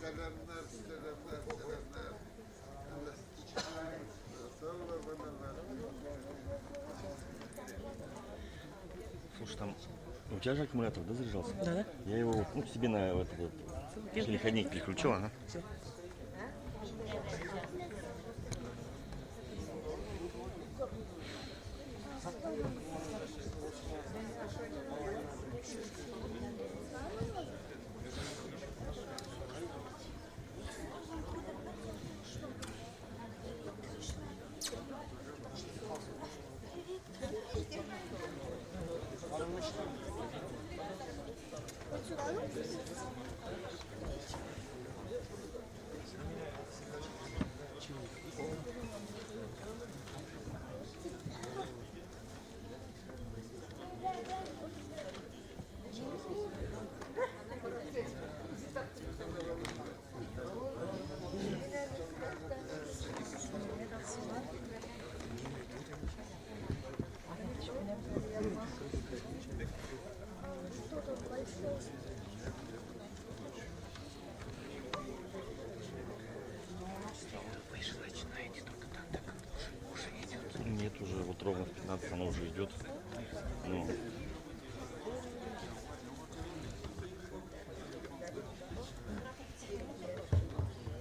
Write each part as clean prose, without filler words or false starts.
Сәламнәр, сәламнәр, сәламнәр. Слушай, там у тебя же аккумулятор, да, заряжался? Да, да. Я его, ну, себе на этот, вот, переходник переключил, ага. Всё. Нет, уже вот ровно в 15 она уже идет. Ну,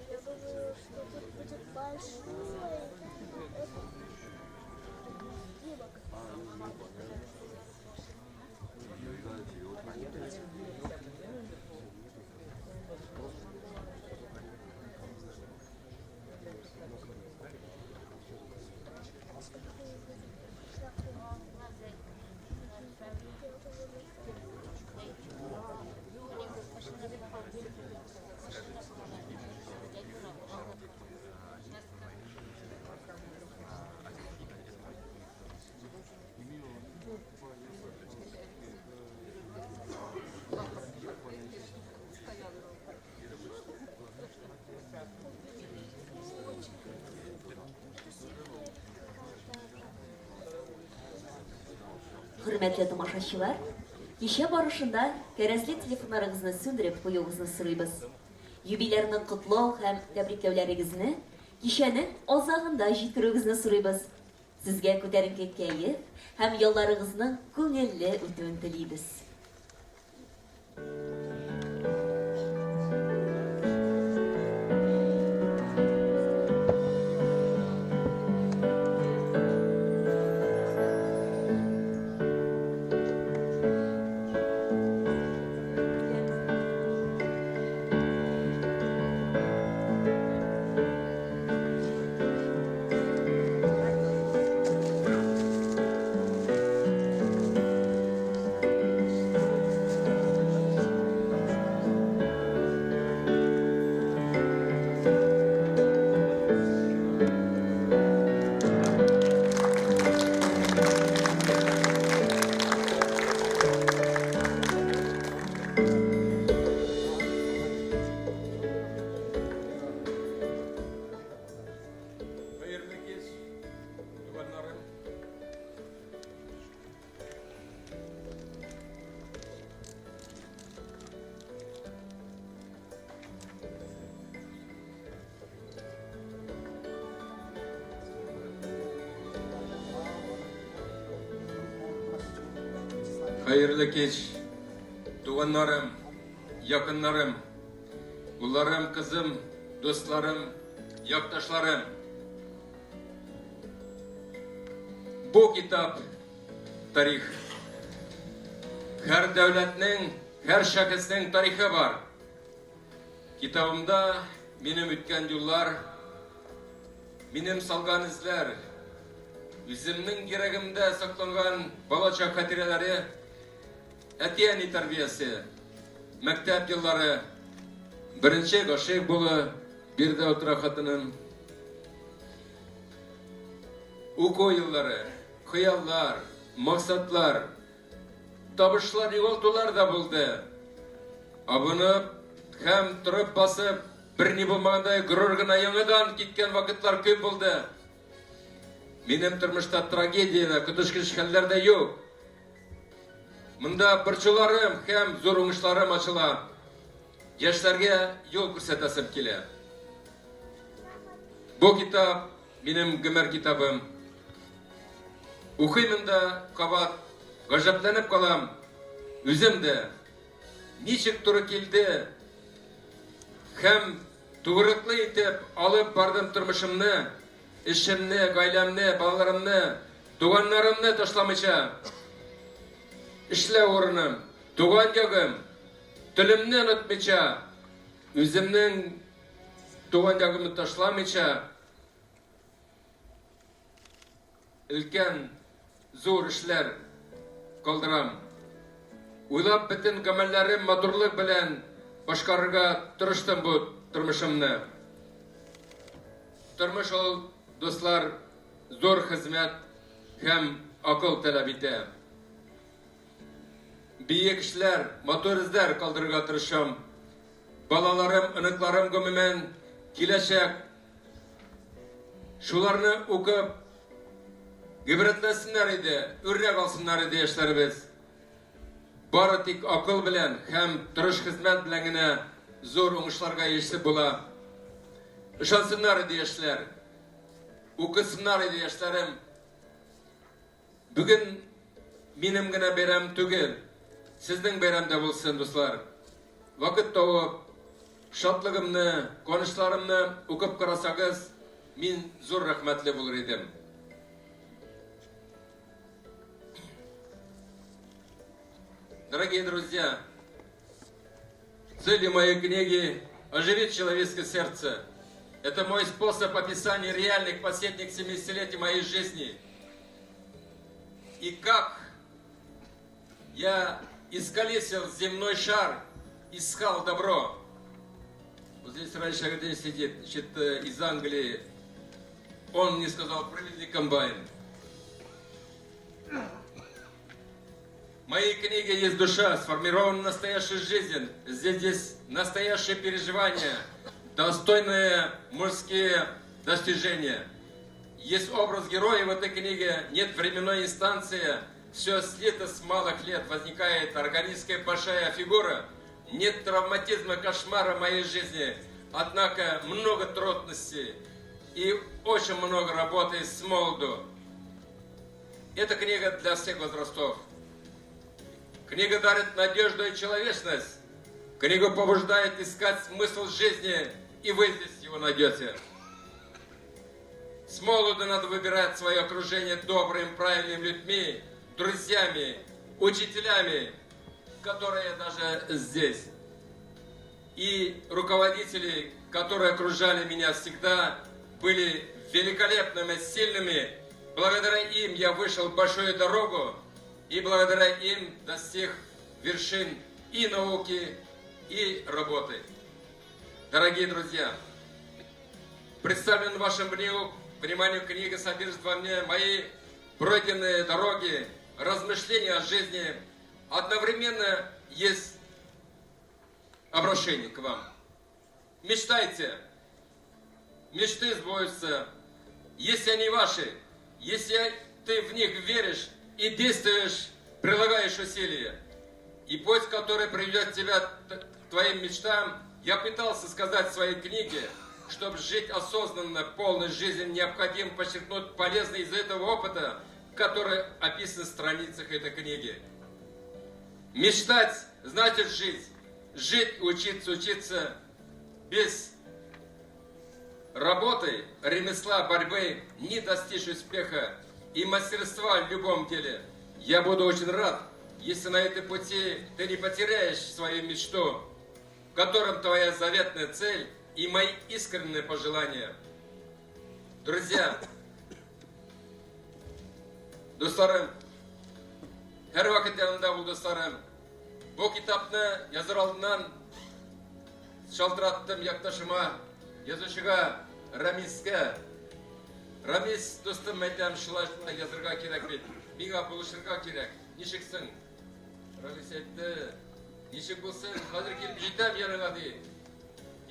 Я думаю, что тут будет большой снимок. Хөрмәтле тамашачылар, кичә барышында кәрәзле телефоннарыгызны сүндереп куюыгызны сорыйбыз. Юбилярны котлау һәм тәбрикләүләрегезне кичәнең азагында җиткерүегезне сорыйбыз. Сезгә күтәренке кәеф һәм ялларыгызның күңелле үтүен телибез. Хәерле кич, туганнарым. Хәерле кич, туганнарым, якыннарым, улларым, кызым, дусларым, якташларым. Бу китап тарих. Һәр дәүләтнең, һәр шәхеснең тарихы бар. Китабымда минем үткән юллар, минем салган эзләр, Үземнең йөрәгемдә сакланган балачак хатирәләре, әти-әни тәрбиясе, мәктәп еллары, беренче гашыйк булу, биредә утыра хатыным, уку еллары, хыяллар, максатлар, табышлар, югалтулар да булды. Абынып һәм торып басып, берни булмагандай горур гына яңадан киткән вакытлар күп булды. Минем тормышта трагедия дә, коточкыч хәлләр дә юк. Монда борчуларым һәм зур уңышларым ачыла. Яшьләргә юл күрсәтәсем килә. Бу китап минем гомер китабым. Укыймын да кабат гаҗәпләнеп калам. Үзем дә ничек туры килде һәм тугрылыклы итеп алып бардым тормышымны, эшемне, гаиләмне, балаларымны, туганнарымны ташламыйча. Эшләү урыным, туган ягым, телемне онытмыйча, үземнең туган ягымны ташламыйча, өлкән зур эшләр калдырам. Уйлап бөтен гамәлләрем матурлык белән башкарырга тырыштым бу тормышымны. Тормыш ул, дуслар, зур хезмәт һәм акыл таләп итә. Биек эшләр, матур эзләр калдырырга тырышам. Балаларым, оныкларым гомумән киләчәк шуларны укып гыйбрәтләнсеннәр иде, үрнәк алсыннар иде яшьләребез. Бары тик акыл белән һәм тырыш хезмәт белән генә зур уңышларга ирешеп була. Ышансыннар иде яшьләр. Укысыннар иде яшьләрем. Бүген минем генә бәйрәм түгел, сезнең бәйрәм дә булсын, дуслар. Вакыт табып, шатлыгымны, куанычларымны укып карасагыз, мин зур рәхмәтле булыр идем. Дорогие друзья, целью моей книги «Оживить человеческое сердце». Это мой способ описания реальных последних 70-летий моей жизни. И как я исколесил земной шар, искал добро. Вот здесь Раиль Шагадин сидит, значит, из Англии. Он мне сказал, привези комбайн. В моей книге есть душа, сформирована настоящая жизнь. Здесь есть настоящее переживание, достойные мужские достижения. Есть образ героя в этой книге, нет временной инстанции, все слито с малых лет, возникает органическая большая фигура. Нет травматизма, кошмара моей жизни, однако много трудностей и очень много работы с молоду. Эта книга для всех возрастов. Книга дарит надежду и человечность. Книга побуждает искать смысл жизни, и вы здесь его найдете. С молоду надо выбирать свое окружение добрыми, правильными людьми, друзьями, учителями, которые даже здесь. И руководители, которые окружали меня всегда, были великолепными, сильными. Благодаря им я вышел в большую дорогу, и благодаря им достиг вершин и науки, и работы. Дорогие друзья, представлен вашему вниманию книга содержит во мне мои пройденные дороги, размышления о жизни. Одновременно есть обращение к вам. Мечтайте. Мечты сбываются, если они ваши, если ты в них веришь и действуешь, прилагаешь усилия. И путь, который приведет тебя к твоим мечтам, я пытался сказать в своей книге, чтобы жить осознанно, полной жизнью, необходимо подчеркнуть полезное из этого опыта, который описан в страницах этой книги. Мечтать значит жить. Жить, учиться, учиться без работы, ремесла, борьбы не достичь успеха и мастерства в любом деле. Я буду очень рад, если на этой пути ты не потеряешь свою мечту, в котором твоя заветная цель и мои искренние пожелания. Друзья, Дусларым, һәрвакыт янымда бул, дусларым. Бу китапны языр алдыннан шалтыраттым якташыма, язучыга Рамискә. Рамис, дустым, әйтәм, шулай шулай язырга кирәк бит. Миңа булышырга кирәк. Ничек соң? Рамис әйтте, ничек булсын, хәзер килеп җитәм яныңа, ди.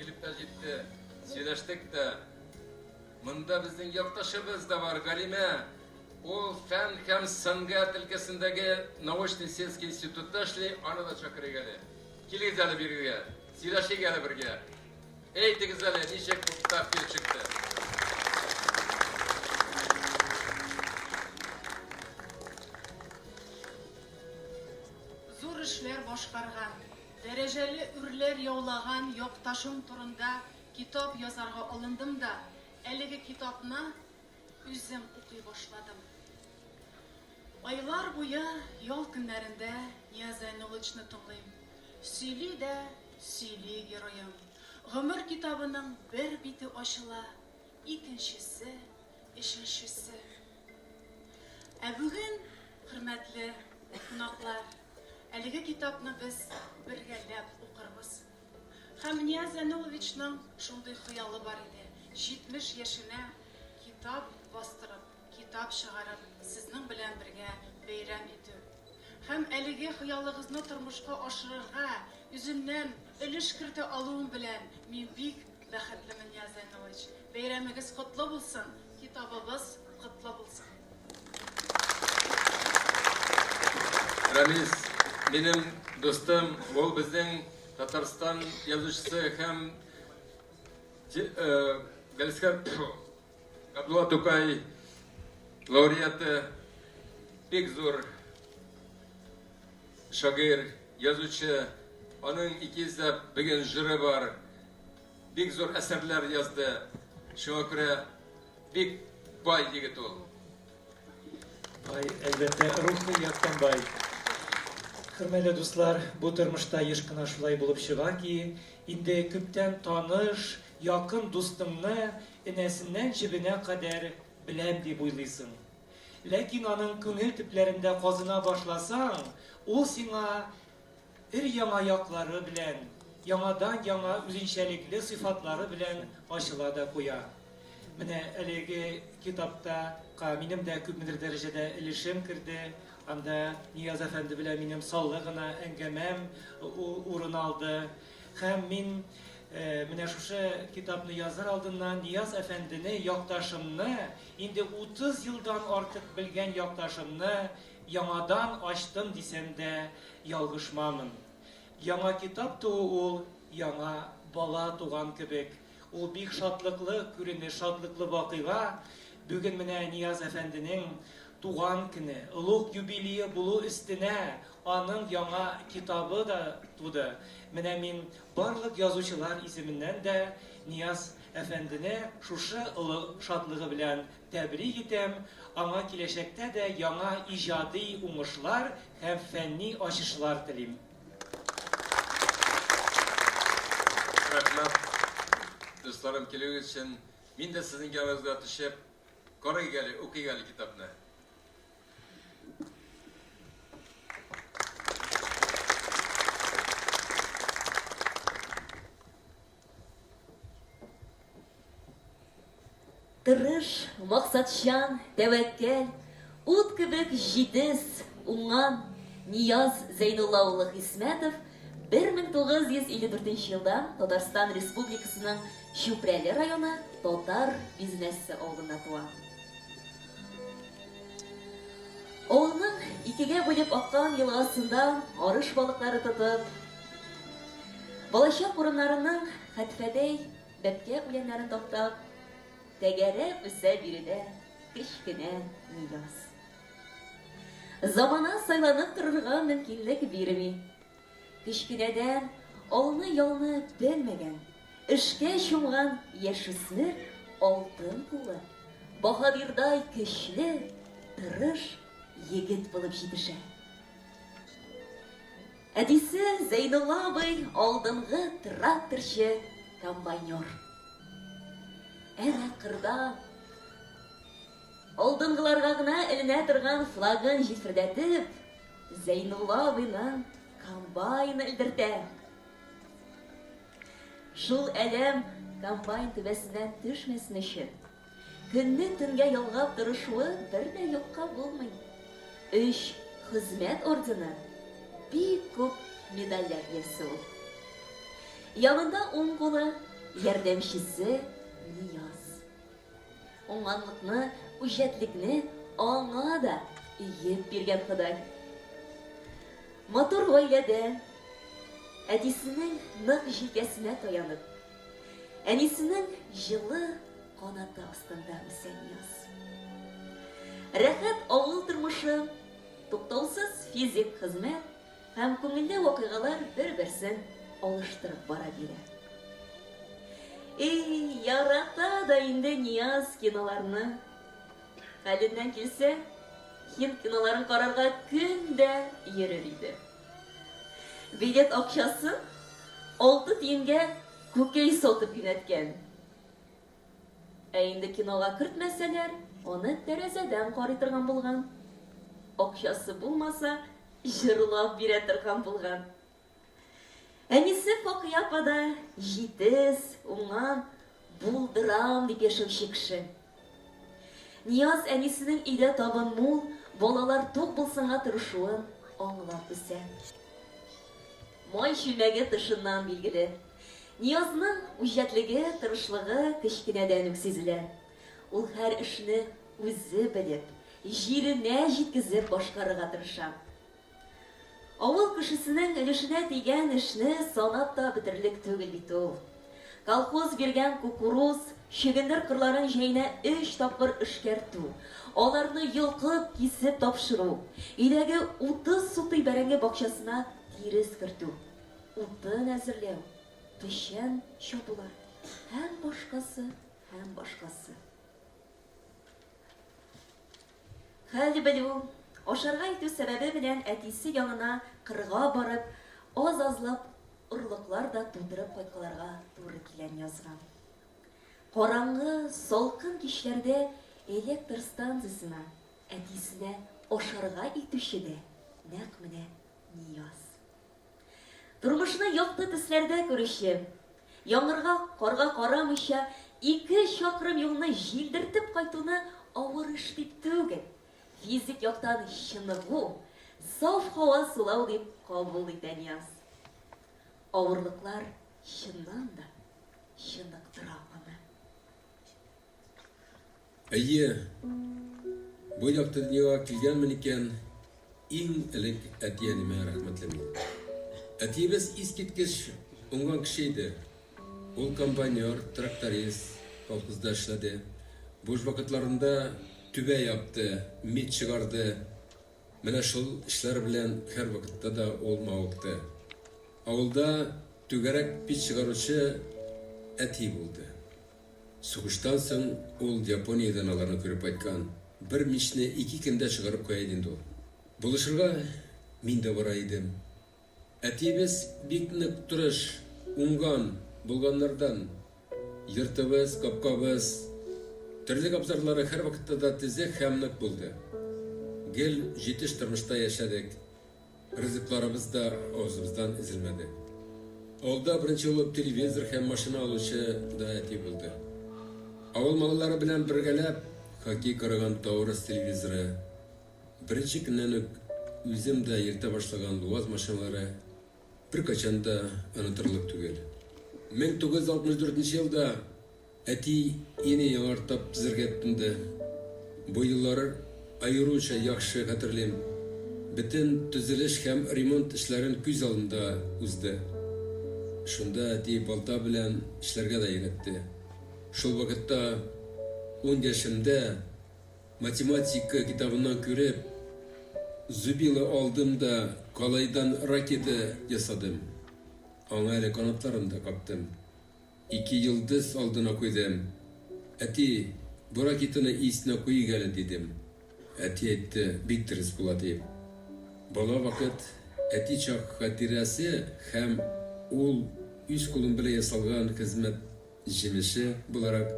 Килеп тә җитте. Сөйләштек тә. Монда безнең якташыбыз да бар, Галимә. Ул фән һәм сәнгать өлкәсендәге научный сельский институтта эшли, аны да чакырыйк әле. Килегез әле бирегә, сөйләшик әле бергә. Әйтегез әле, ничек бу китап килеп чыкты? Зур эшләр башкарган, дәрәҗәле үрләр яулаган якташым турында китап язарга алындым да, әлеге китапны үзем укый башладым. Айлар буе ял көннәрендә Нияз Зәйнулловичны тыңлыйм. Сөйли дә сөйли героем. Гомер китабының бер бите ачыла, икенчесе, өченчесе. Ә бүген, хөрмәтле кунаклар, әлеге китапны без бергәләп укырбыз. Һәм Нияз Зәйнулловичның шундый хыялы бар иде, 70 яшенә китап бастырып, китап чыгарып, сезнең белән бергә бәйрәм итү. Һәм әлеге хыялыгызны тормышка ашырырга үземнән өлеш кертә алуым белән мин бик бәхетлемен, Нияз Зәйнуллович. Бәйрәмегез котлы булсын, китабыбыз котлы булсын. Рамис, минем дустым, ул безнең Татарстан язучысы һәм Галискар Габдулла Тукай лауреаты, бик зур шагыйрь, язучы. Аның 200 ләп бүген җыры бар. Бик зур әсәрләр язды. Шуңа күрә бик бай егет ул. Бай, әлбәттә, рухи яктан бай. Хөрмәтле дуслар, бу тормышта еш кына шулай булып чыга ки, инде күптән таныш, якын дустыңны энәсеннән җебенә кадәр беләм дип уйлыйсың. Ләкин аның күңел төпләрендә казына башласаң, ул сиңа Өр-яңа яклары белән, яңадан-яңа үзенчәлекле сыйфатлары белән ачыла да куя. Менә әлеге китапта ка минем дә күпмедер дәрәҗәдә өлешем керде. Анда Нияз әфәнде белән минем саллы гына әңгәмәм урын алды. Һәм мин менә шушы китапны языр алдыннан Нияз әфәндене, якташымны, инде 30 елдан артык белгән якташымны яңадан ачтым дисәм дә ялгышмамын. Яңа китап туу ул яңа бала туган кебек. Ул бик шатлыклы күренеш, шатлыклы вакыйга. Бүген менә Нияз әфәнденең туган көне, олуг юбилее булу өстенә аның яңа китабы да туды. Менә мин барлык язучылар исеменнән дә Нияз әфәндене шушы олы шатлыгы белән тәбрик итәм, аңа киләчәктә дә яңа иҗади уңышлар һәм фәнни ачышлар телим. Рәхмәт, дусларым, килүегез өчен. Мин дә сезнең яныгызга төшеп, карыйк әле, укыйк әле китапны. Тырыш, максатчан, тәвәккәл, ут кебек җитез, уңган Нияз Зәйнулла улы Хисмәтов 1954 елда Татарстан Республикасының Чүпрәле районы Татар Бизнәсе авылында туа. Авылның икегә бүлеп аккан елгасында арыш балыклары тотып, балачак урыннарының хәтфәдәй Бәбкә үләннәрен таптап, тәгәрәп үсә биредә кечкенә Нияз. Замана сайланып торырга мөмкинлек бирми. Кечкенәдән алны-ялны белмәгән, эшкә чумган яшүсмер алтын куллы, баһадирдай көчле, тырыш егет булып җитешә. Әтисе Зәйнулла абый алдынгы тракторчы, комбайнер. Әнә кырда. Алдынгыларга гына эленә торган флагын җилфердәтеп, Зәйнулла абыйның комбайны элдертә. Шул әләм комбайн түбәсеннән төшмәсен өчен, көнне төнгә ялгап тырышуы бер дә юкка булмый. Өч Хезмәт ордены, бик күп медальләр иясе ул. Янында уң кулы, ярдәмчесе Нияз. Уңганлыкны, үҗәтлекне аңа да өеп биргән Ходай. Матур гаиләдә, әтисенең нык җилкәсенә таянып, әнисенең җылы канаты астында үсә Нияз. Рәхәт авыл тормышы, туктаусыз физик хезмәт һәм күңелле вакыйгалар бер-берсен алыштырып бара бирә. Эй, ярата да инде Нияз киноларны. Хәленнән килсә, һинд киноларын карарга көн дә йөрер иде. Билет акчасын алты тиенгә күкәй сатып юнәткән. Ә инде кинога кертмәсәләр, аны тәрәзәдән карый торган булган. Акчасы булмаса, җырлап бирә торган булган. Әнисе Факия апа да җитез, уңган, булдырам дип яшәүче кеше. Нияз әнисенең өйдә табын мул, балалар тук булсынга тырышуын аңлап үсә. Май чүлмәге тышыннан билгеле. Ниязның үҗәтлеге, тырышлыгы кечкенәдән үк сизелә. Ул һәр эшне үзе белеп, җиренә җиткезеп башкарырга тырыша. Авыл кешесенең өлешенә тигән эшне санап та бетерерлек түгел бит ул. Колхоз биргән кукуруз, чөгендер кырларын җәенә өч тапкыр эшкәртү, аларны йолкып, кисеп тапшыру, өйдәге 30 сутый бәрәңге бакчасына тирес кертү, утын әзерләү, печән чабулар һәм башкасы, һәм башкасы. Хәл белү, ашарга итү сәбәбе белән әтисе янына кырга барып, аз-азлап орлыклар да тутырып кайткаларга туры килә Ниязга. Караңгы, салкын кичләрдә электр станциясенә әтисенә ашарга илтүче дә нәкъ менә Нияз. Тормышны якты төсләрдә күрүче, яңгырга, карга карамыйча, ике чакрым юлны җилдертеп кайтуны авыр эш дип түгел, физик яктан чыныгу, саф һава сулау дип кабул итә Нияз. Авырлыклар чыннан да чыныктыра аны. Әйе, бу якты дөньяга килгәнмен икән, иң элек әти-әниемә рәхмәтле мин. Әтиебез искиткеч уңган кеше иде. Ул комбайнер, тракторист, колхозда эшләде. Буш вакытларында түбә япты, мич чыгарды. Менә шул эшләр белән һәрвакытта да ул мавыкты. Авылда түгәрәк пич чыгаручы әти булды. Сугыштан соң ул Япониядән аларны күреп кайткан. Бер мичне ике көндә чыгарып куя иде инде ул. Булышырга мин дә бара идем. Әтиебез бик нык тырыш, уңган, булганнардан. Йортыбыз, капкабыз, терлек абзарлары һәрвакытта да төзек һәм нык булды. Гел җитеш тормышта яшәдек. Ризыкларыбыз да авызыбыздан өзелмәде. Авылда беренче булып телевизор һәм машина алучы да әти булды. Авыл малайлары белән бергәләп хоккей караган Таурус телевизоры, беренче көннән үк үзем дә йөртә башлаган ЛУАЗ машиналары беркайчан да онытырлык түгел. 1964 елда Әти өйне яңартып төзергә тотынды. Бу еллар аеруча яхшы хәтерлим. Бөтен төзелеш һәм ремонт эшләрен күз алдында узды. Шунда әти балта белән эшләргә дә өйрәтте. Шул вакытта, ун яшемдә, математика китабыннан күреп, зубило алдым да калайдан ракета ясадым. Аңа әле канатларын да каптым. Ике йолдыз алдына куйдым. Әти, бу ракетаны өй өстенә куйыйк әле, дидем. Әти әйтте, бик дөрес була, дип. Бала вакыт, әти чак хатирәсе һәм ул үз кулым белән ясалган хезмәт җимеше буларак,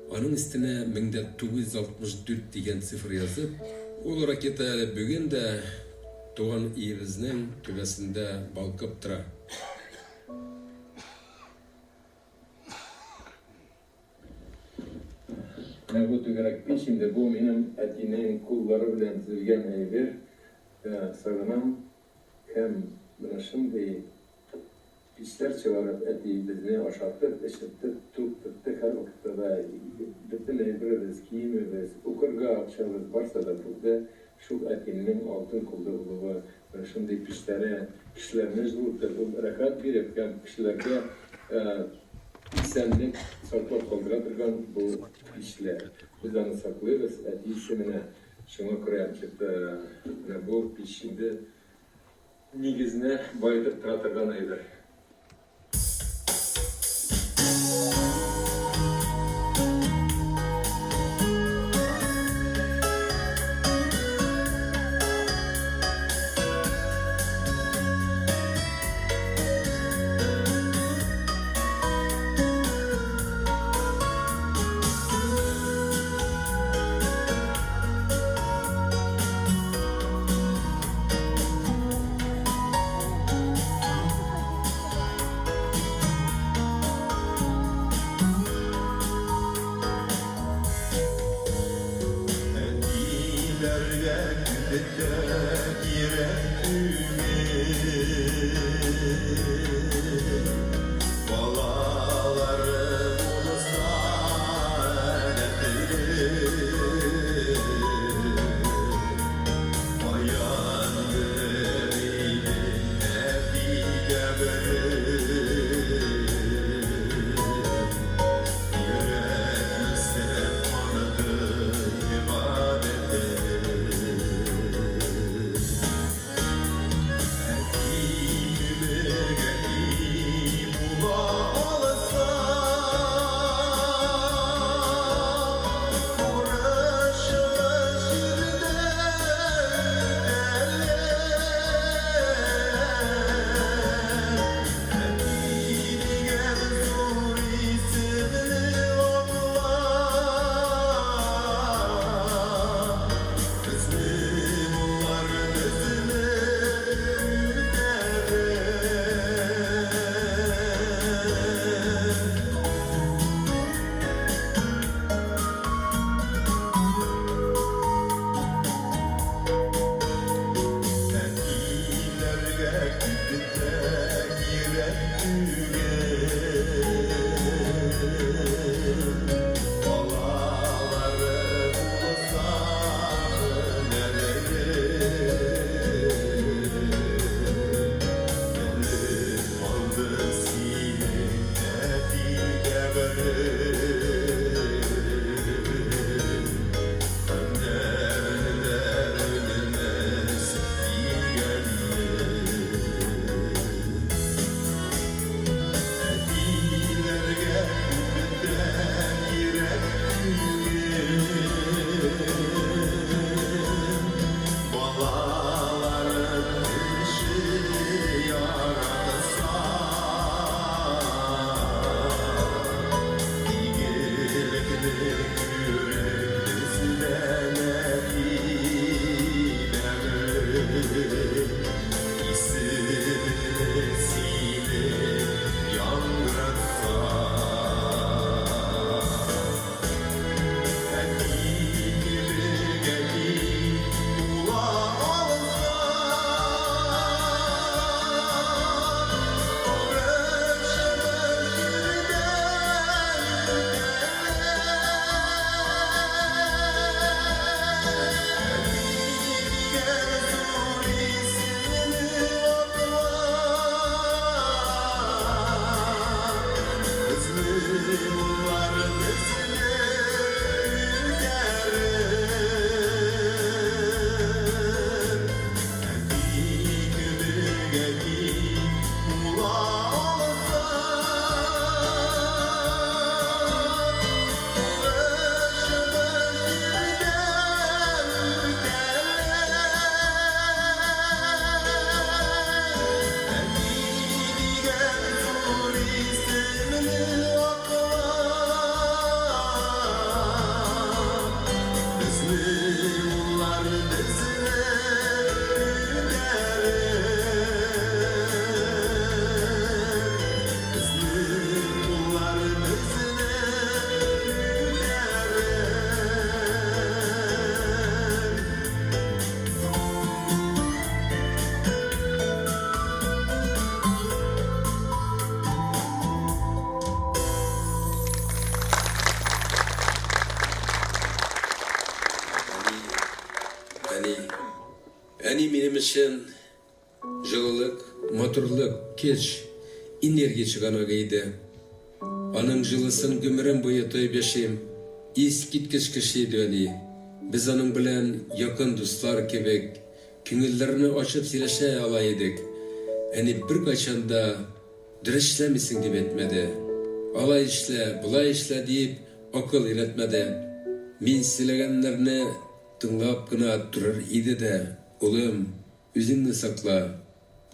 Аның өстенә 1964 дигән цифр язып, ул ракета әле бүген дә туган өебезнең түбәсендә балкып тора. Менә бу түгәрәк пич инде, бу минем әтинең куллары белән төзелгән әйбер. Сагынам һәм менә шундый Пичләр чыгарып, әти безне ашатып, эчертеп, тук тотты һәрвакытта да. Бөтен әйберебез, киемебез, укырга акчабыз барса да булды. Шул әтинең алтын куллы булуы, менә шундый пичләре кешеләрне җылытып, ул рәхәт биреп һәм кешеләргә исәнлек саклап калдыра торган бу пичләр. Без аны саклыйбыз, әти исеменә. Шуңа күрә менә бу пич инде Нигезне баетып тора торган әйбер. Әтиләргә күптә кирәк түгел, Балалары булса Каян белер иде әти каберен. Йөрәк үсеп андый гадәтен. Әти кебек әти. әни. Әни минем өчен җылылык, матурлык, көч, энергия чыганагы иде. Аның җылысын гомерем буе тоеп яшим. Искиткеч кеше иде әни. Без аның белән якын дуслар кебек, күңелләрне ачып сөйләшә ала идек. Әни беркайчан да дөрес эшләмисең дип әйтмәде. Алай эшлә, болай эшлә диеп акыл өйрәтмәде. Мин сөйләгәннәрне тыңлап кына торыр иде дә, улым, үзеңне сакла,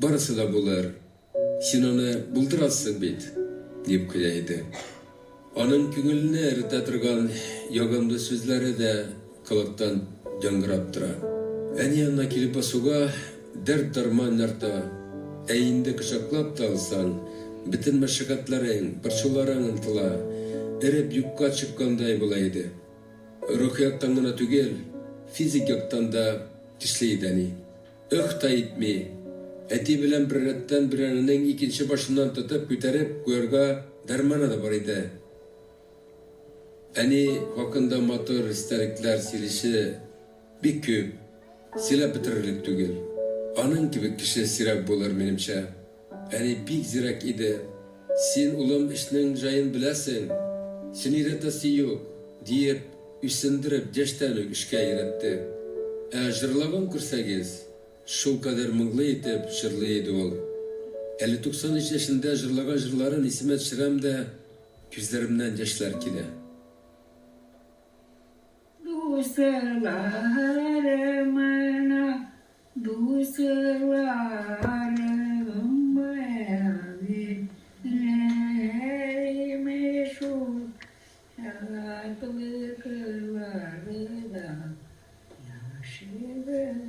барысы да булыр, син аны булдырасың бит, дип куя иде. Аның күңелне эретә торган ягымлы сүзләре дә колактан яңгырап тора. Әни янына килеп басуга, дәрт-дәрман арта, ә инде кочаклап та алсаң, бөтен мәшәкатьләрең, борчуларың онытыла, эреп юкка чыккандай була иде. Рухи яктан гына түгел, физик яктан да көчле иде әни. Ых та итми. Әти белән беррәттән бүрәнәнең икенче башыннан тотып күтәреп куярга дәрманы да бар иде. Әни хакында матур истәлекләр сөйлише бик күп, сөйләп бетерерлек түгел. Аның кебек кеше сирәк булыр, минемчә. Әни бик зирәк иде. Син, улым, эшнең җаен беләсең, сине өйрәтәсе юк, диеп, үсендереп, яшьтән үк эшкә өйрәтте. Ә җырлавын күрсәгез, шулкадәр моңлы итеп җырлый иде ул. Әле 93 яшендә җырлаган җырларын исемә төшерәм дә, күзләремнән яшьләр килә. Дусларым дусларым әбиләреме шул шатлыкларда яшерәмен.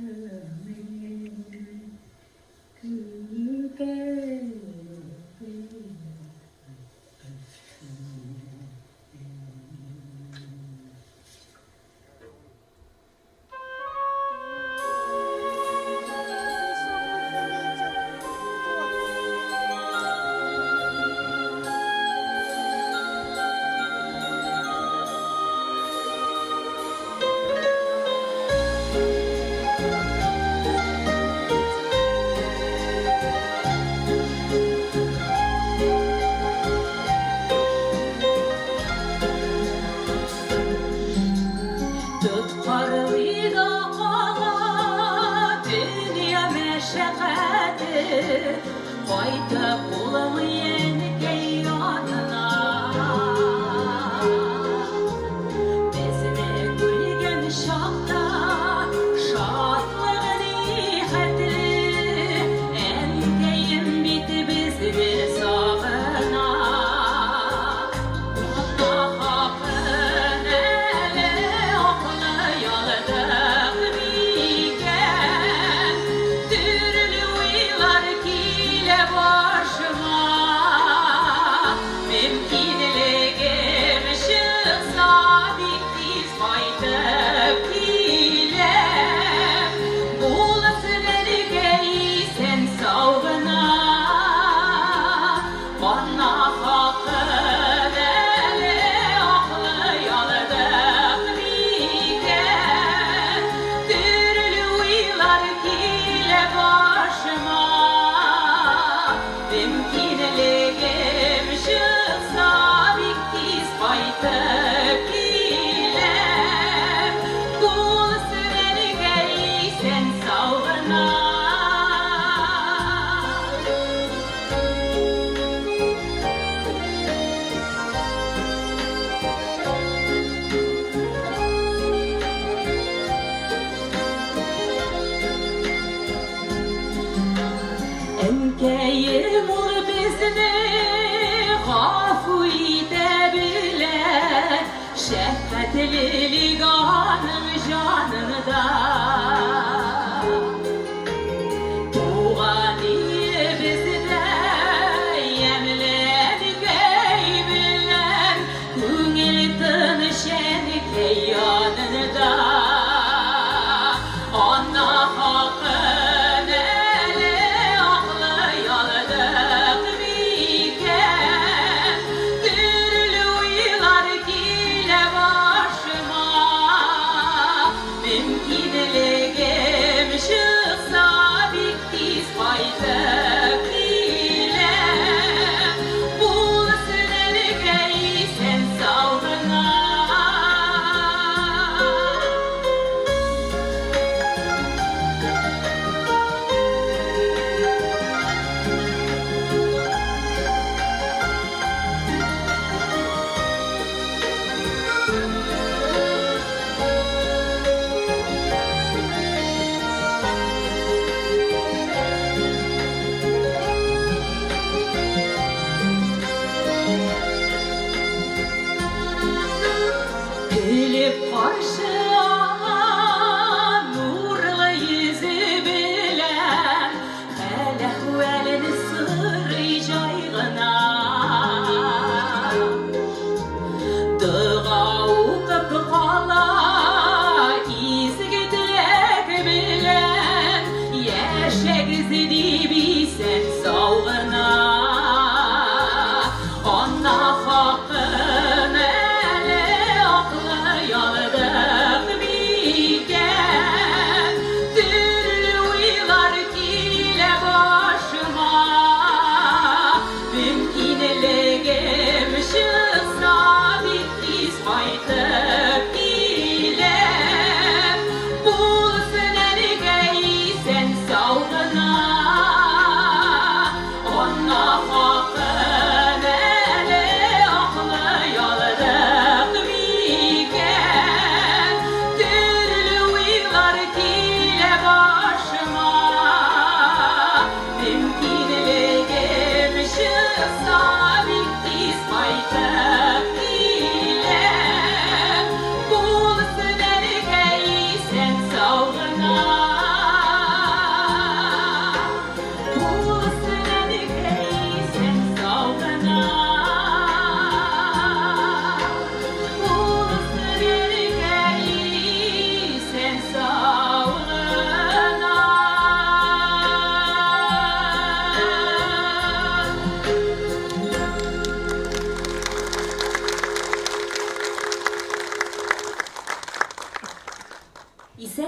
Тоткарлый да кала дөнья мәшәкате, Кайтып булмый әнкәй янына. Безне күргән чакта шатлыгы ни хәтле, Әнкәем бит безне сагына. Ата хакын әле аклый алдык микән? Төрле уйлар килә башыма. Мөмкинлегем чыкса, бик тиз кайтып киләм. Булсын әнкәй исән-сау гына. Ана хакын әле аклый алдык микән? Төрле уйлар килә башыма. Мөмкинлегем чыкса, бик тиз кайтып киләм. Булсын әнкәй исән-сау гына. Әнкәем ул безне гафу итә белә, Шәфкатьлелек аның җанында. Туган илебездә ямьле әнкәй белән, Күңел тыныч әнкәй янында. Ана хакын әле аклый алдык микән? Төрле уйлар килә башыма. Мөмкинлегем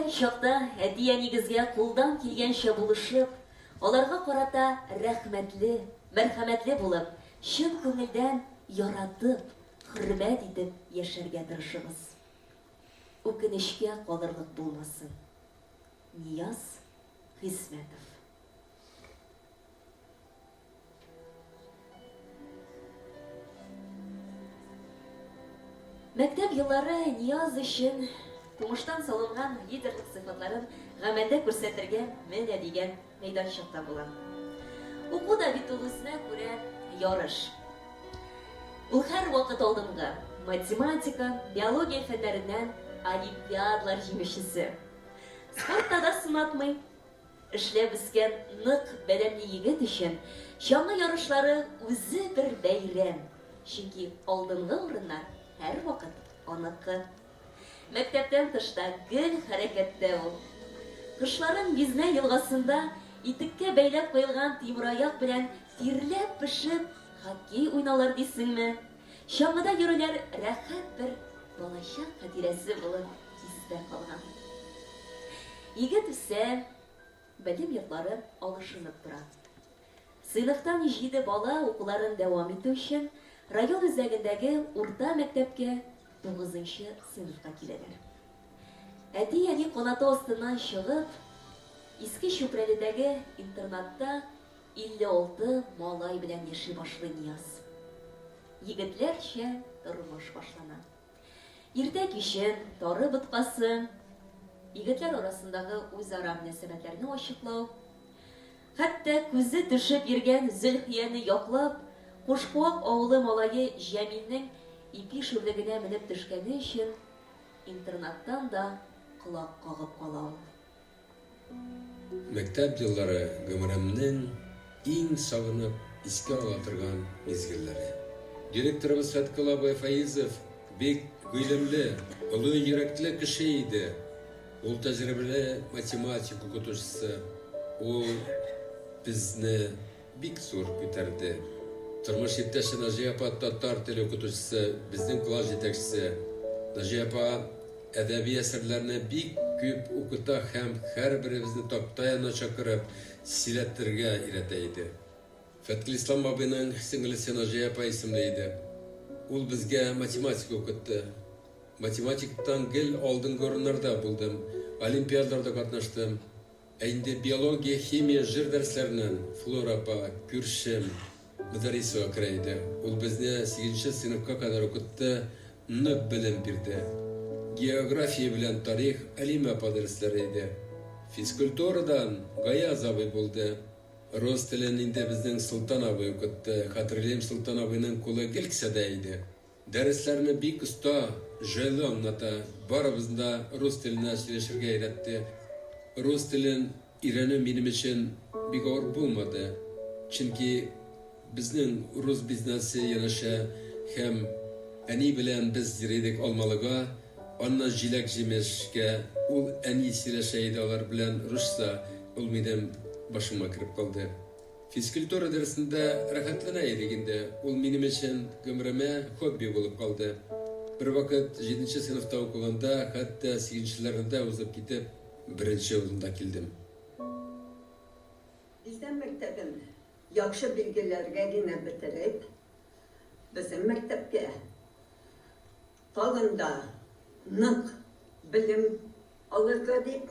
Кирәк чакта әти-әнигезгә кулдан килгәнчә булышып, аларга карата рәхмәтле, мәрхәмәтле булып, чын күңелдән яратып, хөрмәт итеп яшәргә тырышыгыз. Үкенечкә калырлык булмасын. Нияз Хисмәтов. Мәктәп еллары Нияз өчен тумыштан салынган лидерлык сыйфатларын гамәлдә күрсәтергә менә дигән мәйданчык та була. Уку да бит ул үзенә күрә ярыш. Ул һәрвакыт алдынгы, математика, биология фәннәреннән олимпиадалар җиңүчесе. Спортта да сынатмый. Эшләп үскән нык бәдәнле егет өчен чаңгы ярышлары үзе бер бәйрәм, чөнки алдынгы урыннар һәрвакыт аныкы. Мәктәптән тыш та гел хәрәкәттә ул. Кышларын Бизнә елгасында итеккә бәйләп куелган тимераяк белән тирләп-пешеп хоккей уйнаулар дисеңме, чаңгыда йөрүләр рәхәт бер балачак хатирәсе булып истә калган. Егет үсә, белем йортлары алышынып тора. Сыйныфтан җиде бала укуларын дәвам итү өчен район үзәгендәге урта мәктәпкә тугызынчы сыйныфка киләләр. Әти-әни канаты астыннан чыгып, Иске Чүпрәледәге интернатта 56 малай белән яши башлый Нияз. Егетләрчә тормыш башлана. Иртә-кичен тары боткасы, егетләр арасындагы үзара мөнәсәбәтләрне ачыклау, хәтта күзе төшеп йөргән Зөлхияне яклап, Кушкуак авылы малае Җәмилнең ипи шүрлегенә менеп төшкәне өчен интернаттан да колак кагып кала ул. Мәктәп еллары гомеремнең иң сагынып искә ала торган мизгелләре. Директорыбыз Фәткул абый Фәизов бик гыйлемле, олы йөрәкле кеше иде. Ул тәҗрибәле математика укытучысы. Ул безне Бик зур күтәрде. Тормыш иптәше Наҗия апа татар теле укытучысы, безнең класс җитәкчесе. Наҗия апа әдәби әсәрләрне бик күп укыта һәм һәрберебезне такта янына чакырып, сөйләтергә өйрәтә иде. Фәткелислам абыйның сеңелесе Наҗия апа исемле иде. Ул безгә математика укытты. Математиктан гел алдынгы урыннарда булдым, олимпиадаларда катнаштым. Ә инде биология, химия, җыр дәресләреннән Флора апа, күршем Мөдәррисова керә иде. Ул безне сигезенче сыйныфка кадәр укытты, нык белем бирде. География белән тарих Алимә апа дәресләре иде. Физкультурадан Гаяз абый булды. Рус телен инде безнең Солтан абый укытты. Хәтерлим, Солтан абыйның кулы гел кесәдә иде. Дәресләрне бик оста, җайлы аңлата, барыбызны да рус теленә сөйләшергә өйрәтте. Рус телен өйрәнү минем өчен бик авыр булмады, чөнки безнең рус бизнәсе янәшә һәм әни белән без йөри идек Алмалыга, аннан җиләк-җимешкә, ул әни сөйләшә иде алар белән русча, ул минем башыма кереп калды. Физкультура дәресендә рәхәтләнә идек инде, ул минем өчен гомеремә хобби булып калды. Бервакыт җиденче сыйныфта укыганда, хәтта сигезенчеләрне дә узып китеп, беренче урында килдем. Бездә мәктәбен яхшы билгеләргә генә бетереп, безнең мәктәпкә тагын да нык белем алырга дип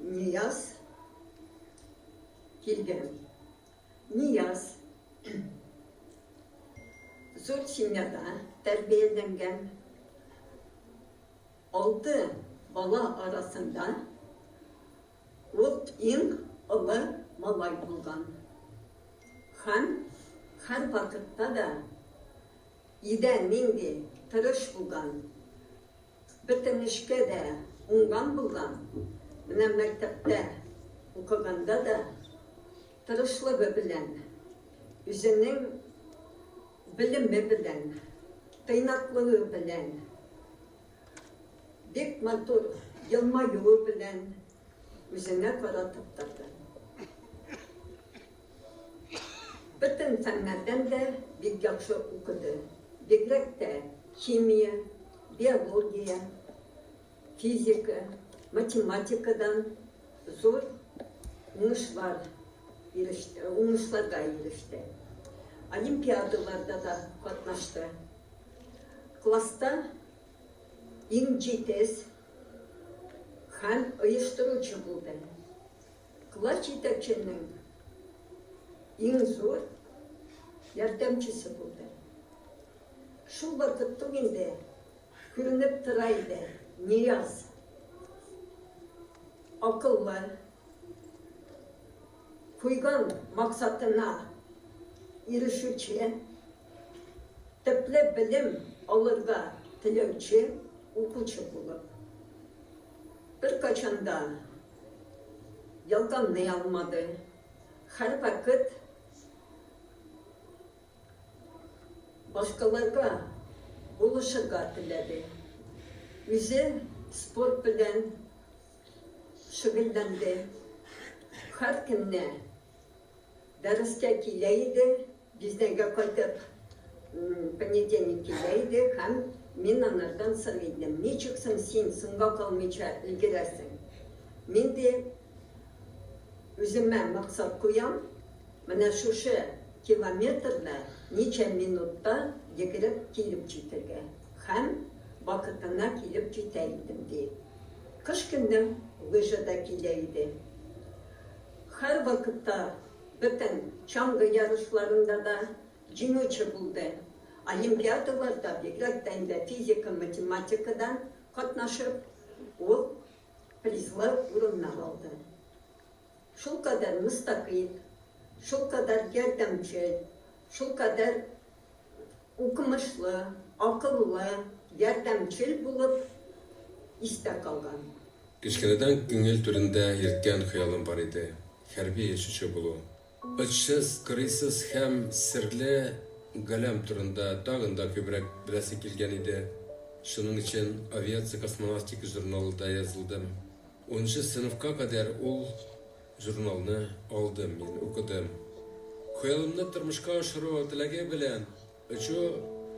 Нияз килгән. Нияз зур семьяда тәрбияләнгән. Алты бала арасында ул иң олы малай булган. Һәм һәрвакытта да өйдә нинди тырыш булган, Бөтен эшкә дә уңган булган, менә мәктәптә укыганда да тырышлыгы белән, үзенең белеме белән, тыйнаклыгы белән, бик матур елмаюы белән үзенә каратып торды. Бөтен фәннәрдән дә бик яхшы укыды. Бигрәк тә химия, биология, физика. Математикадан зур уңышлар иреште, уңышларга иреште. Олимпиадаларда да катнашты. Класста иң җитез һәм оештыручы булды. Класс җитәкченең иң зур ярдәмчесе булды. Шул вакытта ук инде күренеп тора иде, Нияз акыллы, куйган максатына ирешүче, төпле белем алырга теләүче укучы булып. Беркайчан да ялганлый алмады, һәрвакыт Башкаларга булышырга теләде. Үзе спорт белән шөгыльләнде. Һәркөнне дәрескә килә иде, бизнәгә кайтып, понедельник килә иде һәм мин анардан сорый идем, ничек соң син соңга калмыйча өлгерәсең? Мин ди, үземә максат куям, Менә шушы километрны ничә минутта йөгереп килеп җитәргә һәм вакытына килеп җитә идем, ди. Кыш көне лыжада килә иде. Һәрвакытта бөтен чаңгы ярышларында да җиңүче булды. Олимпиадаларда, бигрәк тә инде физика, математикадан катнашып, ул призлы урыннар алды. Шулкадәр мөстәкыйль, шулкадәр ярдәмчел, шулкадәр укымышлы, акыллы, ярдәмчел булып истә калган. Кечкенәдән күңел түрендә йөрткән хыялым бар иде, хәрби очучы булу. Очсыз, кырыйсыз һәм серле галәм турында тагын да күбрәк беләсе килгән иде. Шуның өчен Авиация космонавтика журналында язылдым. Унынчы сыйныфка кадәр ул журналны алдым мин, укыдым. Хыялымны тормышка ашыру теләге белән очу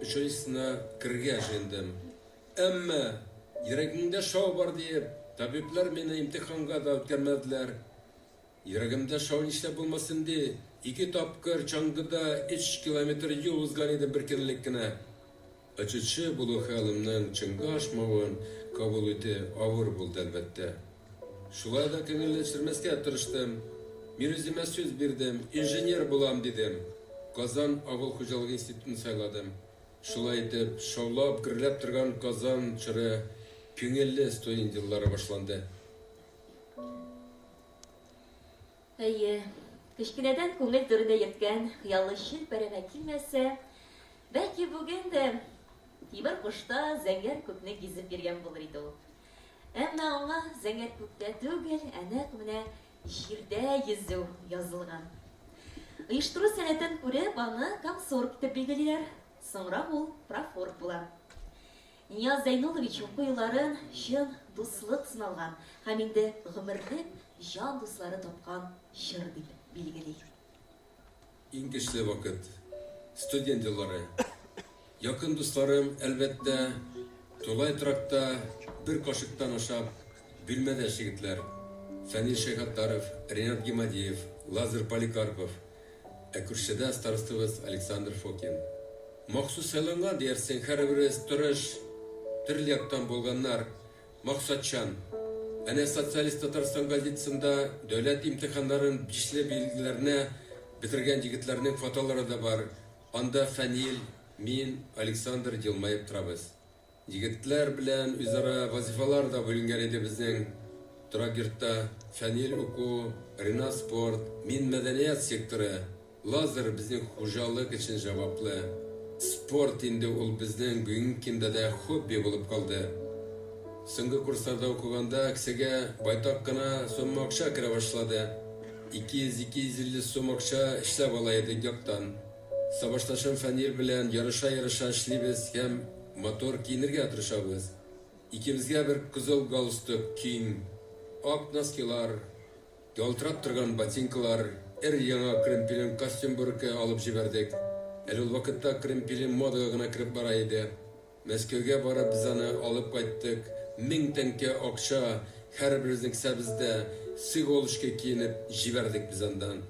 училищесына керергә җыендым. Әмма, йөрәгеңдә шау бар диеп, табиблар мине имтиханга да үткәрмәделәр. Йөрәгемдә шау нишләп булмасын ди, ике тапкыр чаңгыда өч километр юл узган идем бер көн элек кенә. Очучы булу хыялымның чынга ашмавын кабул итү авыр булды, әлбәттә. Шулай да күңелне төшермәскә тырыштым. Мин үземә сүз бирдем, инженер булам, дидем. Казан авыл хуҗалыгы институтын сайладым. Шулай итеп, шаулап, гөрләп торган Казан чоры, күңелле студент еллары башланды. Әйе, кечкенәдән күңел түрендә йөрткән хыялы челпәрәмә килмәсә, бәлки бүген дә тимер кошта зәңгәр күкне гизеп йөргән булыр иде ул. Әмма аңа зәңгәр күктә түгел, ә нәкъ менә җирдә йөзү язылган. Оештыру сәләтен күреп, аны комсорг итеп билгелиләр, соңрак ул профорг була. Нияз Зәйнуллович уку елларын чын дуслык сыналган һәм инде гомерлек җан дуслары тапкан чор дип билгели. Иң көчле вакыт, студент еллары. Якын дусларым, әлбәттә, тулай торакта бер кашыктан ашап, бүлмәдәш егетләр, Фәнил Шәйхаттаров, Ренат Гимадиев, Лазарь Поликарпов, ә күршедә старостабыз Александр Фокин. Махсус сайланган диярсең, һәрберебез тырыш, төрле яктан булганнар, максатчан. Әнә Социалист Татарстан газетасында дәүләт имтиханнарын бишле билгеләренә бетергән егетләрнең фотолары да бар, анда Фәнил, мин, Александр елмаеп торабыз. Егетләр белән үзара вазифалар да бүленгән иде безнең торак йортта. Фәнил уку, Ринат спорт, мин мәдәният секторы, Лазар безнең хуҗалык өчен җаваплы. Спорт инде ул безнең бүгенге көндә дә хобби булып калды. Соңгы курсларда укыганда кесәгә байтак кына сумма акча керә башлады. 200-250 сум акча эшләп ала идек яктан. Сабашташым Фәнил белән ярыша-ярыша эшлибез һәм матур киенергә тырышабыз. Икебезгә бер кызыл галстук, киң, ак носкилар, ялтырап торган ботинкалар, өр-яңа кремпелин костюм бүрке алып җибәрдек. Әле ул вакытта кремпелин модага гына кереп бара иде. Мәскәүгә барып без аны алып кайттык. 1000 тәңкә акча Һәрберебезнең кесәбездә с иголочки киенеп җибәрдек без андан.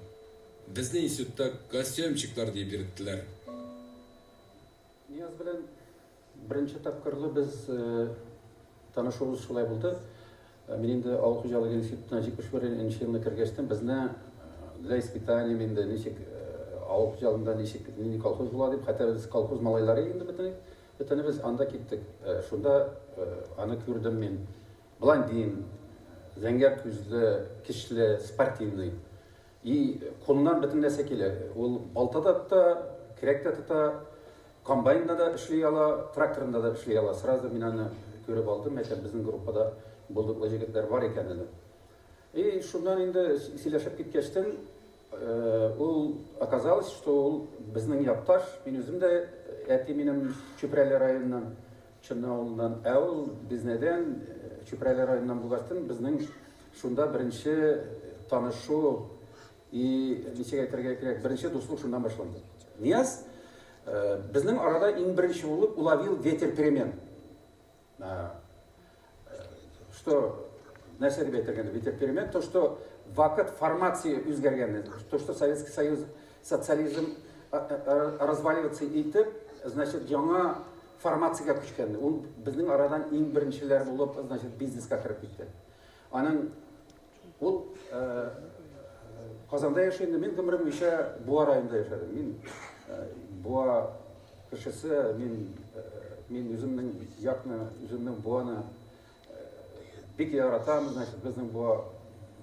Безне институтта костюмчиклар диеп йөрттеләр. Нияз белән беренче тапкырлы без танышуыбыз шулай булды. Мин инде авыл хуҗалыгы институтына 71 нче елны кергәчтен безне для испытания инде ничек авыл хуҗалыгында ничек нинди колхоз була дип, хәтта без колхоз малайлары инде бөтен бөтенебез анда киттек. Шунда аны күрдем мин. Блондин, зәңгәр күзле, көчле, спортивный. И кулыннан бөтен нәрсә килә. Ул балта да тота, көрәк тә тота, комбайнда да эшли ала, тракторында да эшли ала. Сразу мин аны күреп алдым, әйтәм, безнең группада булдыклы җегетләр бар икән әле. И шуннан инде сөйләшеп киткәчтен, ул оказалось, что ул безнең якташ, мин үзем дә әти минем Чүпрәле районыннан. Чынны авылыннан, ә ул Бизнәдән, Чүпрәле районыннан булгачтын, безнең шунда беренче танышу и, ничек әйтергә кирәк, беренче дуслык шуннан башланды. Нияз безнең арада иң беренче булып уловил ветер перемен. Что, нәрсә дип әйтергә ветер перемен, то, что вакыт формация үзгәргән, то, что Советский Союз, социализм разваливаться итеп, значит, яңа формациягә күчкән. Ул безнең арадан иң беренчеләр булып, значит, бизнеска кереп китте. Аның ул э, Казанда яши инде. Мин гомерем буенча Буа районында яшәдем. Мин э, Буа кешесе, мин э, мин үземнең якны, үземнең Буаны бик яратам, значит, безнең Буа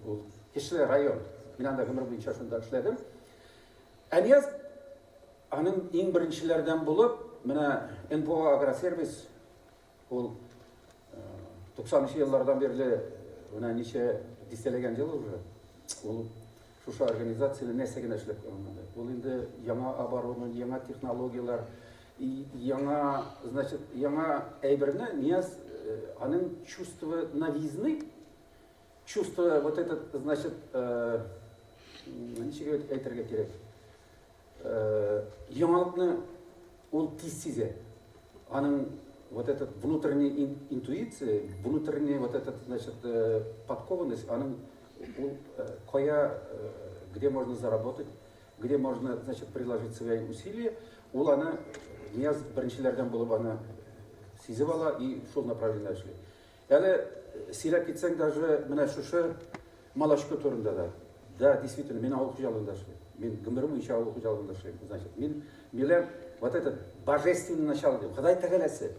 ул кешеле район. Мин анда гомер буенча шунда эшләдем. Ә Нияз Аның иң беренчеләрдән булып, менә НПО Агросервис, ул 90 нчы еллардан бирле, менә ничә дистәләгән ел уже, ул шушы организацияне нәрсә генә эшләп калмады. Ул инде яңа оборудование, яңа технологияләр, яңа, значит, яңа әйберне Нияз аның чувство новизны, чувство вот этот, значит, ничек әйтергә кирәк, Яңалыкны ул тиз сизә. Аның вот этот внутренняя интуиция, внутренняя вот этот, значит, подкованность, аның ул кая, где можно заработать, где можно, значит, приложить свои усилия, ул аны Нияз беренчеләрдән булып аны сизеп ала и шул направлениедә эшли. Әле сөйләп китсәң, даже менә шушы молочко турында да. Да, действительно, мин авыл хуҗалыгында эшлим. Мин гомерем буенча авыл хуҗалыгында эшлим. Значит, мин беләм вот этот божественный начало дип, Ходай Тәгаләсе.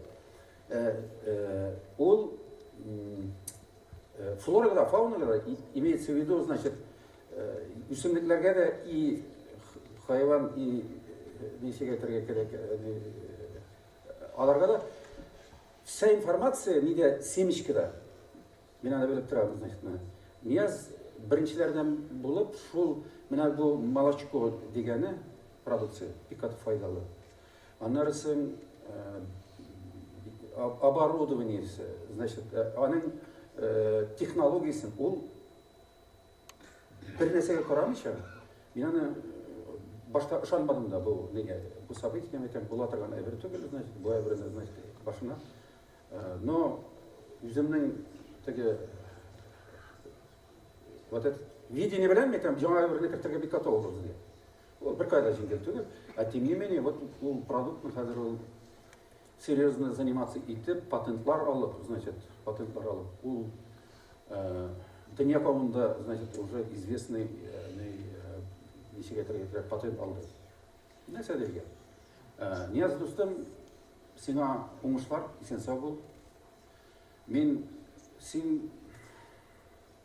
Э, э, ул э, флорага, фаунага да имеется в виду, значит, үсемлекләргә дә и хайван, и ничек әйтергә кирәк, аларга да Вся информация нидә семечкада. Мин аны белеп торам, значит, менә. Нияз беренчеләрдән булып шул менә бу молочко дигәне продукция бик каты файдалы. Аннары соң э, оборудованиесе, значит, э, аның э, технологиясен ул Бер нәрсәгә карамыйча, мин аны башта ышанмадым да бу нигә, бу событие әйтәм, була торган әйбер түгел, значит, бу әйберне, значит, башына. Но үземнең теге вот это видение белән әйтәм, яңа әйберне кертергә бик готов безгә. Ул беркая да җиңел түгел, ә тем не менее, вот ул продуктны хәзер ул серьезно заниматься итеп, патентлар алып, значит, патентлар алып, ул дөнья кавында, значит, уже известный, ничек әйтергә кирәк, патент алды. Нәрсә диргә? Нияз дустым, сиңа уңышлар, исән сау бул. Мин син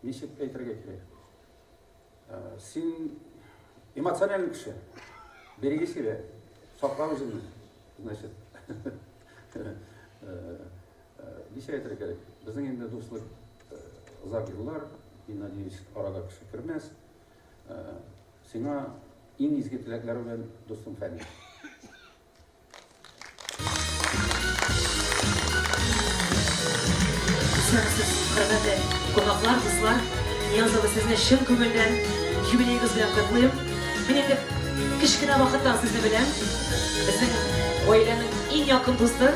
ничек әйтергә кирәк? Син эмоциональный кеше. Береги себя. Сакла үзеңне. Значит, ничек әйтергә кирәк? Безнең инде дуслык озак еллар, мин надеюсь, арага кеше кермәс. Сиңа иң изге теләкләр белән дустың Фәнил. Исәнмесез, хөрмәтле кунаклар, дуслар. Нияз абый, сезне чын күңелдән юбилеегыз белән котлыйм. Мин инде кечкенә вакыттан сезне беләм. Безнең гаиләнең иң якын дусты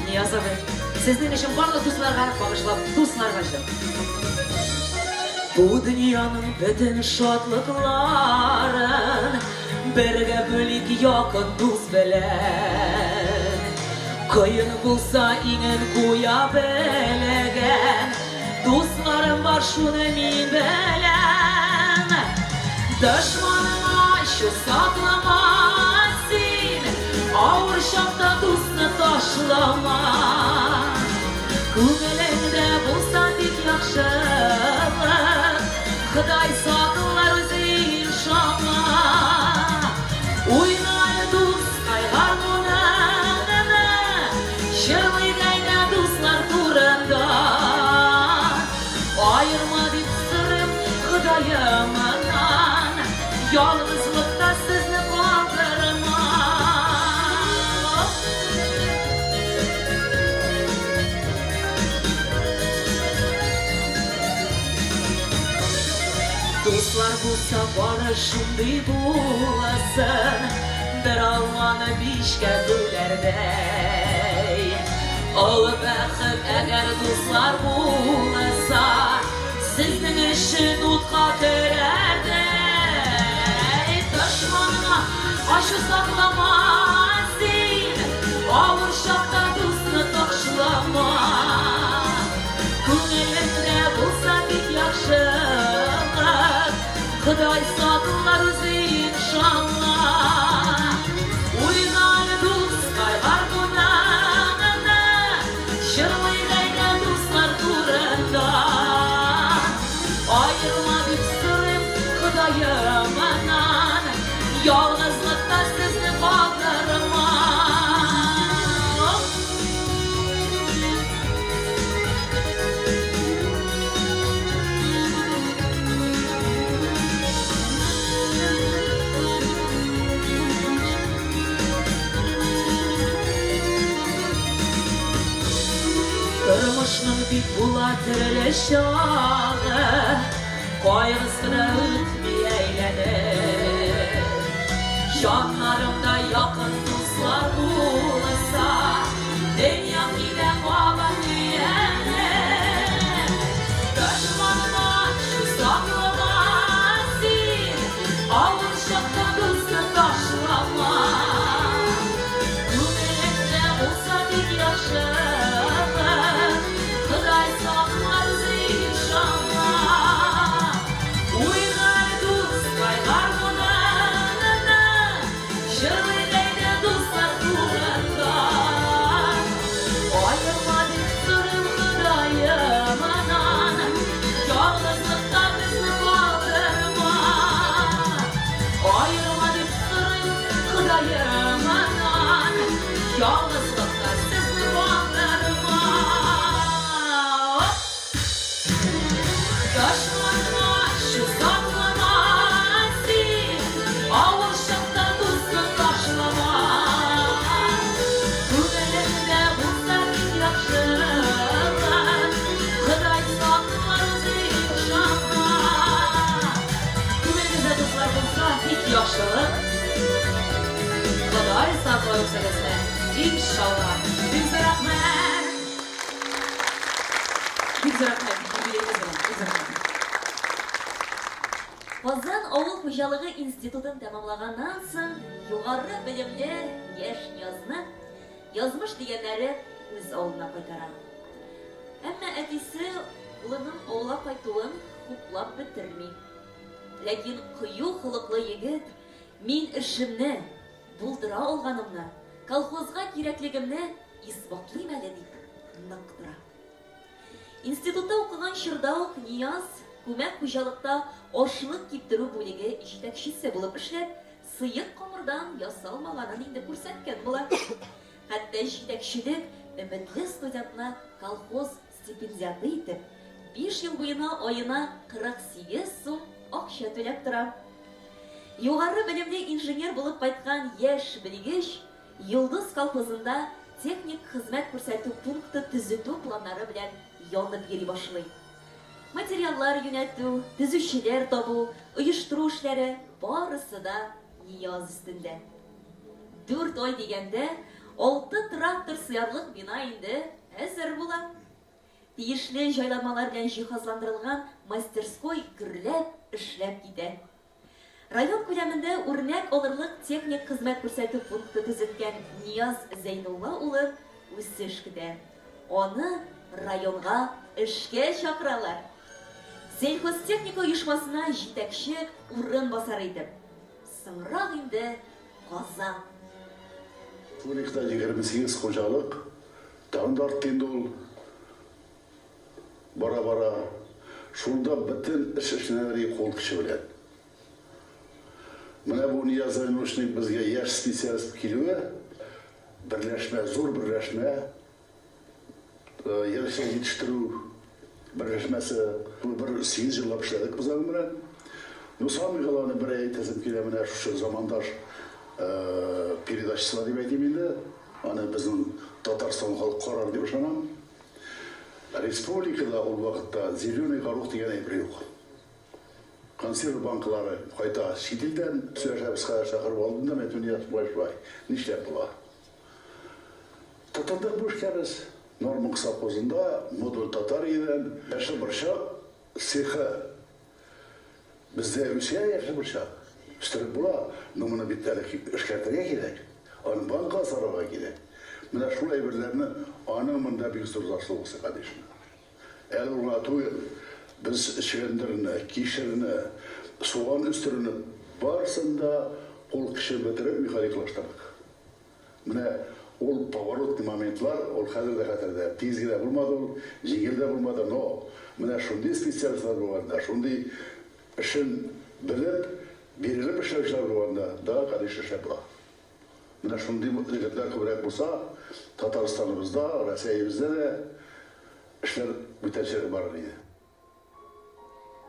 Нияз абый. Сезнең өчен барлык дусларга багышлап дусларга җыр. Бу дөньяның бөтен шатлыкларын бергә бүлик якын дус белән. Кыен булса иңен куя белгән дусларым бар, шуны мин беләм. Дошманыңа ачу саклама син, авыр чакта дусны ташлама. Күңелеңдә булса тик яхшылык, Ходай саклар үзе иншалла. Уйна әле, дускай, гармуныңны, җырлыйк әйдә дуслар турында. Аерма дип сорыйм Ходаемнан, ялгызлыкта сезне калдырма. Дуслар булса бары шундый булсын, бер алманы бишкә бүләрдәй. Олы бәхет, әгәр дуслар булса, сезнең өчен утка керәрдәй. Дошманыңа ачу саклама син, авыр чакта дусны ташлама. Күңелеңдә булса тик яхшылык, Ходай саклар үзе иншалла. Уйна әле, дускай, гармуныңны, җырлыйк әйдә дуслар турында. Аерма дип сорыйм Ходаемнан, ялгызлыкта сезне калдырма. Тормышның бит була төрле чагы, кайгысы да үтми әйләнеп. Җаннарымда якын дуслар булса, дөньям китә кабат төялеп. Дошманыңа ачу саклама син, авыр чакта дусны ташлама. Күңелеңдә булса тик яхшылык, Ходай саклар үзе иншалла. Уйна әле, дускай, гармуныңны, җырлыйк әйдә дуслар турында. Аерма дип сорыйм Ходаемнан, ялгызлыкта безне калдырма. Аерма дип сорыйм Ходаемнан, ялгызлыкта сезне калдырма. Дошманыңа ачу саклама син, авыр чакта дусны ташлама. Күңелеңдә булса тик яхшылык, Ходай саклар үзе иншалла. Күңелегездә дуслар булса тик яхшылык, Ходай саклар үзегезне, иншалла. Бик зур рәхмәт. Бик зур рәхмәт. Юбилеегез белән. Бик зур рәхмәт. Казан авыл хуҗалыгы институтын тәмамлаганнан соң, югары белемле яшь Ниязны язмыш дигәннәре үз авылына кайтара. Әмма әтисе улының авылга кайтуын хуплап бетерми. Ләкин кыю холыклы егет, мин эшемне булдыра алганымны, колхозга кирәклегемне исбатлыйм әле, дип нык тора. Институтта укыган чорда ук Нияз күмәк хуҗалыкта ашлык киптерү бүлеге җитәкчесе булып эшләп, сыек камырдан ясалмаганын инде күрсәткән була. Хәтта җитәкчелек өметле студентны колхоз стипендиаты итеп, 5 ел буена аена 48 сум акча түләп тора. Югары белемле инженер булып кайткан яшь белгеч Йолдыз колхозында техник хезмәт күрсәтү пункты төзетү планнары белән янып йөри башлый. Материаллар юнәтү, төзүчеләр табу, оештыру эшләре барысы да Нияз өстендә. 4 ай дигәндә, алты трактор сыярлык бина инде әзер була. Тиешле җайланмалар белән җиһазландырылган мастерской гөрләп эшләп китә. Район күләмендә үрнәк алырлык техник хезмәт күрсәтү пункты төзеткән Нияз Зәйнулла улын үсеш көтә. Аны районга эшкә чакыралар. Сельхозтехника оешмасына җитәкче урынбасары итеп. Соңрак инде Казан. Республикада 28 хуҗалык, тагын да артты инде ул. Бара-бара. Шунда бөтен эш эшләнә кул көче белән. Менә бу Нияз Зайнулловичның безгә яшь специалист килүе, берләшмә, зур берләшмә, яшел җитештерү берләшмәсе. Бер 8 еллап эшләдек без аның белән. Ну, самый главный бер әйтәсем килә, менә шушы Замандаш передачасына дип әйтим инде. Аны безнең Татарстан халкы карар дип ышанам. Республикада ул вакытта зеленый горох дигән әйбер юк. Консерв банкалары кайта чит илдән, сөйләшәбез хәзер, чакырып алдым да, әйтү Нияз, болай шулай, нишләп була? Тотындык бу эшкә без. Норманг совхозында модуль Татариядән яшел борчак цехы бездә үсә, яшел борчак. Үстереп була, но моны бит әле эшкәртергә кирәк. Аны банкага салырга кирәк. Менә шул әйберләрне аның монда бик зур заслугасы, конечно. Әле ул гына түгел, без чөгендерне, кишерне, суган үстерүне барысын да кул көче бетереп механиклаштырдык. Менә ул поворотный моментлар, ул хәзер дә хәтердә. Тиз генә булмады ул, җиңел дә булмады, но менә шундый специалистлар булганда, шундый эшен белеп, бирелеп эшләүчеләр булганда, да, конечно, эшләп була. Менә шундый егетләр күбрәк булса, Татарстаныбызда, Россиябездә дә эшләр бүтәнчәрәк барыр иде.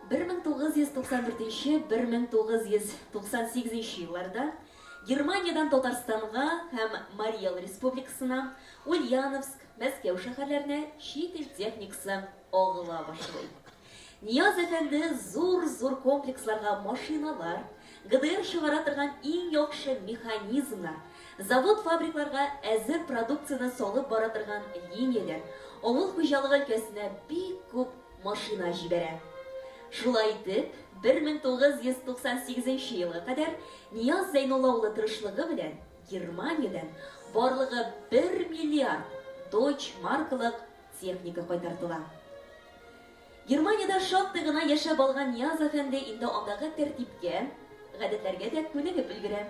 1994-1998 елларда Германиядән Татарстанга һәм Марий Эл Республикасына, Ульяновск, Мәскәү шәһәрләренә чит ил техникасы агыла башлый. Нияз әфәнде зур-зур комплексларга машиналар, ГДР чыгара торган иң яхшы механизмнар, завод-фабрикларга әзер продукцияне салып бара торган линияләр, авыл хуҗалыгы өлкәсенә бик күп машина җибәрә. Шулай итеп, 1998 елга кадәр Нияз Зәйнулла улы тырышлыгы белән Германиядән барлыгы 1 миллиард Дойч маркалык техника кайтартыла. Германиядә шактый гына яшәп алган Нияз әфәнде инде андагы тәртипкә, гадәтләргә дә күнегеп өлгерә.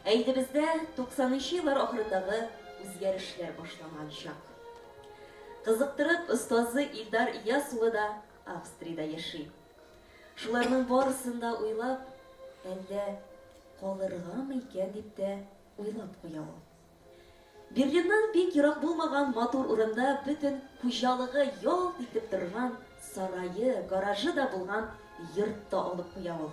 Ә илебездә 90 нчы еллар ахырындагы үзгәрешләр башланган чак. Кызыктырып, остазы Илдар Ильяс улы да Австриядә яши. Шуларның барысын да уйлап, әллә калыргамы икән дип тә уйлап куя ул. Берлиннан бик ерак булмаган матур урында бөтен хуҗалыгы ялт итеп торган сарае, гаражы да булган йорт та алып куя ул.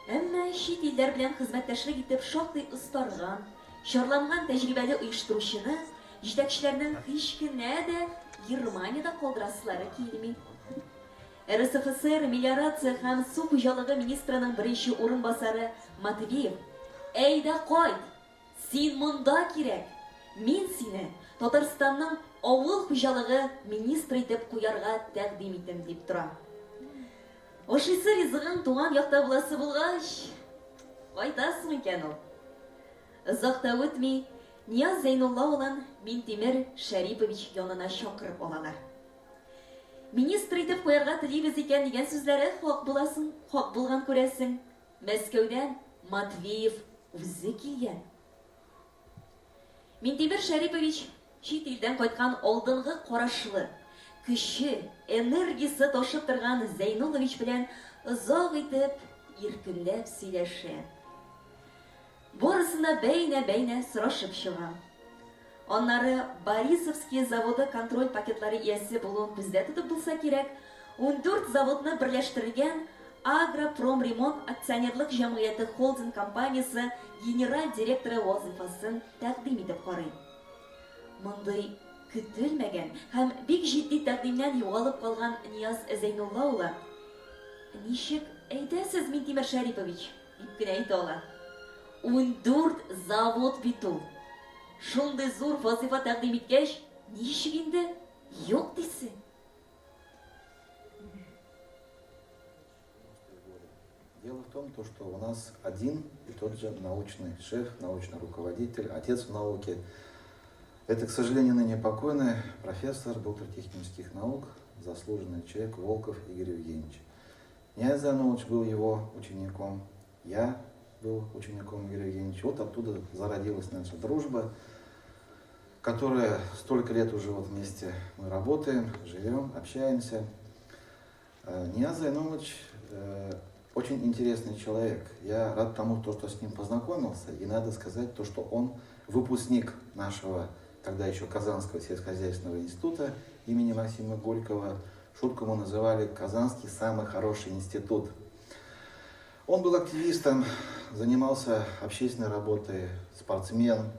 Әмма чит илләр белән хезмәттәшлек итеп шактый остарган, чарланган тәҗрибәле оештыручыны җитәкчеләрнең һич кенә дә Германиядә калдырасылары килми. РСФСР мелиорация һәм су хуҗалыгы министрының беренче урынбасары Матвеев, Әйдә кайт! Син монда кирәк! Мин сине Татарстанның авыл хуҗалыгы министры итеп куярга тәкъдим итәм, дип тора. Ашыйсы ризыгың туган якта буласы булгач, кайтасың икән ул. Озак та үтми, Нияз Зәйнулла улын Минтимер Шәрипович янына чакырып алалар. Министр итеп куярга телибез икән дигән сүзләре хак буласын, хак булган күрәсең. Мәскәүдән Матвеев үзе килгән. Минтимер Шәрипович чит илдән кайткан алдынгы карашлы, көче, энергиясе ташып торган Зәйнуллович белән озак итеп, иркенләп сөйләшә. Барысын да бәйнә-бәйнә сорашып чыга. Аннары Борисовский заводы контроль пакетлары иясе булуын күздә тотып булса кирәк, 14 заводны берләштергән Агропромремонт акционерлык җәмгыяте холдинг компаниясе генераль директоры вазыйфасын тәкъдим итеп карый. Мондый көтелмәгән һәм бик җитди тәкъдимнән югалып калган Нияз Зәйнулла улы, Ничек әйтәсез, Минтимер Шәрипович? Дип кенә әйтә ала. 14 завод бит ул! Шундый зур вазыйфа тәкъдим иткәч, Ничек инде юк дисең? Дело в том, то, что у нас один и тот же научный шеф, научный руководитель, отец в науке. Это, к сожалению, ныне покойный профессор, доктор технических наук, заслуженный человек Волков Игорь Евгеньевич. Нияз Зайнуллович был его учеником, я был учеником Игоря Евгеньевича. Вот оттуда зародилась наша дружба, которая столько лет уже вот вместе мы работаем, живем, общаемся. Нияз Зайнуллович очень интересный человек. Я рад тому, то, что с ним познакомился. И надо сказать то, что он выпускник нашего тогда еще Казанского сельскохозяйственного института имени Максима Горького. Шутку мы называли «Казанский самый хороший институт». Он был активистом, занимался общественной работой, спортсмен.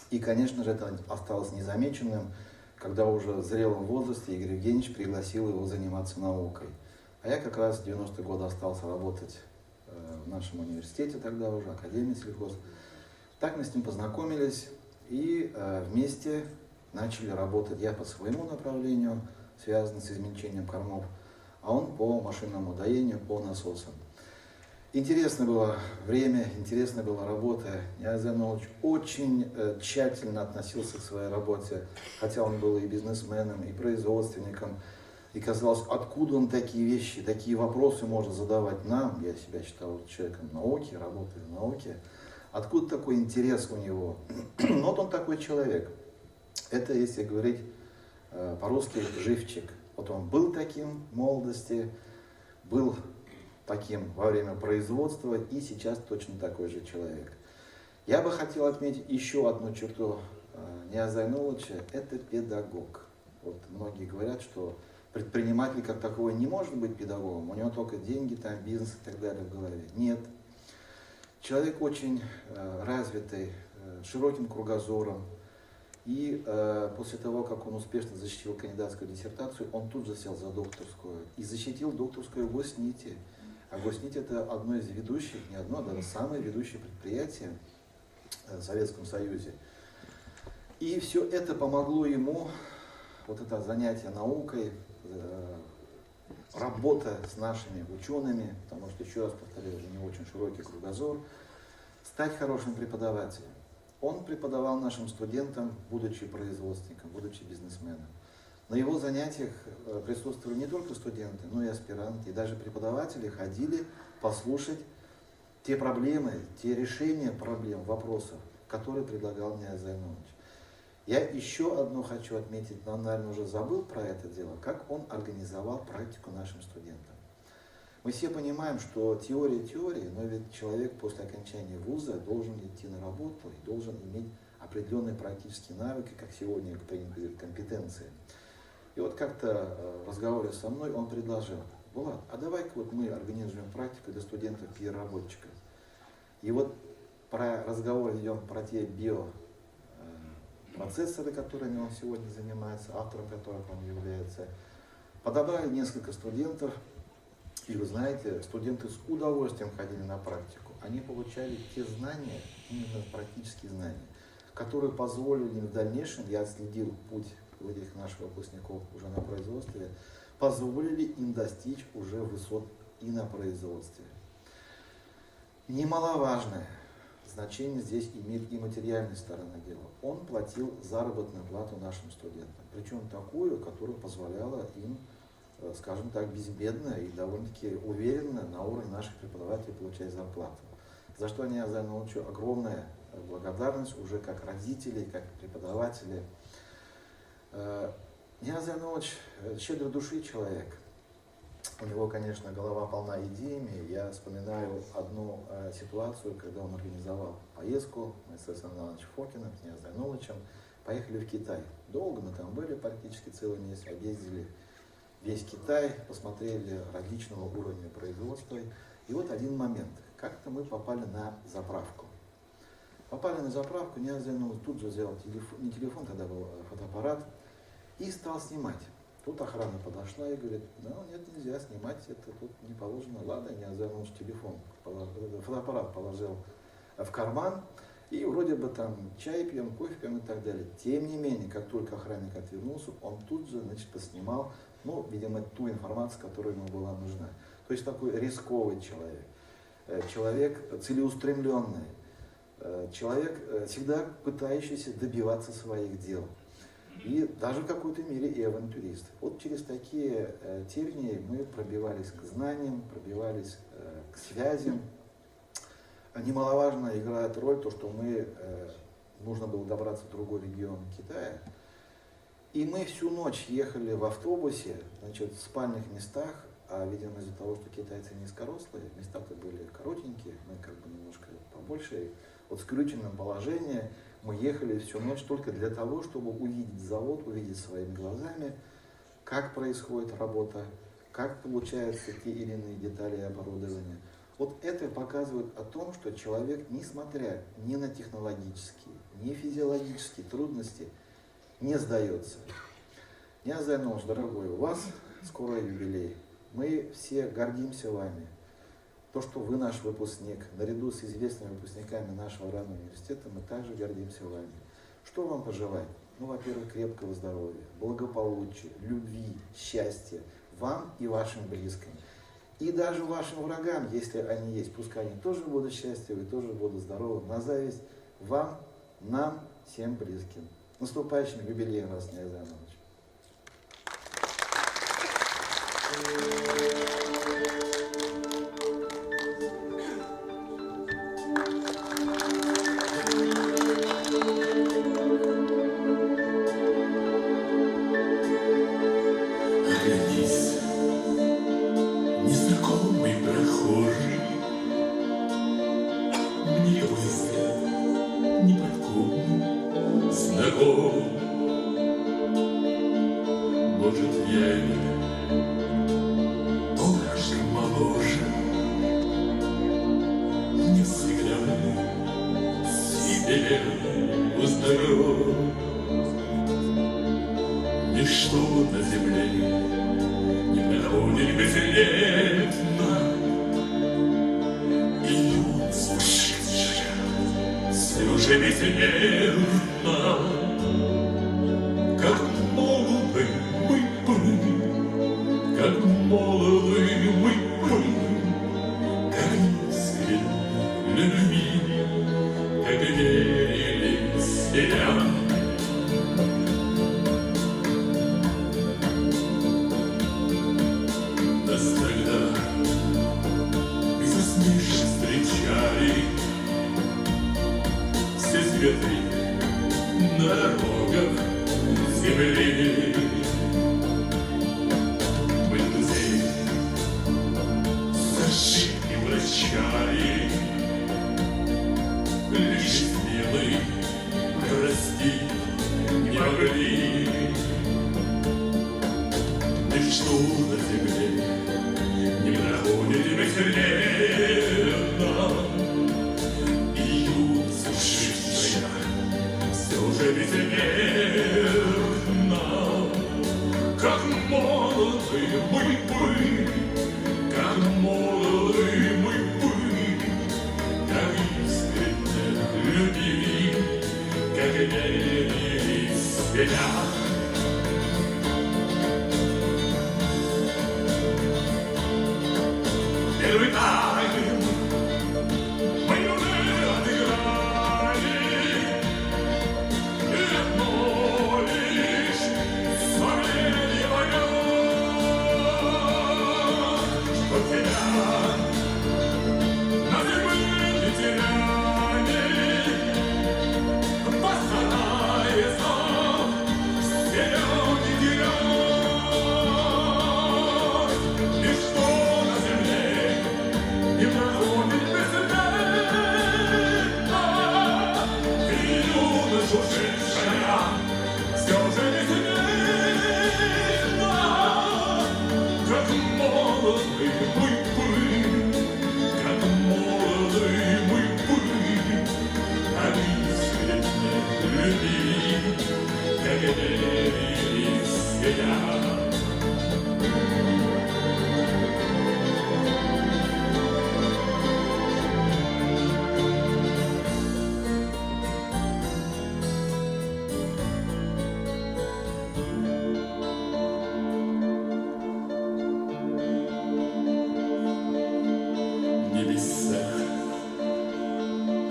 И, конечно же, это осталось незамеченным, когда уже в зрелом возрасте Игорь Евгеньевич пригласил его заниматься наукой. А я как раз в 90-е годы остался работать в нашем университете тогда уже, Академии сельхоз. Так мы с ним познакомились и вместе начали работать. Я по своему направлению, связанному с измельчением кормов, а он по машинному доению, по насосам. Интересно было время, интересна была работа. Нияз Зайнуллович очень тщательно относился к своей работе, хотя он был и бизнесменом, и производственником. И казалось, откуда он такие вещи, такие вопросы может задавать нам? Я себя считал человеком науки, работаю в науке. Откуда такой интерес у него? Вот он такой человек. Это, если говорить по-русски, живчик. Вот он был таким в молодости, был таким во время производства и сейчас точно такой же человек. Я бы хотел отметить еще одну черту Нияза Зайнулловича – это педагог. Вот многие говорят, что предприниматель как таковой не может быть педагогом, у него только деньги, там, бизнес и так далее в голове. Нет. Человек очень развитый, широким кругозором. И после того, как он успешно защитил кандидатскую диссертацию, он тут же сел за докторскую. И защитил докторскую в Госните. А Госнит — это одно из ведущих, не одно, а даже самое ведущее предприятие в Советском Союзе. И все это помогло ему, вот это занятие наукой, работа с нашими учеными, потому что, еще раз повторяю, у него очень широкий кругозор, стать хорошим преподавателем. Он преподавал нашим студентам, будучи производственником, будучи бизнесменом. На его занятиях присутствовали не только студенты, но и аспиранты, и даже преподаватели ходили послушать те проблемы, те решения проблем, вопросов, которые предлагал Нияз Зайнуллович. Я еще одно хочу отметить, но он, наверное, уже забыл про это дело, как он организовал практику нашим студентам. Мы все понимаем, что теория теории, но ведь человек после окончания вуза должен идти на работу и должен иметь определенные практические навыки, как сегодня принято говорить, компетенции. И вот как-то в разговоре со мной он предложил: Булат, а давай-ка вот мы организуем практику для студентов-переработчиков. И вот про разговор идем про те биопроцессоры, которыми он сегодня занимается, автором которых он является. Подобрали несколько студентов, и вы знаете, студенты с удовольствием ходили на практику. Они получали те знания, именно практические знания, которые позволили им в дальнейшем, я отследил путь этих наших выпускников уже на производстве, позволили им достичь уже высот и на производстве. Немаловажное значение здесь имеет и материальная сторона дела. Он платил заработную плату нашим студентам, причем такую, которая позволяла им, скажем так, безбедно и довольно-таки уверенно на уровне наших преподавателей получать зарплату. За что я Зайнулловичу огромная благодарность уже как родители, как преподаватели. Нияз Зайнуллович щедрой души человек. У него, конечно, голова полна идеями. Я вспоминаю одну ситуацию, когда он организовал поездку. Мы с Александром Ивановичем Фокиным, с Ниязом Зайнулловичем поехали в Китай. Долго мы там были, практически целый месяц, объездили весь Китай, посмотрели различного уровня производства. И вот один момент. Как-то мы попали на заправку. Попали на заправку, Нияз Зайнуллович тут же взял телефон, не телефон, тогда был фотоаппарат, и стал снимать. Тут охрана подошла и говорит: ну нет, нельзя снимать, это тут не положено. Ладно, Нияз Зайнуллович телефон, фотоаппарат положил в карман И вроде бы там чай пьем, кофе пьем и так далее. Тем не менее, как только охранник отвернулся, он тут же, значит, поснимал, ну, видимо, ту информацию, которая ему была нужна. То есть такой рисковый человек, человек целеустремленный, человек, всегда пытающийся добиваться своих дел. И даже в какой-то мере и авантюрист. Вот через такие тернии мы пробивались к знаниям, пробивались к связям. Немаловажно играет роль то, что мы, нужно было добраться в другой регион Китая. И мы всю ночь ехали в автобусе, значит, в спальных местах, а, видимо, из-за того, что китайцы низкорослые, места-то были коротенькие, мы как бы немножко побольше. Вот в скрюченном положении мы ехали всю ночь только для того, чтобы увидеть завод, увидеть своими глазами, как происходит работа, как получаются те или иные детали и оборудование. Вот это показывает о том, что человек, несмотря ни на технологические, ни физиологические трудности, не сдается. Нияз Зайнуллович, дорогой, у вас скоро юбилей. Мы все гордимся вами. То, что вы наш выпускник, наряду с известными выпускниками нашего РАН университета, мы также гордимся вами. Что вам пожелать? Ну, во-первых, крепкого здоровья, благополучия, любви, счастья вам и вашим близким. И даже вашим врагам, если они есть, пускай они тоже будут счастливы, тоже будут здоровы. На зависть вам, нам, всем близким. Наступающим юбилеем вас, Нияз Зайнуллович. Оглянись, незнакомый прохожий, мне твой взгляд неподкупный знаком. Может, я и тоже моложе, не всегда себе узнаю. Ничто на земле не проходит бесследно, и юность ушедшая все же бессмертна. Как молоды мы были, как молоды мы были, как искренне любили, как верили в себя. Нас тогда без усмешек встречали все цветы на дорогах земли. Мы друзей с ошибки прощали, лишь измены простить не могли. Ничто на земле не проходит бесследно, и юность ушедшая все же бессмертна. Как молоды мы были, как молоды мы были, как искренне любили, как верили в себя. Первый тайм мы уже отыграли, и одно лишь сомнение мое, что тебя на земле не теряли, постарайся себя не терять. Ничто на земле не проходит бесследно, и юность ушедшая все же бессмертна. Как молоды мы были, как молоды мы были, как искренне любили, как верили в себя.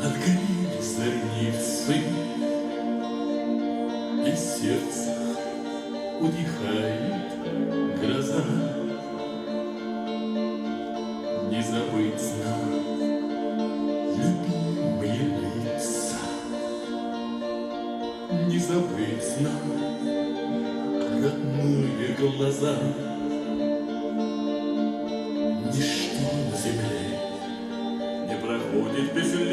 Отгорели зорницы, И в сердцах утихает гроза. Не забыть нам любимые лица, Не забыть нам родные глаза. Ничто на земле не проходит бесследно,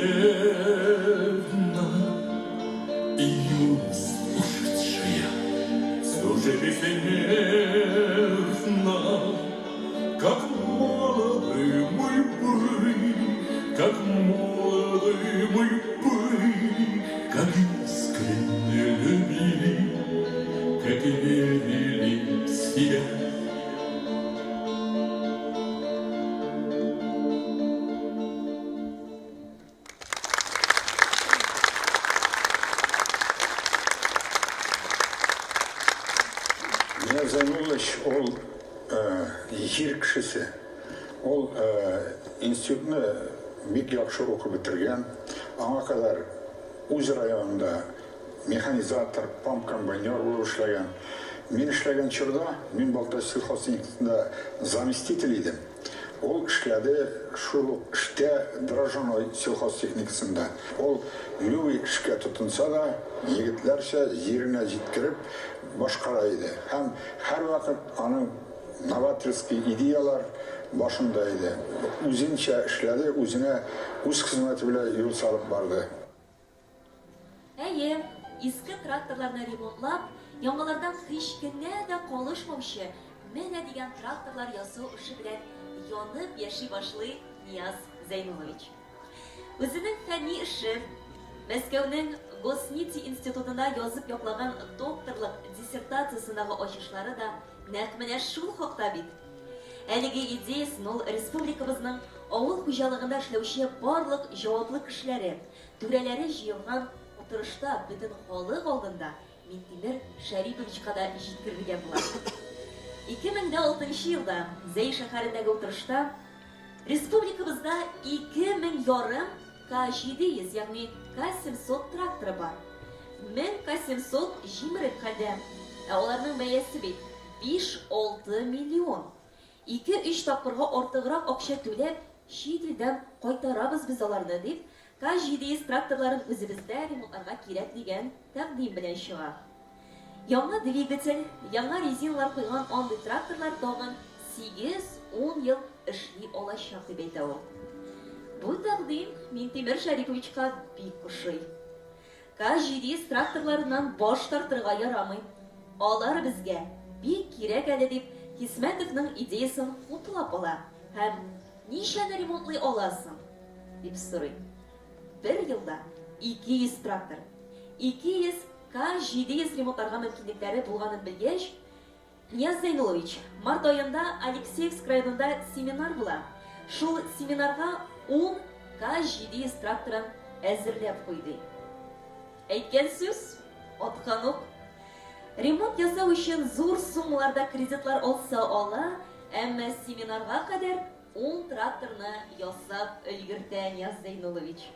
И юность ушедшая все же бессмертна. Как молоды мы были, как молоды мы были, как искренне любили, как верили в себя. Нияз Зәйнуллович ул җир кешесе. Ул институтны бик яхшы укып бетергән. Аңа кадәр үз районында механизатор, памп-комбайнер булып эшләгән. Мин эшләгән чорда, мин Балтач сельхозтехникасында заместитель идем. Ул эшләде шул ук эштә Дрожжиной сельхозтехникасында. Ул любой эшкә тотынса да, егетләрчә җиренә җиткереп башкара иде. Һәм һәрвакыт аның новаторский идеялар башында иде. Үзенчә эшләде, үзенә үз хезмәте белән юл салып барды. Әйе, иске тракторларны ремонтлап, яңалардан һич кенә дә калышмаучы менә дигән тракторлар ясау эше белән янып яши башлый Нияз Зәйнуллович. Үзенең фәнни эше, Мәскәүнең Госнити институтында язып яклаган докторлык диссертациясендагы ачышлары да нәкъ менә шул хакта бит. Әлеге идеясен ул республикабызның авыл хуҗалыгында эшләүче барлык җаваплы кешеләре, түрәләре җыелган утырышта бөтен халык алдында Минтимер Шәриповичка да җиткерергә була. 2006 елда Зәй шәһәрендәге утырышта республикабызда 2 мең ярым К-700, ягъни К-700 тракторы бар. 1000 К-700 җимерек хәлдә. Ә аларның бәясе бит 5-6 миллион. 2-3 тапкырга артыграк акча түләп, чит илдән кайтарабыз без аларны, дип, К-700 тракторларын үзебездә ремонтларга кирәк дигән тәкъдим белән чыга. Яңа двигатель, яңа резиналар куйган андый тракторлар тагын 8-10 ел эшли алачак дип әйтә ул. Бу тәкъдим Минтимер Шәриповичка бик ошый. К-700 тракторларыннан баш тартырга ярамый. Алар безгә бик кирәк әле дип Хисмәтовның идеясын хуплап ала һәм ничәне ремонтлый аласың дип сорый. Бер елда 200 трактор, 200 К-700 ремонтларга мөмкинлекләре булганын белгәч, Нияз Зәйнуллович, март аенда Алексеевск районында семинар була. Шул семинарга 10 К-700 тракторын әзерләп куй ди. Әйткән сүз, аткан ук. Ремонт ясау өчен зур суммаларда кредитлар алса ала, әмма семинарга кадәр 10 тракторны ясап өлгертә Нияз Зәйнуллович.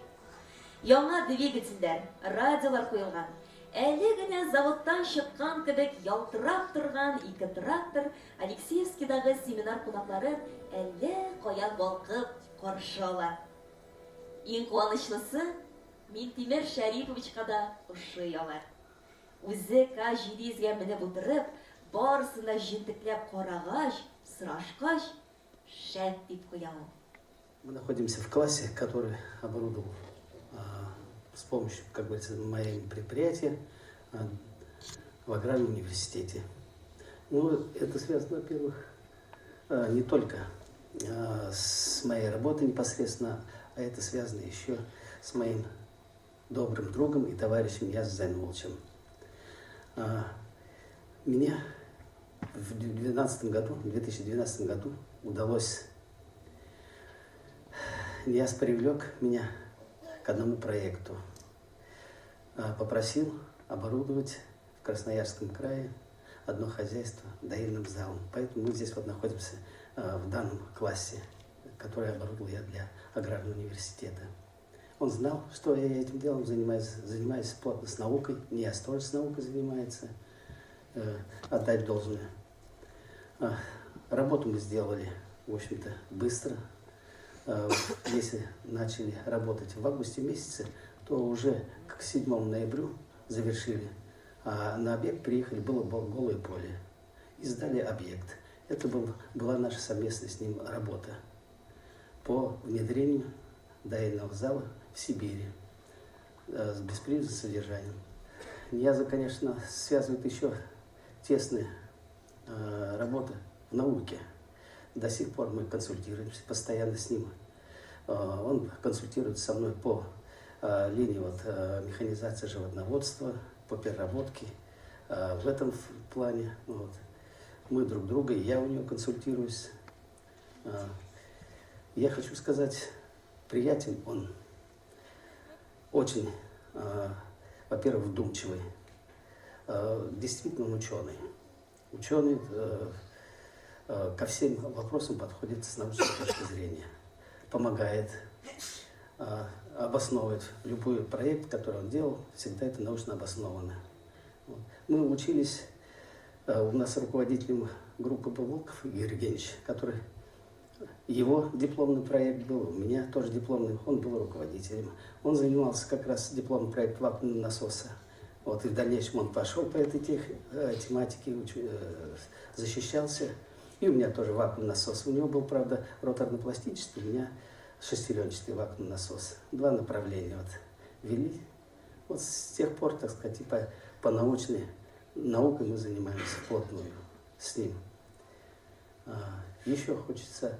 Яңа двигательләр, радиолар куелган. Әле генә заводтан чыккан кебек ялтырап торган ике трактор Алексеевскидагы семинар кунаклары әллә каян балкып каршы ала. Иң куанычлысы, Минтимер Шәриповичка да ошый алар. Үзе К-700гә менеп утырып, барысын да җентекләп карагач, сорашкач, шәп дип куя ул. Мы находимся в классе, который оборудовал с помощью, как говорится, моего предприятия в аграрном университете. Ну, это связано, во-первых, не только с моей работой непосредственно, а это связано еще с моим добрым другом и товарищем Ниязом Зайнулловичем. Мне в 2012 году, в 2012 году удалось, Нияз привлек меня к одному проекту. Попросил оборудовать в Красноярском крае одно хозяйство доильным залом. Поэтому мы здесь вот находимся в данном классе, который оборудовал я для аграрного университета. Он знал, что я этим делом занимаюсь, занимаюсь плотно с наукой. Нияз тоже с наукой занимается. Отдать должное. Работу мы сделали, в общем-то, быстро. Если начали работать в августе месяце, то уже к 7 ноябрю завершили. А на объект приехали, было голое поле. И сдали объект. Это была наша совместная с ним работа по внедрению доильного зала в Сибири с бесприводным содержанием. Нияза, конечно, связывает еще тесная работа в науке. До сих пор мы консультируемся постоянно с ним. Он консультируется со мной по линии вот, механизации животноводства, по переработке. В этом плане вот. Мы друг друга, и я у него консультируюсь. Я хочу сказать, приятель, он очень, во-первых, вдумчивый. Действительно, он ученый. Ученый ко всем вопросам подходит с научной точки зрения. Помогает, обосновывает любой проект, который он делал, всегда это научно обосновано. Вот. Мы учились, у нас руководителем группы был Волков Игорь Евгеньевич, который, его дипломный проект был, у меня тоже дипломный, он был руководителем. Он занимался как раз дипломным проектом вакуумного насоса. Вот, и в дальнейшем он пошел по этой тематике, защищался. И у меня тоже вакуумный насос. У него был, правда, роторно-пластический, у меня шестеренчатый вакуумный насос. Два направления вот вели. Вот с тех пор, так сказать, и по научной наукой мы занимаемся вплотную с ним. Еще хочется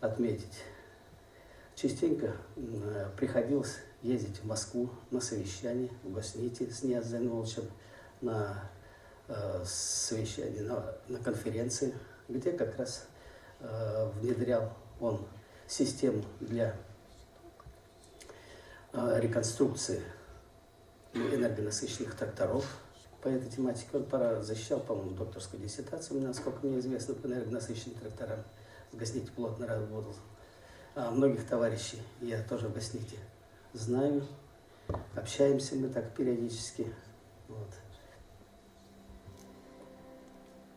отметить. Частенько приходилось ездить в Москву на совещание в Госните с Ниязом Зайнулловичем, на совещание, на конференции, где как раз внедрял он систему для реконструкции энергонасыщенных тракторов. По этой тематике он защищал, по-моему, докторскую диссертацию, насколько мне известно, по энергонасыщенным тракторам. В Госните плотно работал. Многих товарищей я тоже в Госните знаю. Общаемся мы так периодически. Вот.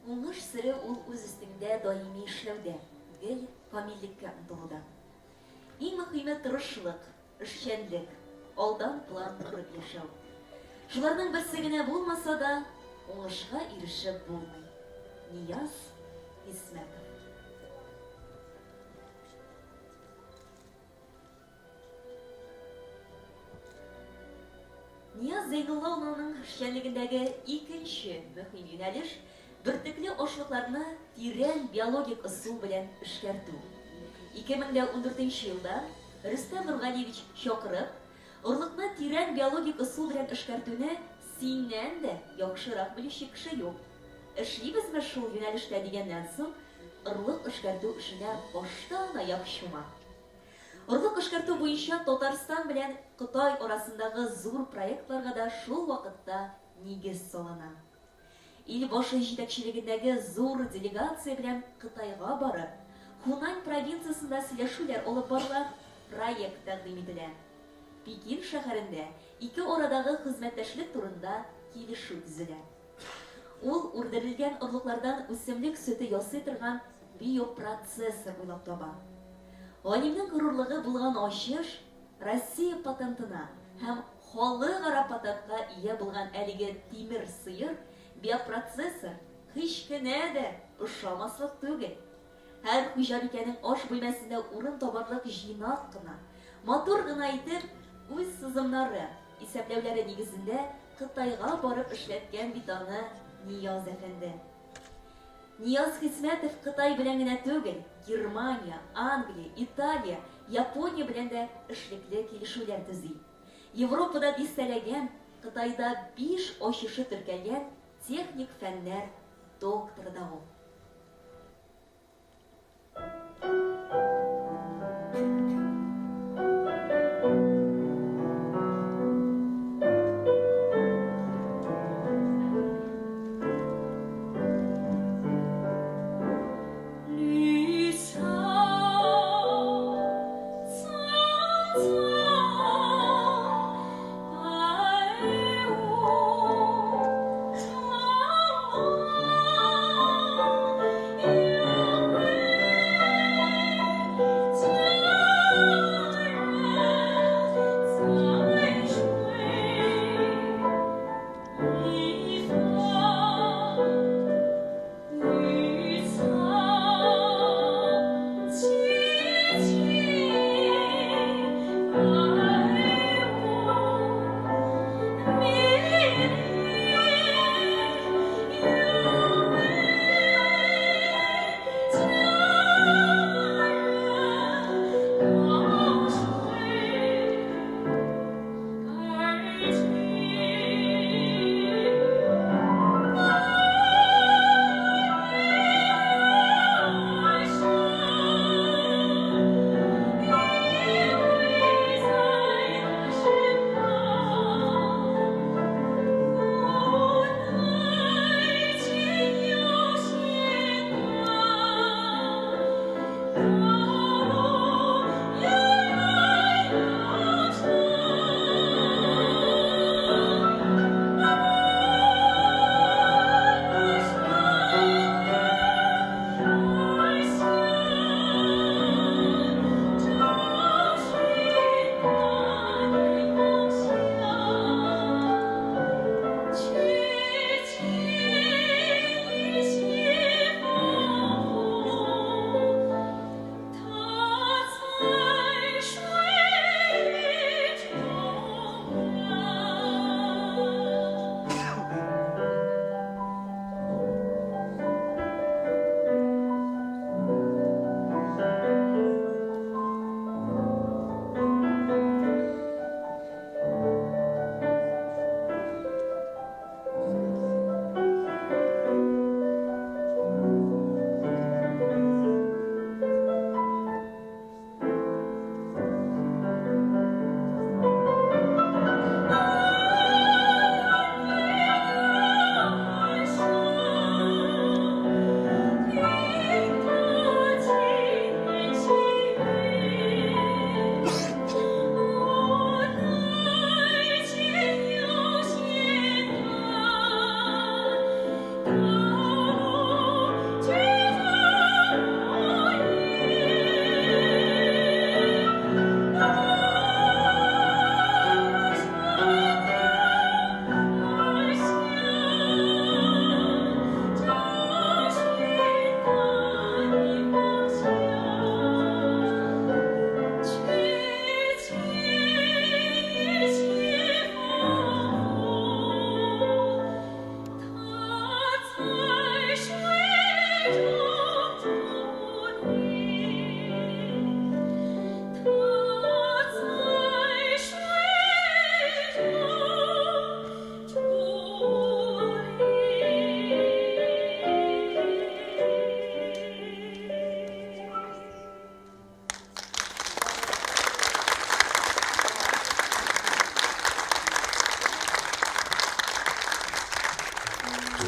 Уңыш сере ул үз өстеңдә даими эшләүдә, гел камиллеккә омтылуда. Иң мөһиме тырышлык, эшчәнлек, алдан план корып яшәү. Шуларның берсе генә булмаса да, уңышка ирешеп булмый. Нияз Хисмәтов. Нияз Зәйнулла улының эшчәнлегендәге икенче мөһим юнәлеш бөртекле ашлыкларны тирән биологик ысул белән эшкәртү. 2014 елда Рөстәм Нургалиевич чакырып, орлыкны тирән биологик ысул белән эшкәртүне синнән дә яхшырак белүче кеше юк. Эшлибезме шул юнәлештә дигәннән соң, орлык эшкәртү эшенә баштан аяк чума. Орлык эшкәртү буенча Татарстан белән Кытай арасындагы зур проектларга да шул вакытта нигез салына. Ил башы җитәкчелегендәге зур делегация белән Кытайга барып, Хунань провинциясендә сөйләшүләр алып барыла, проект тәкъдим ителә. Пекин шәһәрендә ике арадагы хезмәттәшлек турында килешү төзелә. Ул үрдерелгән орлыклардан үсемлек сөте ясый торган биопроцессор уйлап таба. Галимнең горурлыгы булган ачыш Россия патентына һәм халыкара патентка ия булган әлеге тимер сыер биопроцессор һич кенә дә ошамаслык түгел. Һәр хуҗабикәнең аш бүлмәсендә урын табарлык җыйнак кына, матур гына итеп, үз сызымнары, исәпләүләре нигезендә Кытайга барып эшләткән бит аны Нияз әфәнде. Нияз Хисмәтов Кытай белән генә түгел, Германия, Англия, Италия, Япония белән дә эшлекле килешүләр төзи. Европада дистәләгән, Кытайда биш ачышы теркәлгән техник фәннәр докторы да ул. 绿草苍苍。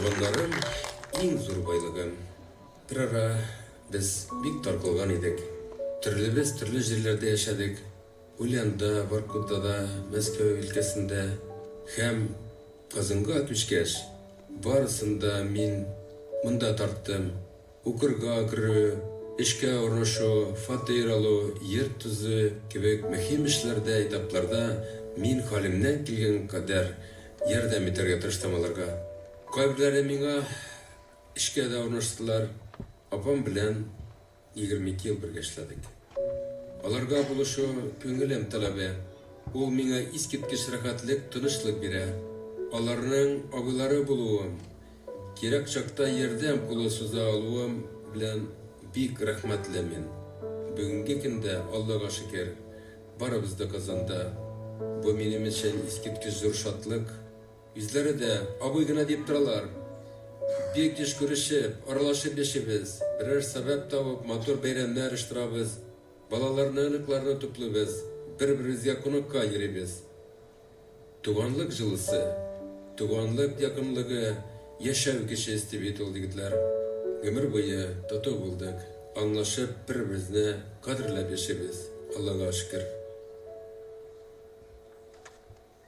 Туганнарым иң зур байлыгым. Берара без бик таркалган идек. Төрлебез төрле җирләрдә яшәдек. Ульянда, Воркутада, Мәскәү өлкәсендә һәм Казанга күчкәч, барысын да мин монда тарттым. Укырга керү, эшкә урнашу, фатир алу, йорт төзү кебек мөһим эшләрдә, этапларда мин хәлемнән килгән кадәр ярдәм итәргә тырыштым аларга. Кайберләре миңа эшкә дә урнаштылар. Апам белән 22 ел бергә эшләдек. Аларга булышу күңелем таләбе. Ул миңа искиткеч рәхәтлек, тынычлык бирә. Аларның абыйлары булуым, кирәк чакта ярдәм кулы суза алуым белән бик рәхмәтле мин. Бүгенге көндә, Аллага шөкер, барыбыз да Казанда. Бу минем өчен искиткеч зур шатлык. Үзләре дә абый гына дип торалар. Бик еш күрешеп, аралашып яшибез. Берәр сәбәп табып, матур бәйрәмнәр оештырабыз. Балаларны, оныкларны туплыйбыз, бер-беребезгә кунакка йөрибез. Туганлык җылысы, туганлык якынлыгы яшәү көче өсти бит ул, егетләр. Гомер буе тату булдык, аңлашып, бер-беребезне кадерләп яшибез, Аллага шөкер.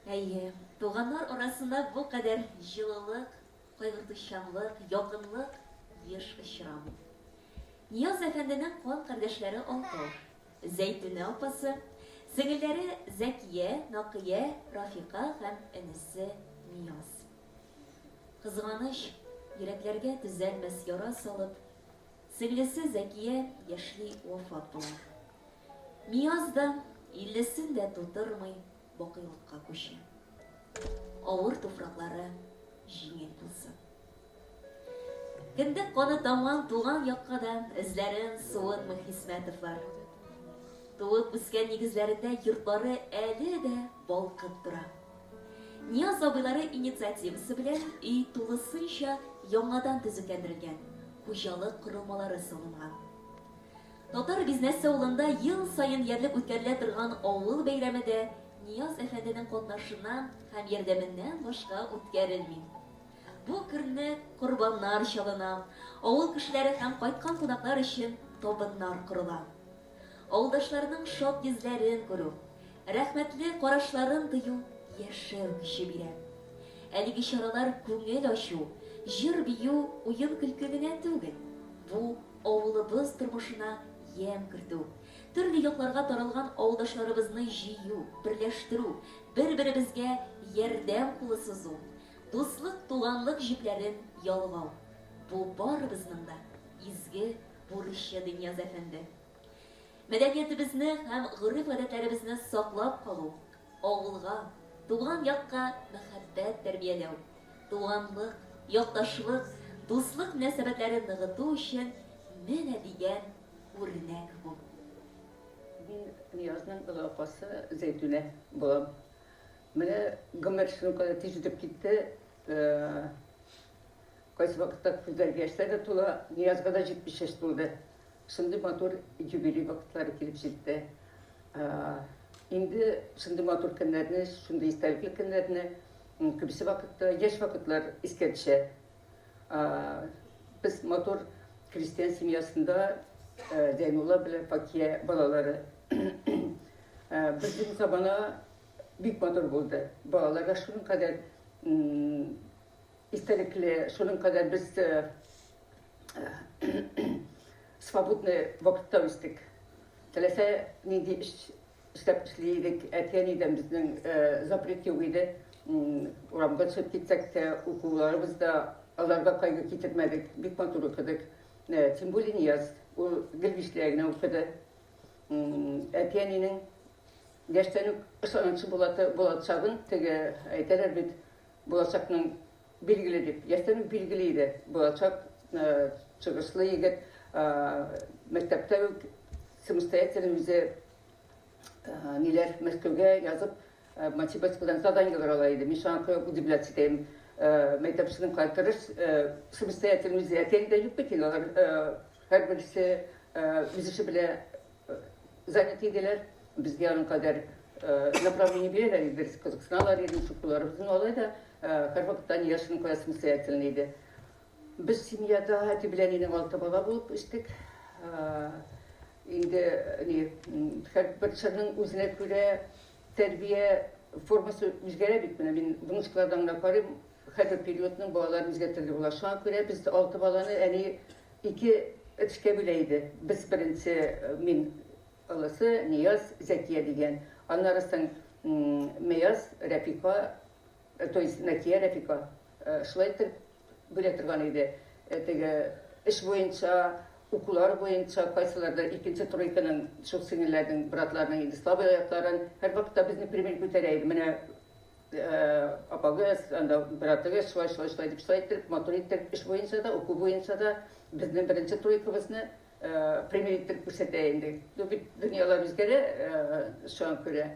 Әйе, туганнар арасында бу кадәр җылылык, кайгыртучанлык, якынлык еш очрамый. Нияз әфәнденең кан кардәшләре алтау. Зәйтүнә апасы, сеңелләре Зәкия, Накыя, Рафика һәм энесе Нияз. Кызганыч, йөрәкләргә төзәлмәс яра салып, сеңлесе Зәкия яшьли вафат була. Нияз да иллесен дә тутырмый бакыйлыкка күчә. Авыр туфраклары җиңел булсын. Кендек каны тамган туган якка да эзләрен суытмый Хисмәтовлар. Туып үскән нигезләрендә йортлары әле дә балкып тора. Нияз абыйлары инициативасы белән өй тулысынча яңадан төзекләндерелгән, хуҗалык корылмалары салынган. Татар Бизнәсе авылында ел саен диярлек үткәрелә торган авыл бәйрәме дә Нияз әфәнденең катнашыннан һәм ярдәменнән башка үткәрелми. Бу көнне корбаннар чалына, авыл кешеләре һәм кайткан кунаклар өчен табыннар корыла. Авылдашларының шат йөзләрен күрү, рәхмәтле карашларын тою яшәү көче бирә. Әлеге чаралар күңел ачу, җыр-бию, уен-көлке генә түгел. Бу, авылыбыз тормышына ямь кертү, төрле якларга таралган авылдашларыбызны җыю, берләштерү, бер-беребезгә ярдәм кулы сузу, дуслык-туганлык җепләрен ялгау. Бу барыбызның да изге бурычы, ди Нияз әфәнде. Мәдәниятебезне һәм гореф-гадәтләребезне саклап калу, авылга, туган якка мәхәббәт тәрбияләү, туганлык, якташлык, дуслык мөнәсәбәтләрен ныгыту өчен менә дигән үрнәк бу. Мин Ниязның олы апасы Зәйтүнә булам. Менә гомер шуның тиз үтеп китте. Кайсы вакытта күзләргә яшьләр дә тула. Ниязга да 70 яшь тулды. Шундый матур юбилей вакытлары килеп җитте. Инде шундый матур көннәрне, шундый истәлекле көннәрне күбесе вакытта яшь вакытлар искә төшә. Без матур крестьян семьясында Зәйнулла белән Факия балалары. Безнең замана бик матур булды. Балаларга шуның кадәр истәлекле, шуның кадәр без свободный вакытта үстек. Теләсә нинди эш эшләп эшли идек. Әти-әнидән безнең запрет юк иде. Урамга төшеп китсәк тә, укуларыбыз да аларга кайгы китермәдек. Бик матур укыдык. Тем более Нияз, ул гел бишлегә генә укыды. Әти-әнинең яшьтән үк ышанычы булачагын теге әйтәләр бит, булачакның билгеле дип. Яшьтән үк билгеле иде. Булачак чыгышлы егет мәктәптә үк самостоятельно үзе ниләр Мәскәүгә язып математикадан заданиелар ала иде. Мин шуңа күрә удивляться итәм. Мәктәп шуның кадәр тырыш, самостоятельно үзе әти дә юк бит инде, алар һәрберсе үз эше белән занят иделәр. Безгә аның кадәр направление бирәләр иде, без кызыксыналар иде, укуларыбызны алай да һәрвакытта Нияз шуның кадәр самостоятельный иде. Без семьяда әти белән әнинең алты бала булып үстек. Инде ни, һәрбер чорның үзенә күрә тәрбия формасы үзгәрә бит. Менә мин внучкалардан гына карыйм, һәрбер периодның балалары үзгә төрле була. Шуңа күрә без алты баланы әни ике эшкә бүлә иде. Без беренче, мин олысы, Нияз, Зәкия дигән. Аннары соң Мияз, Рәфика, то есть Нәкия, Рәфика. Шулай итеп бүлә торган иде. Теге эш буенча, укулар буенча, кайсыларда икенче тройканың шул сеңелләрнең, братларның инде слабый аякларын һәрвакытта безне пример күтәрә иде. Менә апагыз, анда братыгыз шулай, шулай, шулай дип, шулай иттереп, матур иттереп эш буенча да, уку буенча да безнең беренче тройкабызны пример иттереп күрсәтә инде. Ну бит дөньялар үзгәрә, шуңа күрә.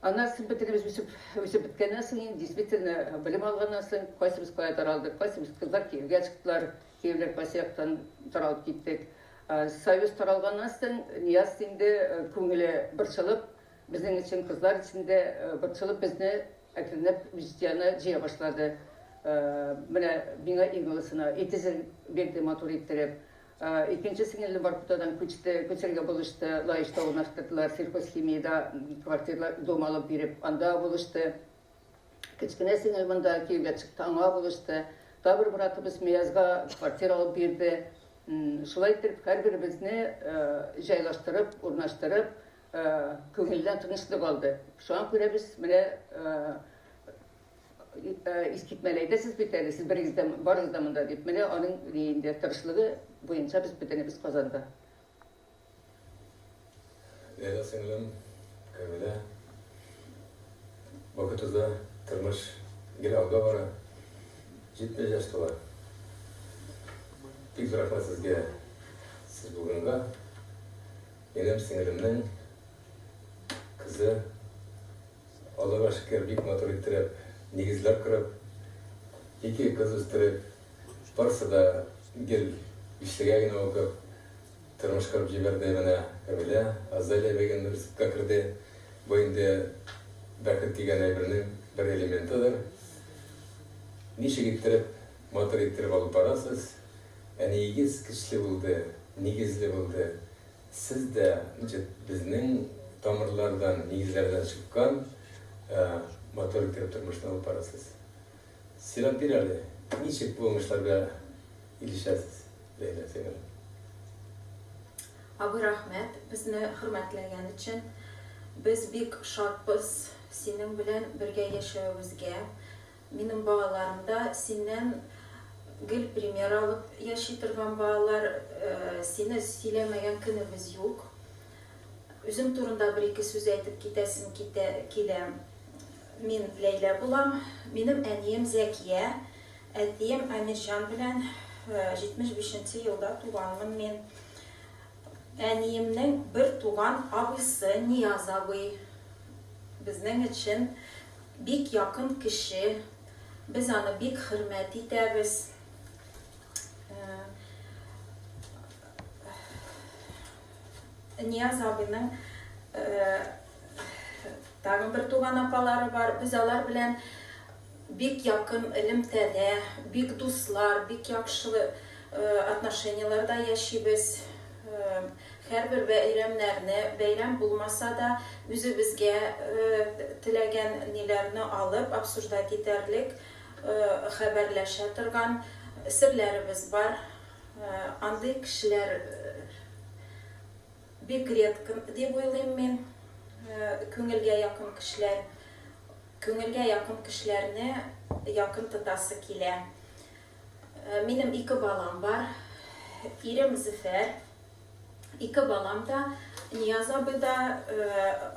Аннан соң бөтенебез үсеп, үсеп беткәннән соң инде, действительно, белем алганнан соң, кайсыбыз кая таралдык, кайсыбыз кызлар кияүгә чыктылар, кияүләр кайсы яктан таралып киттек. Союз таралганнан соң Нияз инде күңеле борчылып, безнең өчен, кызлар өчен дә борчылып, безне әкренләп үз янына җыя башлады. Менә миңа иң олысына итезен бирде матур иттереп. Икенче сеңелем Воркутадан күчте, күчәргә булышты, Лаешта урнаштырдылар, сельхозхимиядә квартира, дом алып биреп, анда булышты. Кечкенә сеңел монда кияүгә чыкты, аңа булышты. Тагы бер братыбыз Миязга квартира алып бирде. Шулай итеп, һәрберебезне җайлаштырып, урнаштырып, күңелдән тынычлык алды. Шуңа күрә без менә искитмәле әйтәсез бит әле, сез берегез дә, барыгыз да монда дип. Менә аның инде тырышлыгы буенча без бөтенебез Казанда. Ләйлә сеңлем, Камилә. Вакыт уза, тормыш гел алга бара. 70 яшь тула. Бик зур рәхмәт сезгә. Сез булганга минем сеңлемнең кызы Аллага шөкер, бик матур иттереп нигезләр корып, ике кыз үстереп, барысы да гел бишлегә генә укып, тормыш корып җибәрде. Менә Камилә, Азалия бүген университетка керде. Бу инде бәхет дигән әйбернең бер элементыдыр. Ничек иттереп, матур иттереп алып барасыз. Әниегез көчле булды, нигезле булды. Сез дә, значит, безнең тамырлардан, нигезләрдән чыккан матур иттереп тормышны алып барасыз. Сөйләп бир әле, ничек бу уңышларга ирешәсез, Ләйлә сеңелем? Абый, рәхмәт, безне хөрмәтләгән өчен. Без бик шатбыз синең белән бергә яшәвебезгә. Минем балаларым да синнән гел пример алып яши торган балалар. Сине сөйләмәгән көнебез юк. Үзем турында бер-ике сүз әйтеп китәсем китә, килә. Мин Ләйлә булам. Минем әнием Зәкия, әтием Әмирҗан белән 75 нче елда туганмын мин. Әниемнең бер туган абыйсы Нияз абый безнең өчен бик якын кеше, без аны бик хөрмәт итәбез. Нияз абыйның тагын бер туган апалары бар. Без алар белән бик якын элемтәдә, бик дуслар, бик яхшы отношениеләрдә яшибез. Һәрбер бәйрәмнәрне, бәйрәм булмаса да, үзебезгә теләгән ниләрне алып, обсуждать итәрлек, хәбәрләшә торган серләребез бар. Андый кешеләр бик редко дип уйлыйм мин. Күңелгә якын кешеләр. Күңелгә якын кешеләрне якын тотасы килә. Минем ике балам бар. Ирем Зөфәр. Ике балам да Нияз абыйда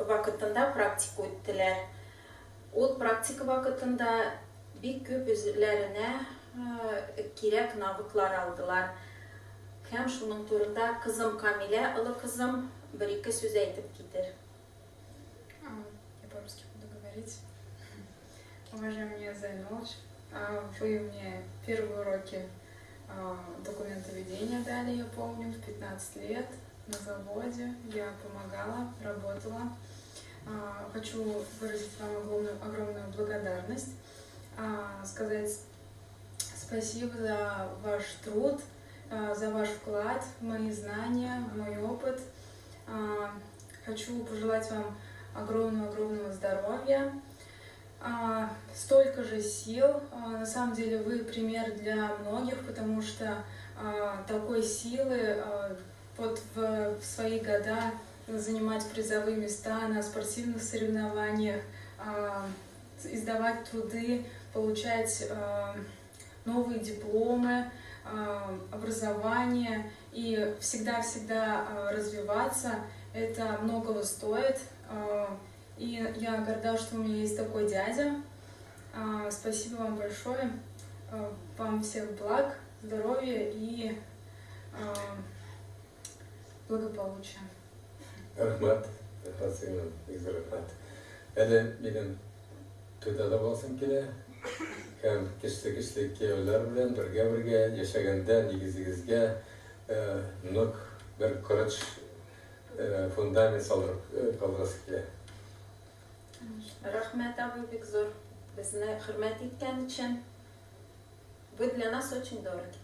вакытында практика үттеләр. Ул практика вакытында бик күп үзләренә кирәк навыклар алдылар. Һәм шуның турында кызым Камилә, олы кызым, бер-ике сүз әйтеп китер. Я по-русски буду говорить. Уважаемый Нияз Зайнулович, вы мне первые уроки документоведения дали, я помню, в 15 лет на заводе. Я помогала, работала. Хочу выразить вам огромную, огромную благодарность, сказать спасибо за ваш труд, за ваш вклад в мои знания, в мой опыт. Хочу пожелать вам огромного-огромного здоровья, столько же сил. На самом деле вы пример для многих, потому что такой силы вот в свои года занимать призовые места на спортивных соревнованиях, издавать труды, получать новые дипломы, образование и всегда-всегда развиваться, это многого стоит. И я горда, что у меня есть такой дядя. Спасибо вам большое. Вам всех благ, здоровья и благополучия. Рәхмәт, рәхмәт сеңлем, бик зур рәхмәт. Әле минем туйда да буласым килә. Һәм кешеле-кешеле кияүләр белән бергә-бергә яшәгәндә нигезегезгә нык бер корыч фундамент салдырып калдырасы килә. Рәхмәт, абый, бик зур. Безне хөрмәт иткән өчен. Вы для нас очень дороги.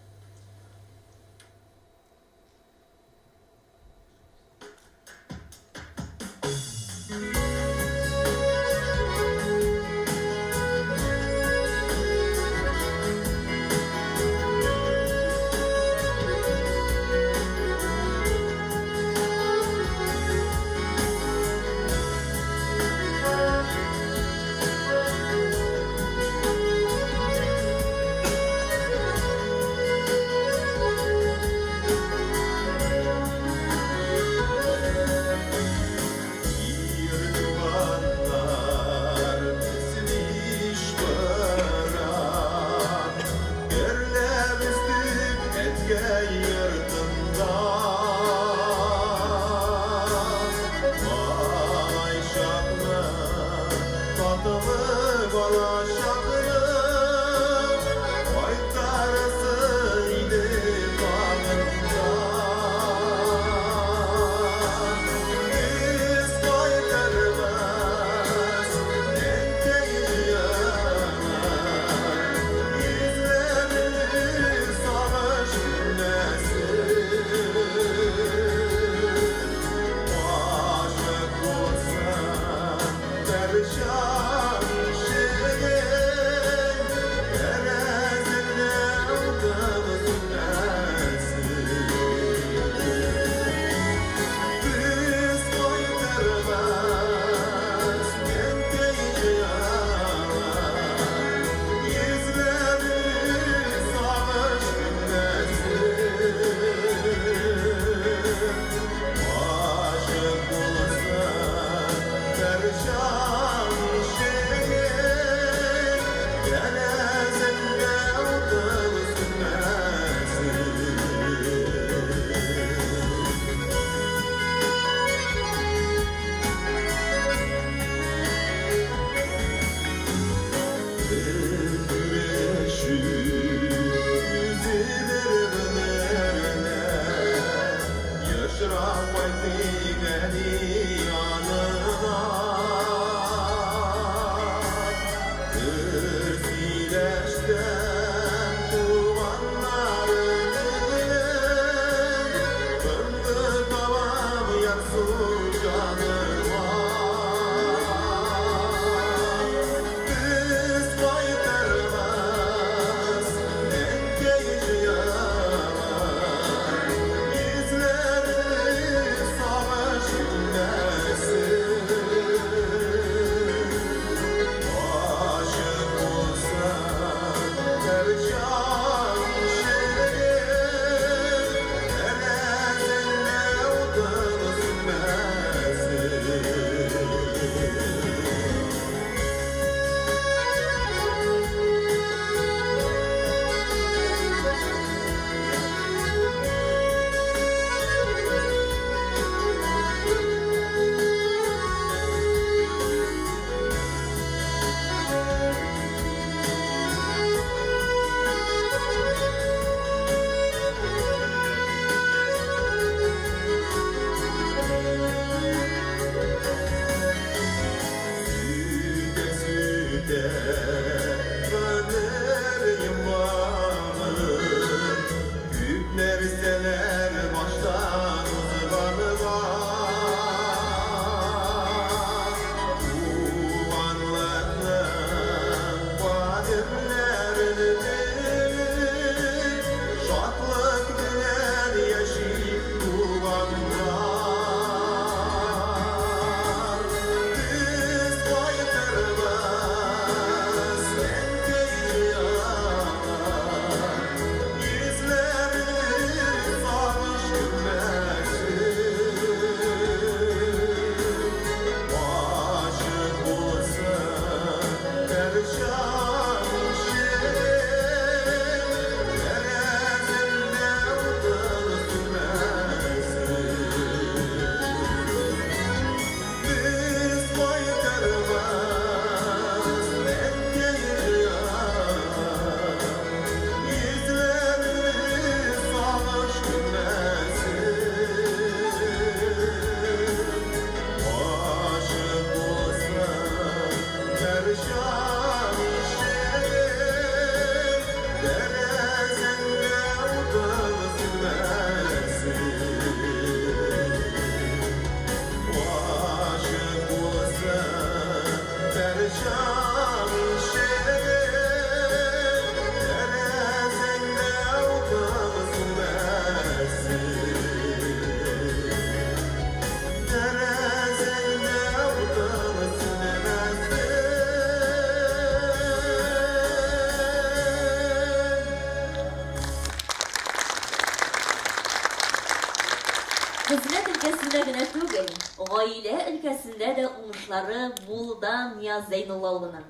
Гаилә өлкәсендә дә уңышлары мулдан Нияз Зәйнулла улының.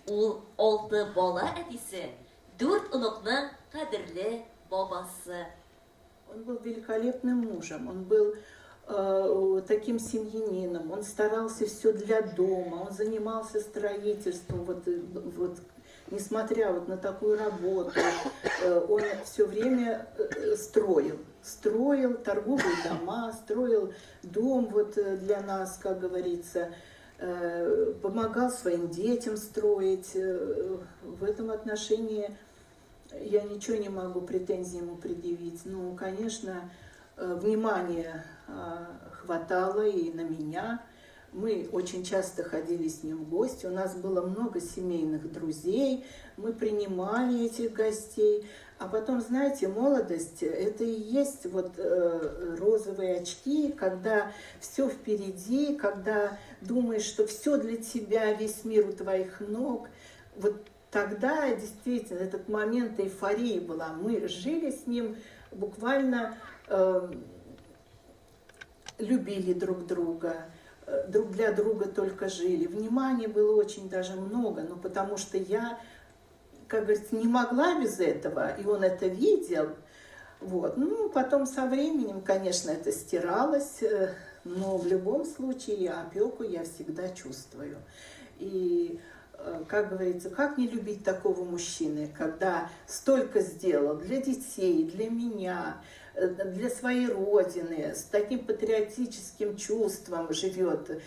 Ул алты бала әтисе, дүрт оныкның кадерле бабасы. Он был великолепным мужем, он был таким семьянином, он старался все для дома, он занимался строительством, вот, вот, несмотря вот на такую работу, он все время строил. Строил торговые дома, строил дом вот для нас, как говорится, помогал своим детям строить. В этом отношении я ничего не могу претензий ему предъявить. Ну, конечно, внимания хватало и на меня. Мы очень часто ходили с ним в гости, у нас было много семейных друзей, мы принимали этих гостей. А потом, знаете, молодость – это и есть вот розовые очки, когда все впереди, когда думаешь, что все для тебя, весь мир у твоих ног. Вот тогда действительно этот момент эйфории была. Мы жили с ним буквально, любили друг друга, друг для друга только жили. Внимания было очень даже много, но потому что я, как говорится, не могла без этого, и он это видел. Вот. Ну, потом со временем, конечно, это стиралось, но в любом случае опеку я всегда чувствую. И, как говорится, как не любить такого мужчины, когда столько сделал для детей, для меня, для своей родины, с таким патриотическим чувством живет,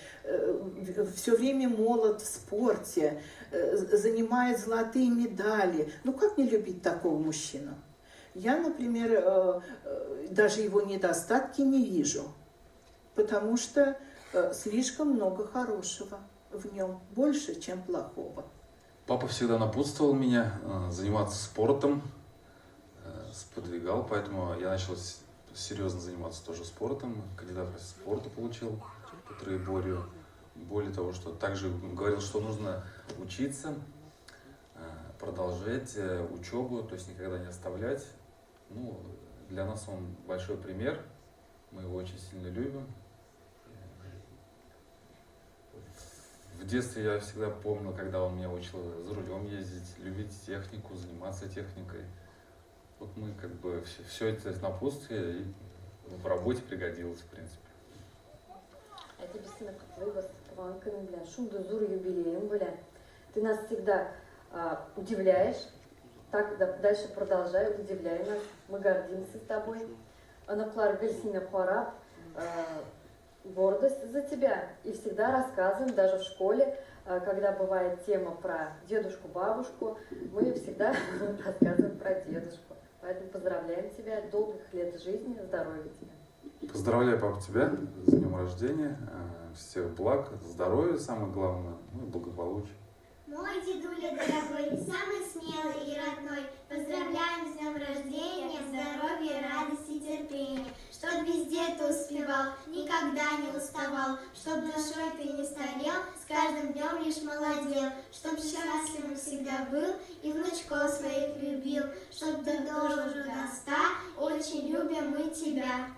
все время молод в спорте, занимает золотые медали. Ну как не любить такого мужчину? Я, например, даже его недостатки не вижу, потому что слишком много хорошего в нем, больше, чем плохого. Папа всегда напутствовал меня заниматься спортом, сподвигал, поэтому я начал серьезно заниматься тоже спортом. Кандидат в спорта получил по троеборью. Более того, что также говорил, что нужно учиться, продолжать учебу, то есть никогда не оставлять. Ну, для нас он большой пример, мы его очень сильно любим. В детстве я всегда помнил, когда он меня учил за рулем ездить, любить технику, заниматься техникой. Вот мы как бы все это напутствие и в работе пригодилось, в принципе. Әти, без сине котлыйбыз туган көнең белән, шундый зур юбилеең белән. Ты нас всегда удивляешь. Так дальше продолжай, удивляй нас. Мы гордимся тобой. Оныклар гел сине карап, гордость за тебя. И всегда рассказываем, даже в школе, когда бывает тема про дедушку, бабушку, мы всегда рассказываем про дедушку. Поэтому поздравляем тебя, долгих лет жизни, здоровья тебе. Поздравляю, папа, тебя с днем рождения, всех благ, здоровья, самое главное, ну и благополучия. Мой дедуля дорогой, самый смелый и родной, поздравляем с днем рождения, здоровья, радости и терпения. Чтоб везде ты успевал, никогда не уставал, чтоб душой ты не старел, с каждым днем лишь молодел, чтоб счастливым всегда был и внучков своих любил, чтоб ты дожил до 100, очень любим мы тебя.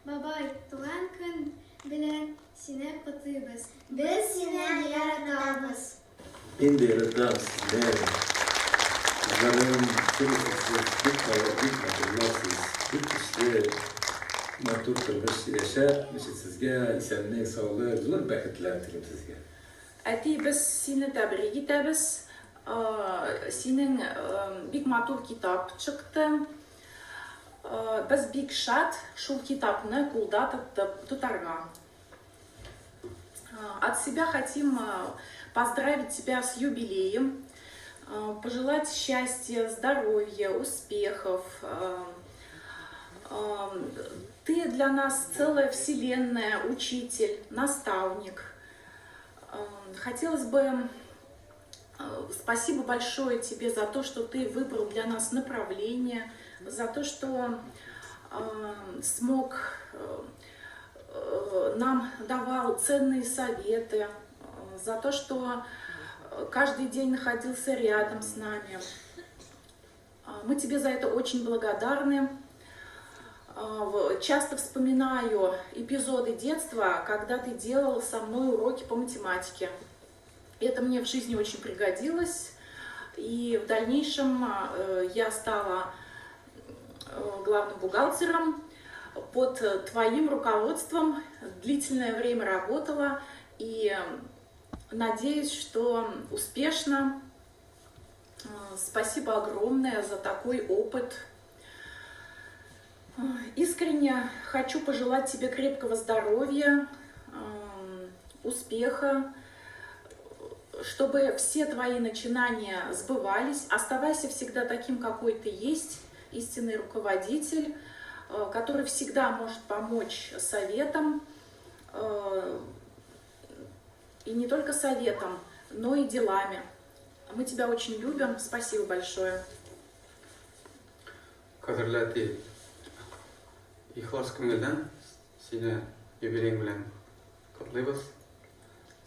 Бабай, туган көн белән сине котлыйбыз. Без сине яратабыз. Мин дә яратам сезне. Кызларым, сез бик бик матурларсыз, бик көчле, матур тормыш яшәп, сезгә исәнлек, саулык, зур бәхетләр телим сезгә. Әти, без сине тәбрик итәбез. Синең бик матур китап чыкты. Без бик шат шул китапны кулда тотарга. От себя хотим поздравить тебя с юбилеем, пожелать счастья, здоровья, успехов. Ты для нас целая вселенная, учитель, наставник. Хотелось бы спасибо большое тебе за то, что ты выбрал для нас направление, за то, что смог, нам давал ценные советы, за то, что каждый день находился рядом с нами. Мы тебе за это очень благодарны. Часто вспоминаю эпизоды детства, когда ты делал со мной уроки по математике. Это мне в жизни очень пригодилось. И в дальнейшем я стала главным бухгалтером. Под твоим руководством длительное время работала и надеюсь, что успешно. Спасибо огромное за такой опыт. Искренне хочу пожелать тебе крепкого здоровья, успеха, чтобы все твои начинания сбывались. Оставайся всегда таким, какой ты есть, истинный руководитель, который всегда может помочь советом, и не только советом, но и делами. Мы тебя очень любим. Спасибо большое. Кадерле әти, ихлас күңелдән сине юбилеең белән котлыйбыз.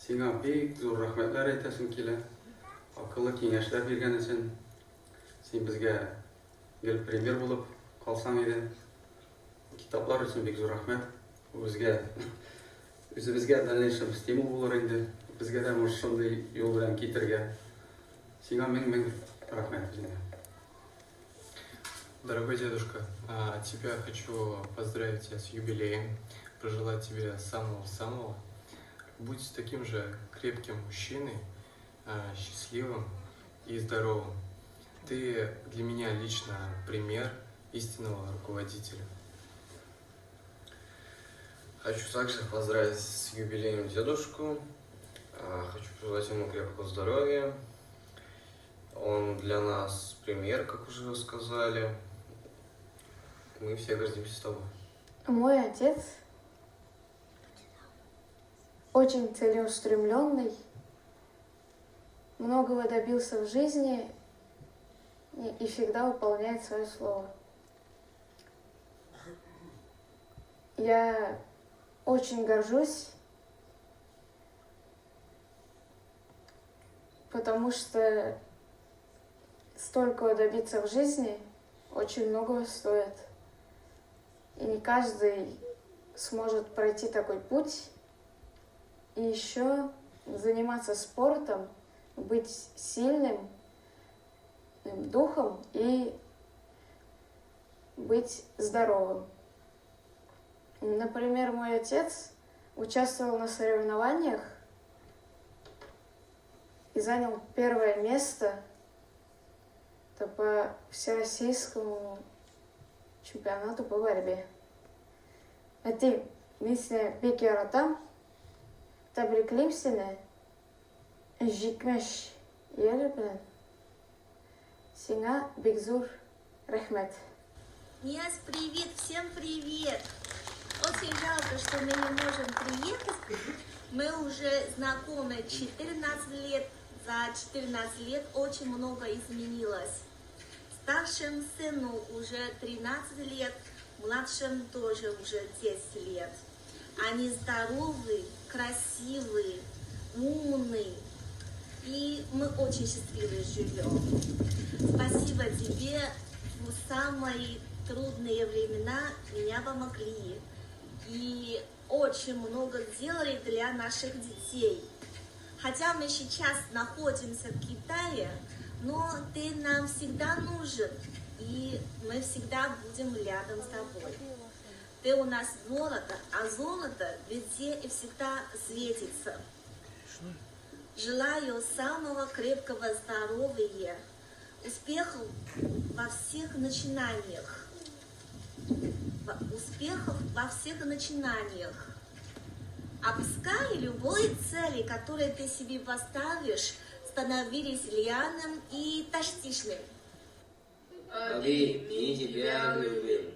Сиңа бик зур рәхмәтләр әйтәсем килә. Акыллы киңәшләр биргән өчен. Син безгә гел пример булып калсаң иде. Китаплар өчен бик зур рәхмәт. Бу безгә үзебезгә дальнейшем стимул булыр инде. Безгә дә может шундый юл белән китергә. Сиңа мең-мең рәхмәт үзеңә. Дорогой дедушка, тебя хочу поздравить тебя с юбилеем, пожелать тебе самого-самого. Будь таким же крепким мужчиной, счастливым и здоровым. Ты для меня лично пример истинного руководителя. Хочу также поздравить с юбилеем дедушку. Хочу пожелать ему крепкого здоровья. Он для нас пример, как уже сказали. Мы все гордимся тобой. Мой отец очень целеустремленный, многого добился в жизни и всегда выполняет свое слово. Я очень горжусь, потому что столько добиться в жизни очень многого стоит. И не каждый сможет пройти такой путь. И еще заниматься спортом, быть сильным духом и быть здоровым. Например, мой отец участвовал на соревнованиях и занял первое место это по всероссийскому чемпионату по борьбе. Әти, мин сине бик яратам. Тәбриклим сине. 70 ел белән. Сиңа бик зур рәхмәт. Нияз, привет, всем привет! Очень жалко, что мы не можем приехать. Мы уже знакомы 14 лет. За 14 лет очень много изменилось. Старшему сыну уже 13 лет, младшим тоже уже 10 лет. Они здоровы, красивые, умные. И мы очень счастливы живем. Спасибо тебе. В самые трудные времена меня помогли. И очень много делали для наших детей. Хотя мы сейчас находимся в Китае, но ты нам всегда нужен, и мы всегда будем рядом с тобой. Ты у нас золото, а золото везде и всегда светится. Желаю самого крепкого здоровья, успехов во всех начинаниях. Успехов во всех начинаниях. А пускай любые цели, которые ты себе поставишь, становились реальным и достижным. Али, мы тебя любим.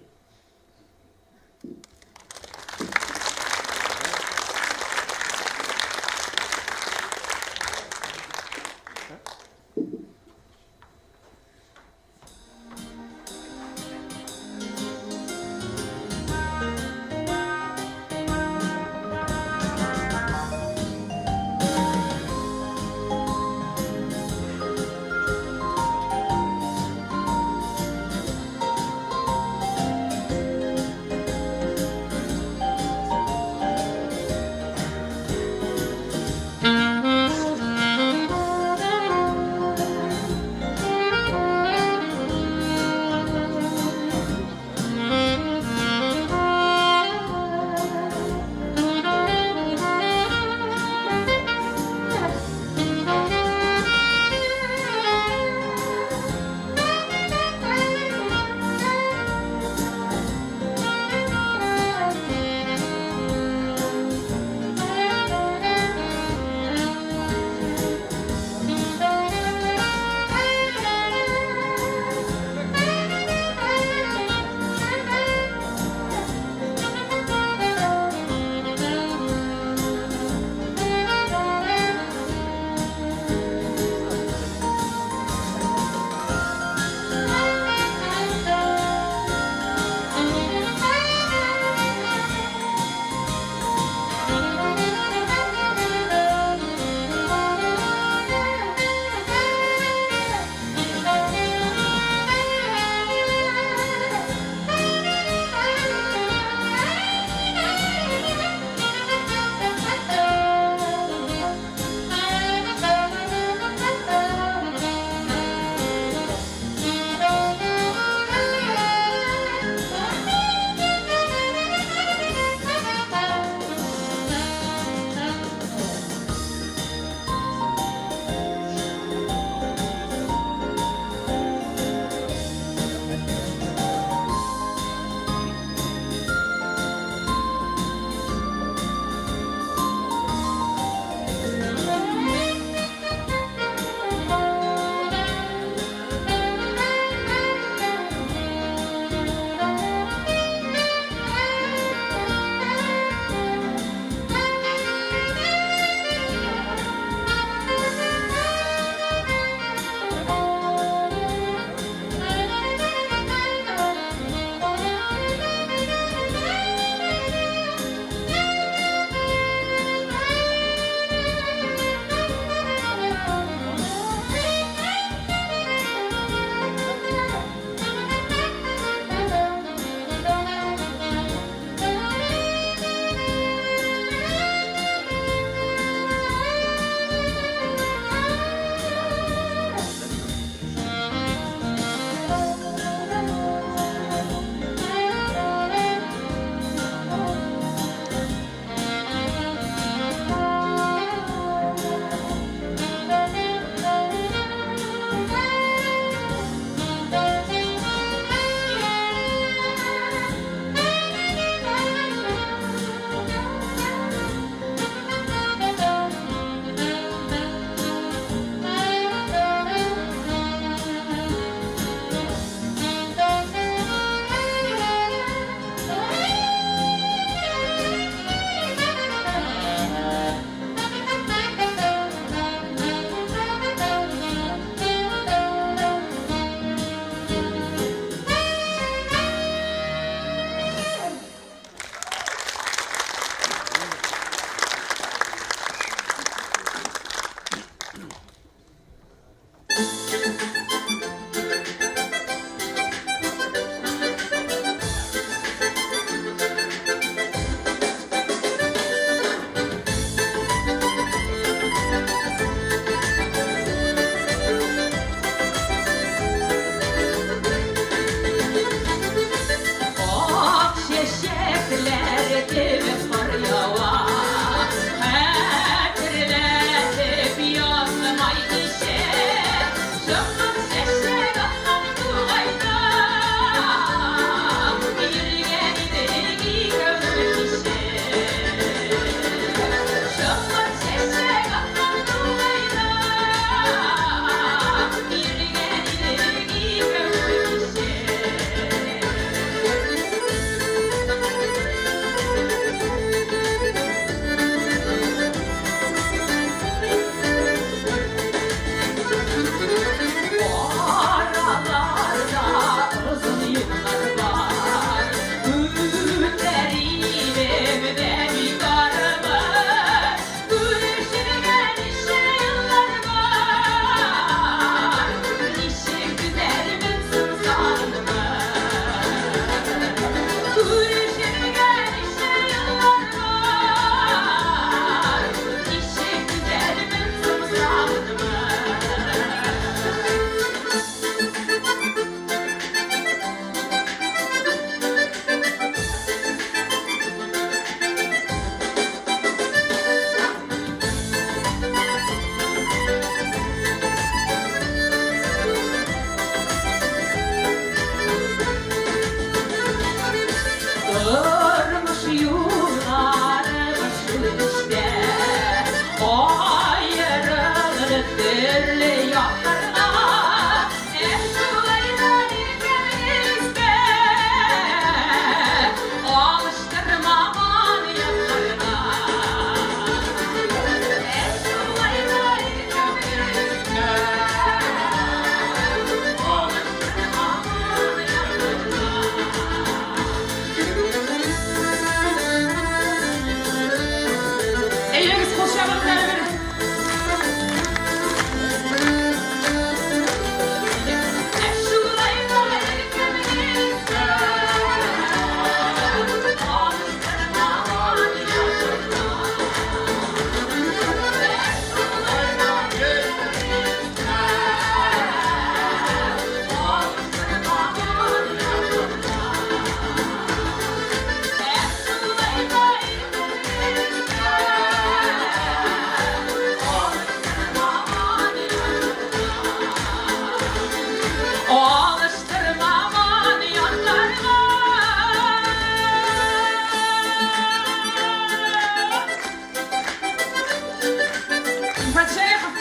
Әсхәт Шәехов.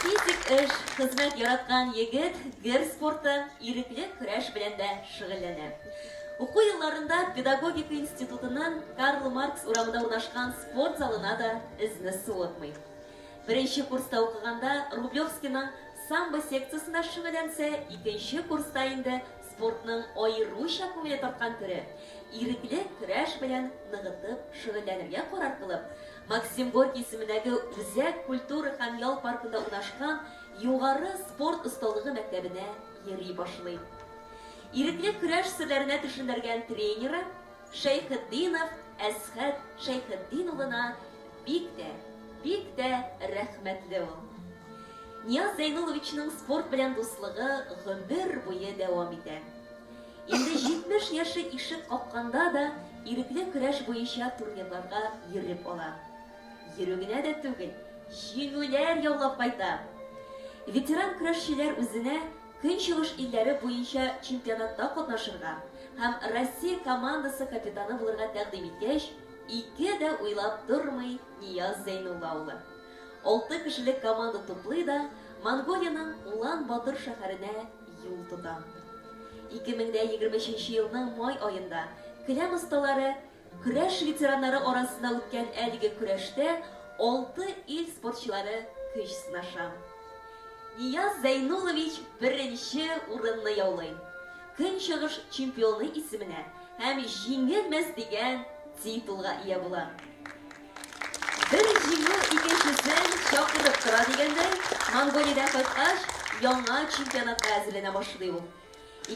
Физик эш, хезмәт яраткан егет гер спорты, ирекле көрәш белән дә шөгыльләнә. Уку елларында педагогика институтының Карл Маркс урамында урнашкан спорт залына да эзне суытмый. Беренче курста укыганда Рублевскийның самбо секциясендә шөгыльләнсә, икенче курста инде спортның аеруча күңеле тарткан төре, ирекле көрәш белән ныгытып шөгыльләнергә карар кылып, Максим Горький исемендәге Үзәк культура һәм ял паркында урнашкан Югары спорт осталыгы мәктәбенә йөри башлый. Ирекле көрәш серләренә төшендергән тренеры Шәйхетдинов Әсхәт Шәйхетдин улына бик тә, бик тә рәхмәтле ул. Нияз Зәйнулловичның спорт белән дуслыгы гомер буе дәвам итә. Инде 70 яше ишек какканда да ирекле көрәш буенча турнирларга йөреп ала. Йөрү генә дә түгел, җиңүләр яулап кайта. Ветеран көрәшчеләр үзенә Көнчыгыш илләре буенча чемпионатта катнашырга һәм Россия командасы капитаны булырга тәкъдим иткәч, ике дә уйлап тормый Нияз Зәйнулла улы. Алты кешелек команда туплый да Монголиянең Улан-Батор шәһәренә юл тота. 2023 елның май аенда келәм осталары көрәш ветераннары арасында үткән әлеге көрәштә алты ил спортчылары көч сынаша. Нияз Зәйнуллович беренче урынны яулый. Көнчыгыш чемпионы исеменә һәм җиңелмәс дигән титулга ия була. Бер җиңү икенчесен чакырып тора дигәндәй, Монголиядән кайткач, яңа чемпионатка әзерләнә башлый ул.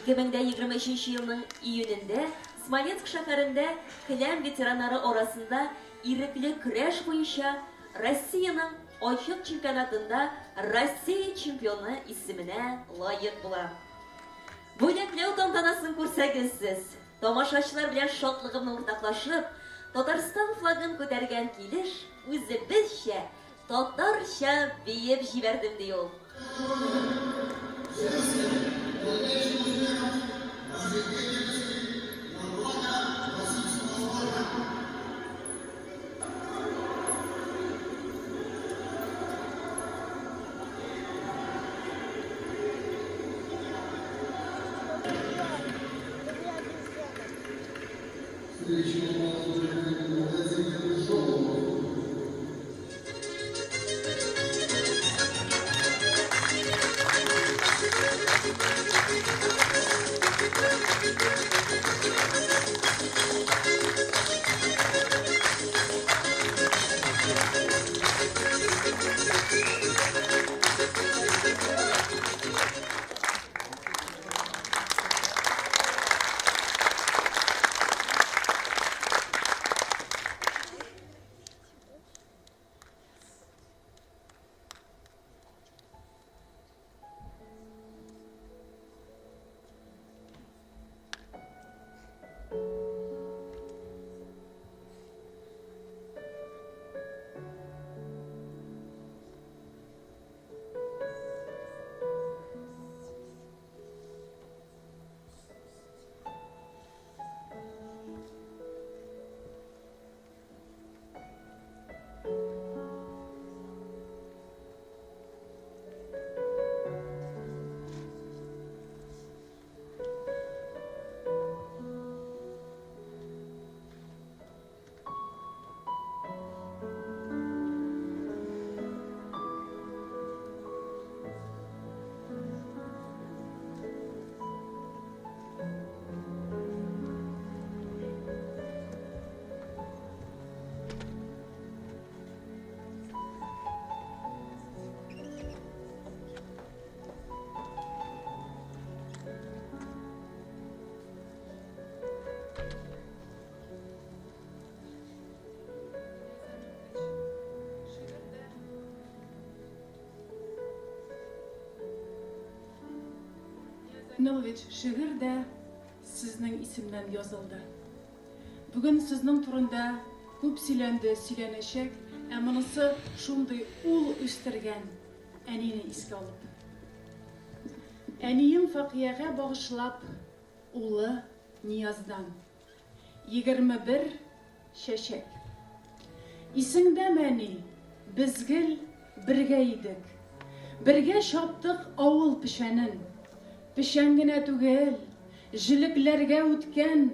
2023 елның июнендә Смоленск шәһәрендә келәм ветераннары арасында ирекле көрәш буенча Россиянең ачык чемпионатында Россия чемпионы исеменә лаек була. Бүләкләү тантанасын күрсәгез сез! Тамашачылар белән шатлыгымны уртаклашып, Татарстан флагын күтәргән килеш, үзебезчә, татарча биеп җибәрдем, ди ул. Нилович, шигырь дә сезнең исемнән язылды. Бүген сезнең турында күп сөйләнде, сөйләнәчәк, ә монысы шундый ул үстергән әнине искә алып. Әнием Факиягә багышлап, улы Нияздан. 21 чәчәк. Исеңдәме, әни, без гел бергә идек. Бергә чаптык авыл печәнен. Печән генә түгел, җелекләргә үткән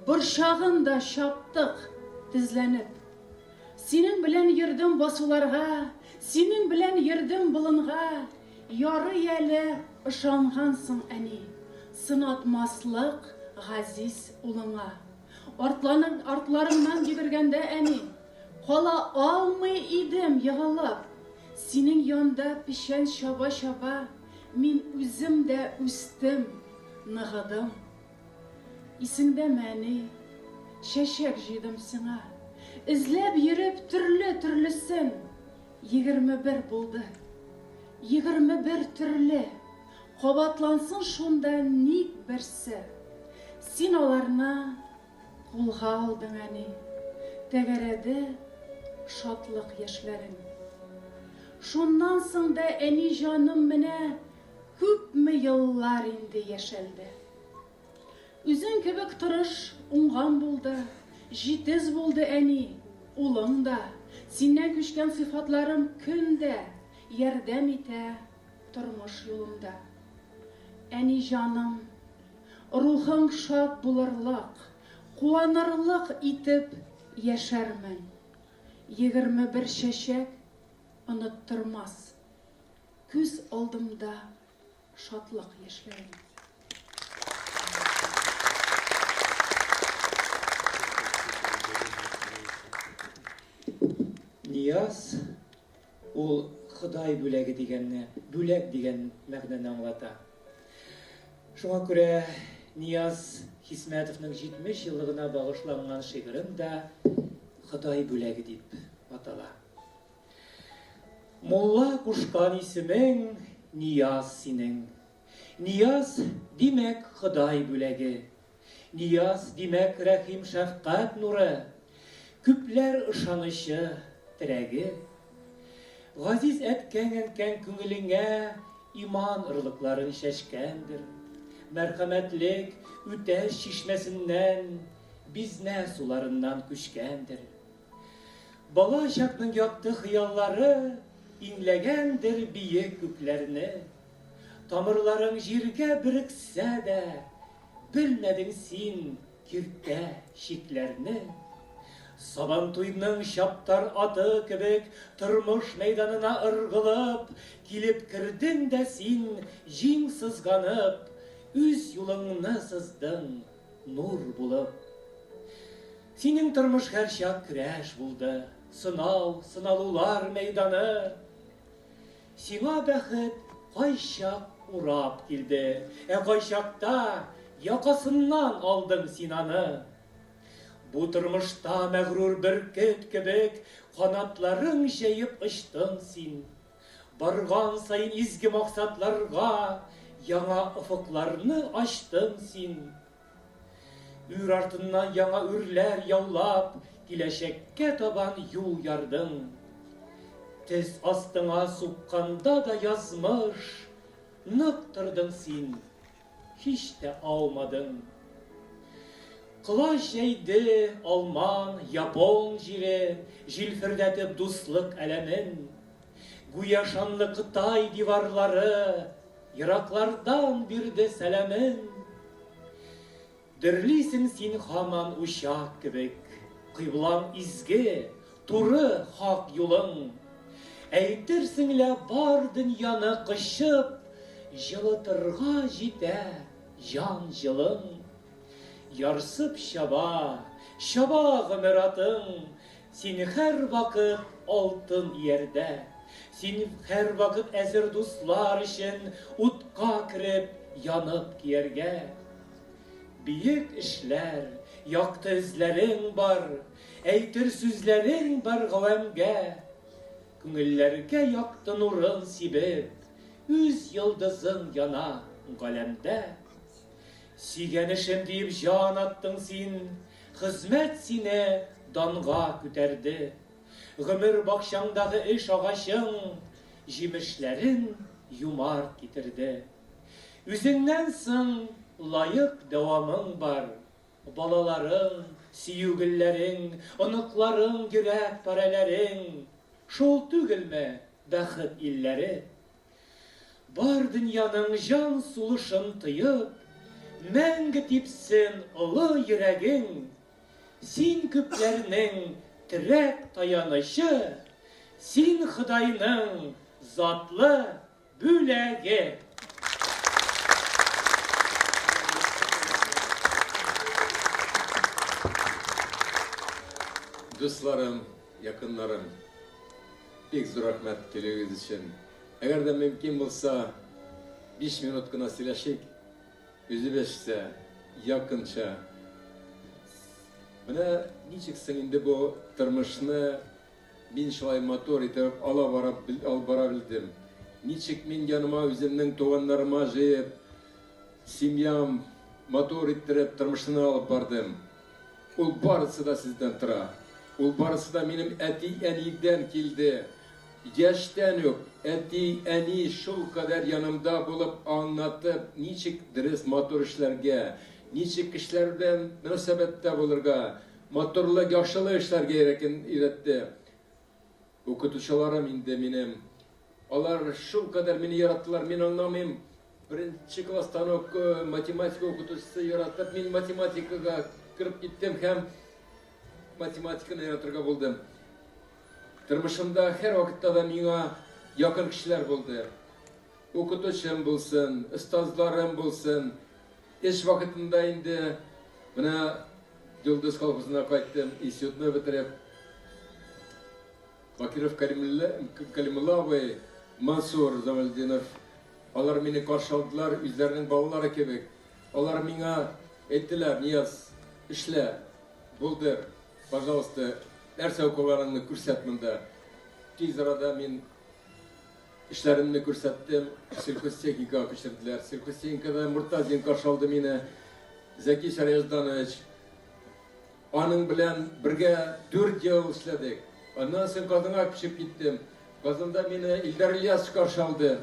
борчагын да чаптык тезләнеп. Синең белән йөрдем басуларга, Синең белән йөрдем болынга, Ярый әле ышангансың, әни, Сынатмаслык газиз улыңа. Артланың, артларыңнан йөгергәндә, әни, Кала алмый идем егылып. Синең янда печән чаба-чаба, Мин үзем дә үстем, ныгыдым. Исеңдәме, әни, чәчәк җыйдым сиңа. Эзләп йөреп төрле-төрлесен. 21 булды. 21 төрле. Кабатлансын шунда ник берсе. Син аларны кулга алдың, әни. Тәгәрәде шатлык яшьләрең. Шуннан соң да әни җаным менә күпме еллар инде яшәлде. Үзең кебек тырыш, уңган булды, җитез булды әни, улың да. Синнән күчкән сыйфатларым көн дә ярдәм итә тормыш юлымда. Әни җаным, рухың шат булырлык, куанырлык итеп яшәрмен. 21 чәчәк оныттырмас күз алдымда шатлык яшьләрен. Нияз ул Ходай бүләге дигәнне, бүләк дигән мәгънәне аңлата. Шуңа күрә Нияз Хисмәтовның 70 еллыгына багышланган шигырем дә Ходай бүләге дип атала. Мулла кушкан исемең Нияз синең. Нияз, димәк, Ходай бүләге. Нияз, димәк, рәхим-шәфкать нуры, Күпләр ышанычы, терәге. Газиз әткәң-әнкәң күңелеңә Иман орлыкларын чәчкәндер. Мәрхәмәтлек Үтәш чишмәсеннән, Бизнә суларыннан күчкәндер. Бала чакның якты хыяллары Иңләгәндер биек күкләрне. Тамырларың җиргә берексә дә, Белмәдең син киртә, чикләрне. Сабантуйның чаптар аты кебек Тормыш мәйданына ыргылып, Килеп кердең дә син җиң сызганып, Үз юлыңны сыздың нур булып. Синең тормыш һәрчак көрәш булды, Сынау, сыналулар мәйданы. Сиңа бәхет кайчак урап килде, Ә кайчакта якасыннан алдың син аны. Бу тормышта мәгърур бөркет кебек Канатларың җәеп очтың син. Барган саен изге максатларга Яңа офыкларны ачтың син. Үр артыннан яңа үрләр яулап, киләчәккә табан юл ярдың. Тез астыңа сукканда да язмыш, нык тордың син, һич тә аумадың. Колач җәйде алман, япон җире, җилфердәтеп дуслык әләмен. Гүя шанлы Кытай диварлары Ераклардан бирде сәламен. Дөрлисең син һаман учак кебек, Кыйблаң изге, туры хак юлың. Әйтерсең лә бар дөньяны кочып, Җылытырга җитә җан җылың. Ярсып чаба, чаба гомер атың, Син һәрвакыт алтын иярдә. Син һәрвакыт әзер дуслар өчен Утка кереп, янып кияргә. Биек эшләр, якты эзләрең бар, Әйтер сүзләрең бар гавәмгә. Күңелләргә якты нурын сибеп, Үз йолдызың яна галәмдә. Сөйгән эшем диеп җан аттың син, Хезмәт сине данга күтәрде. Гомер бакчаңдагы эш агачың Җимешләрен юмарт китерде. Үзеңнән соң лаек дәвамың бар. Балаларың, сөю гөлләрең, оныкларың, йөрәк парәләрең. Шул түгелме бәхет илләре? Бар дөньяның җан сулышын тоеп, мәңге типсен олы йөрәгең. Син күпләрнең терәк таянычы, син Ходайның затлы бүләге. Дусларым, якыннарым, бик зур рәхмәт килүегез өчен. Әгәр дә мөмкин булса, 5 минут кына сөйләшик, үзебезчә, якынча. Менә ничек соң инде бу тормышны мин шулай матур итеп ала барып, алып бара белдем. Ничек мин яныма үземнең туганнарыма җыеп, семьям матур иттереп тормышны алып бардым. Ул барысы да сездән тора. Ул барысы да минем әти-әнидән килде. Яшьтән үк әти-әни шулкадәр янымда булып аңлатып, ничек дөрес матур эшләргә, ничек кешеләр белән мөнәсәбәттә булырга, матурлык, яхшылык эшләргә өйрәтте. Укытучыларым инде минем. Алар шулкадәр мине яраттылар, мин аңламыйм. Беренче класстан ук математика укытучысы яратып, мин математикага кереп киттем һәм математиканы яратырга булдым. Тормышымда һәрвакытта да миңа якын кешеләр булды. Укытучым булсын, остазларым булсын. Эш вакытында инде менә Йолдыз колхозына кайттым, институтны бетереп. Бакиров Калимулла абый, Мансур Замалетдинов, алар мине каршы алдылар, үзләренең балалары кебек. Алар миңа әйттеләр, Нияз, эшлә, булдыр, пожалуйста, нәрсә укыганыңны күрсәт монда. Тиз арада мин эшләремне күрсәттем, сельхозтехникага күчерделәр. Сельхозтехникада Муртазин каршы алды мине, Зәки Шәриязданович. Аның белән бергә 4 ел эшләдек. Аннан соң Казанга күчеп киттем. Казанда мине Илдар Ильясов каршы алды.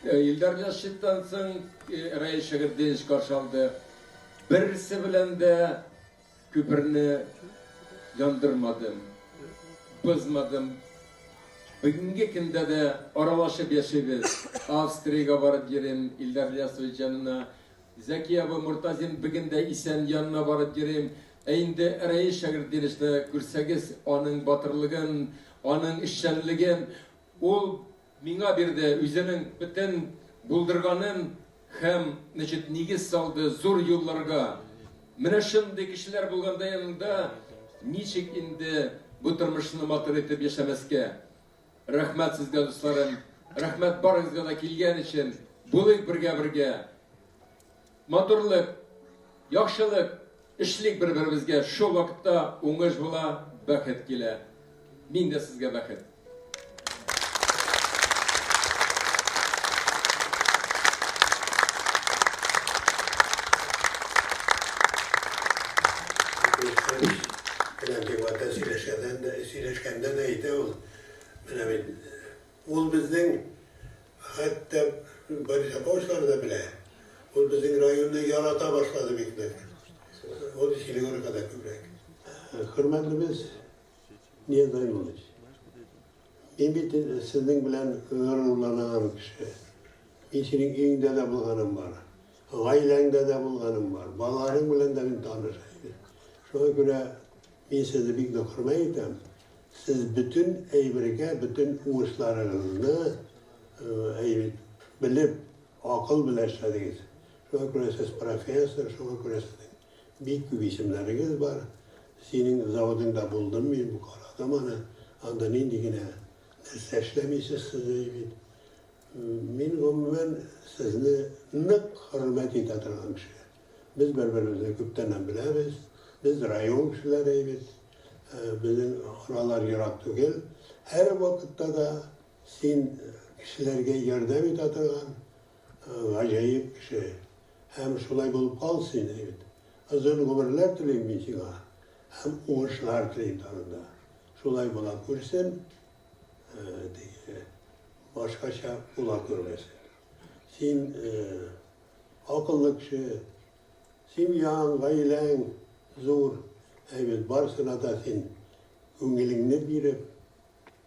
Илдар Ильясовтан соң Раил Шагирдинович каршы алды. Берсе белән дә күперне яндырмадым, бозмадым. Бүгенге көндә дә аралашып яшибез. Австриягә барып йөрим, Илдар Ильясович янына. Зәки абый Мортазин бүген дә исән, янына барып йөрим. Ә инде Рәис Шагирдиновичны күрсәгез, аның батырлыгын, аның эшчәнлеген, ул миңа бирде үзенең бөтен булдырганын һәм, значит, нигез салды зур юлларга. Менә шундый кешеләр булганда яныңда, ничек инде бу тормышны матур итеп яшәмәскә? Рәхмәт сезгә, дусларым. Рәхмәт барыгызга да килгән өчен. Булыйк бергә-бергә. Матурлык, яхшылык эшлик бер-беребезгә. Шул вакытта уңыш була, бәхет килә. Мин дә сезгә бәхет. Белән дип сөйләшкәндә дә әйтә ул, менә бит ул безнең хәтта Борис Апаевичлар да белә, ул безнең районны ярата башлады бик нык. Ул Селигоркада күбрәк. Хөрмәтлебез Нияз Наилович, мин бит сезнең белән горурланаган кеше. Мин синең өеңдә дә булганым бар, гаиләңдә дә булганым бар, балаларың белән дә мин таныш. Шуңа күрә мин сезне бик нык хөрмәт итәм. Сез бөтен әйбергә, бөтен уңышларыгызны әйбит белеп, акыл белән эшләдегез. Шуңа күрә сез профессор, шуңа күрә сезнең бик күп исемнәрегез бар. Синең заводыңда булдым мин, карадым аны. Анда нинди генә нәрсә эшләмисез сез бит. Мин гомумән сезне нык хөрмәт итә торган кеше. Без бер-беребезне күптәннән беләбез. Без район кешеләре бит. Безнең аралар ерак түгел. Һәрвакытта да син кешеләргә ярдәм итә торган гаҗәеп кеше. Һәм шулай булып кал син, бит. Озын гомерләр телим мин сиңа һәм уңышлар телим тагын да. Шулай була күрсен, теге башкача була күрмәсен. Син акыллы кеше, семьяң, гаиләң зур, әйбәт, барысына да син күңелеңне биреп,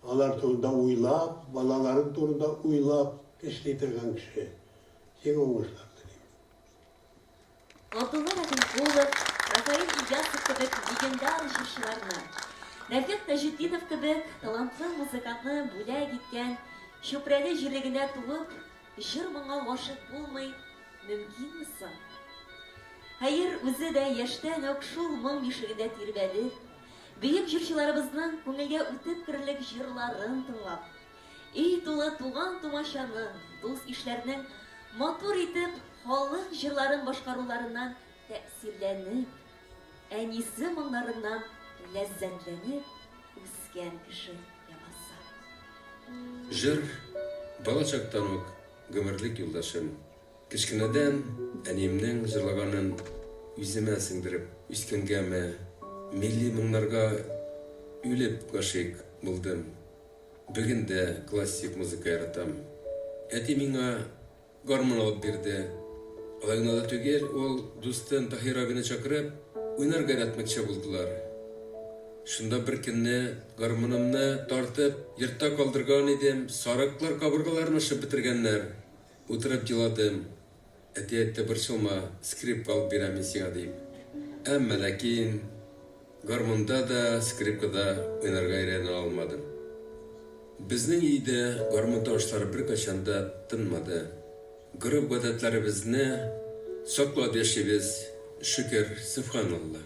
алар турында уйлап, балаларың турында уйлап эшли торган кеше. Сиңа уңышлар телим. Габдулла Рәхимкулов, Рафаэль Ильясов кебек легендар җырчыларны, Рәфикъ Таҗетдинов кебек талантлы музыкантны бүләк иткән Чүпрәле җирлегендә туып, җыр-моңга гашыйк булмый мөмкинме соң? Хәер, үзе дә яшьтән үк шул моң бишегендә тирбәлеп, бөек җырчыларыбызның күңелгә үтеп керерлек җырларын тыңлап, Өй тулы туган-тумачаның, дус-ишләрнең матур итеп халык җырларын башкаруларыннан тәэсирләнеп, әнисе моңнарыннан ләззәтләнеп үскән кеше ләбаса. Җыр, бала чактан ук гомерлек юлдашым. Кечкенәдән әниемнең җырлаганын үземә сеңдереп үскәнгәме, милли моңнарга үлеп гашыйк булдым. Бүген дә классик музыка яратам. Әти миңа гармун алып бирде. Алай гына да түгел, ул дустын Таһир абыйны чакырып, уйнарга өйрәтмәкче булдылар. Шунда бер көнне гармунымны тартып, йортта калдырган идем, сарыклар кабыргаларын ашап бетергәннәр. Утырып еладым. Әти әйтте, борчылма, скрипка алып бирәм мин сиңа, дип. Әмма ләкин гармунда да, скрипкада уйнарга өйрәнә алмадым. Безнең өйдә гармун тавышлары беркайчан да тынмады. Гореф-гадәтләребезне саклап яшибез, шөкер, сөбханалла.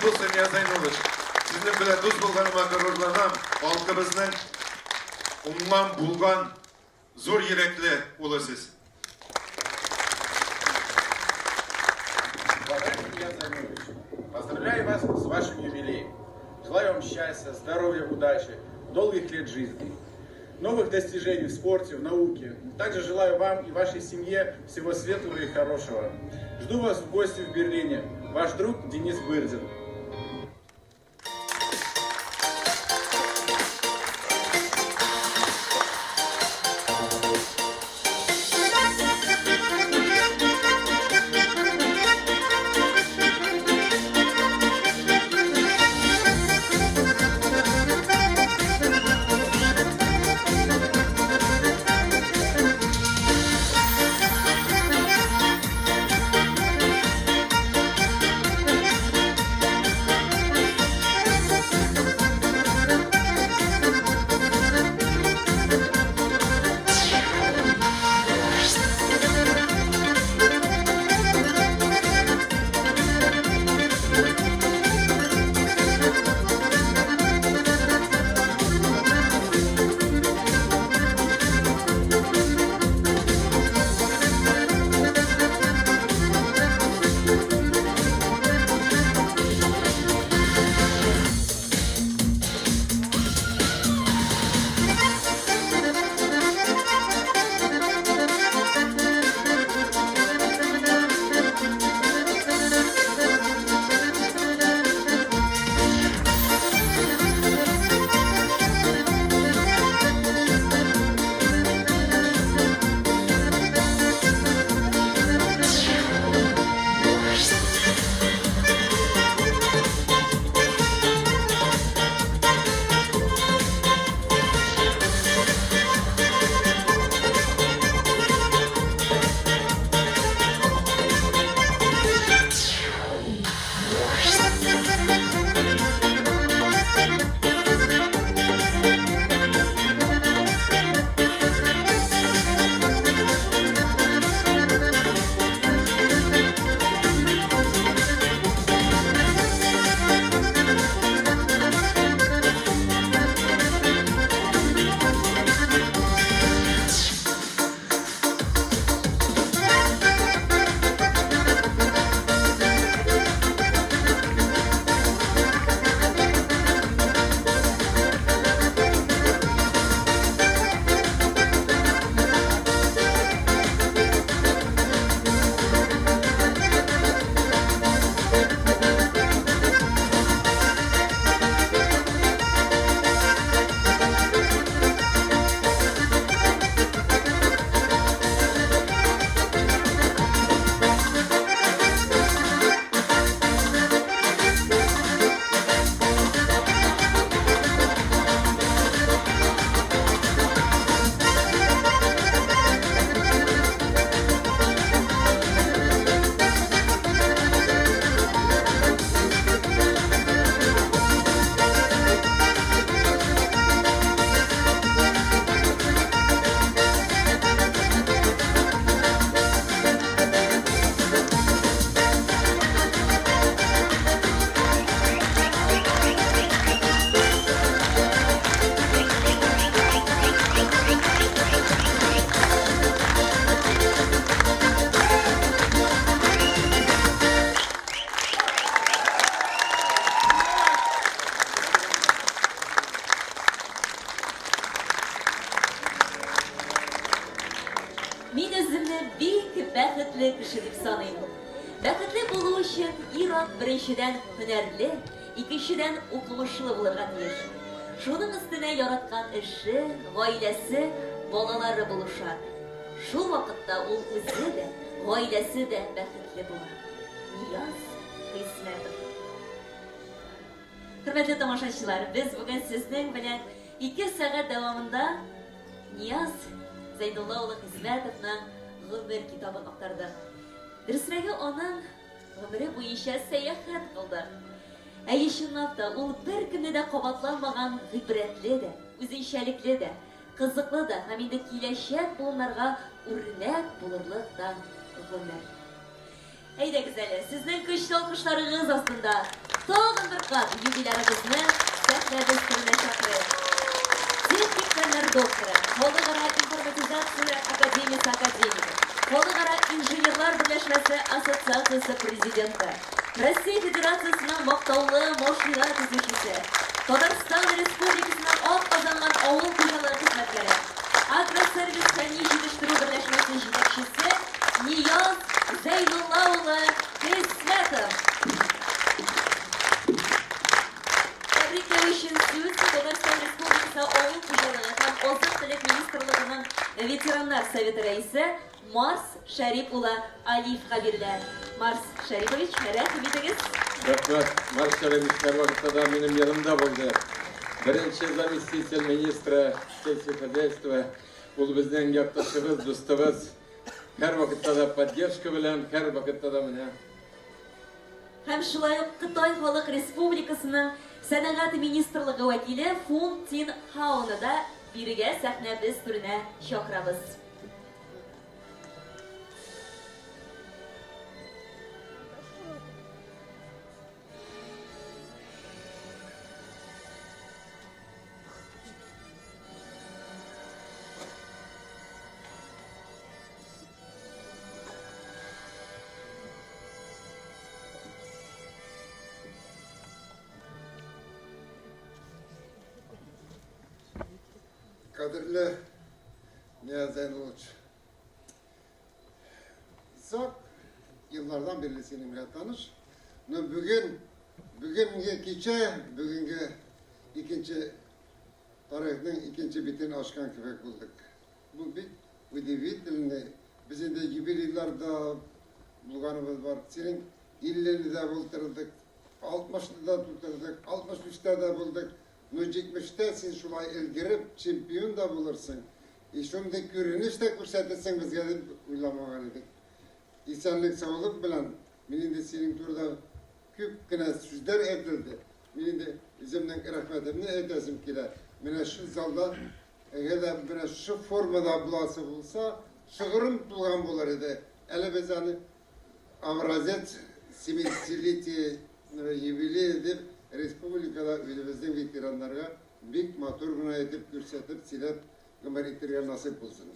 булсын, Нияз Зәйнуллович. Сезнең белән дус булганыма горурланам. Халкыбызның уңган, булган, зур йөрәкле улы сез. Уважаемый Нияз Зайнуллович, поздравляю вас с вашим юбилеем. Желаю вам счастья, здоровья, удачи, долгих лет жизни, новых достижений в спорте, в науке. Также желаю вам и вашей семье всего светлого и хорошего. Жду вас в гости в Берлине. Ваш друг Денис Бырдин. Мин үземне бик бәхетле кеше дип саныйм. Бәхетле булу өчен ир-ат беренчедән һөнәрле, икенчедән укымышлы булырга тиеш. Шуның өстенә яраткан эше, гаиләсе, балалары булу шарт. Шул вакытта ул үзе дә, гаиләсе дә бәхетле була. Нияз Хисмәтов. Хөрмәтле тамашачылар, без бүген сезнең белән ике сәгать дәвамында Нияз Зәйдулла улы Хисмәтовның гомер китабын актардык. Дөресрәге, аның гомере буенча сәяхәт кылдык. Әйе, чынлап та, ул беркемне дә кабатланмаган гыйбрәтле дә, үзенчәлекле дә, кызыклы да һәм инде киләчәк буыннарга үрнәк булырлык та гомер. Әйдәгез әле, сезнең көчле алкышларыгыз астында тагын бер кат юбилярыбызны сәхнәбез түренә чакырыйк. Техник фәннәр докторы, Халыкара информатизация академиясе академигы, Халыкара инженерлар берләшмәсе ассоциациясе президенты, Россия Федерациясенең мактаулы машина төзүчесе, Татарстан Республикасының атказанган авыл хуҗалыгы хезмәткәре, Агросервис фәнни-җитештерү берләшмәсе җитәкчесе Нияз Зәйнулла улы Хисмәтов. Тәбрикләү өчен сүз Татарстан Республикасы Авыл хуҗалыгы һәм азык-төлек министрлыгының ветераннар советы рәисе Марс Шәрип улы Алиевка бирелә. Марс Шәрипович, рәхим итегез. Рәхмәт. Марс Шәрипович һәрвакытта да минем янымда булды. Беренче заместитель министра сельского хозяйства. Ул безнең якташыбыз, дустыбыз. Һәрвакытта да поддержка белән, һәрвакытта да менә. Һәм шулай ук Кытай Халык Республикасының Сәнәгать министрлыгы вәкиле Фун Тин Хаоны да бирегә сәхнәбез түренә чакырабыз. Кадерле Нияз Зәйнуллович, озак еллардан бирле синең белән таныш. Но бүген, бүгенге кичә, бүгенге икенче тарихның икенче битен ачкан кебек булдык. Бу бик удивительный. Без инде юбилейларда булганыбыз бар. Синең 50-не дә булдырдык, 60-ны да тутырдык, 65-тә дә булдык. Но 70-тә син шулай өлгереп, чемпион да булырсың. И шундый күренеш тә күрсәтерсең безгә дип уйламаган идек. Исәнлек, саулык белән мин инде синең турыда күп кенә сүзләр әйтелде. Мин инде үземнең рәхмәтемне әйтәсем килә. Менә шул залда әгәр дә менә шушы формада буласы булса, шыгрым тулган булыр иде. Әле без аны образец 70-летия юбилея дип республикада үзебезнең ветераннарга бик матур гына итеп күрсәтеп, сөйләп гомер итәргә насыйп булсын.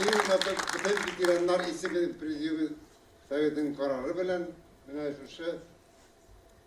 Иң матур бөтен ветераннар исеме президиумы советының карары белән менә шушы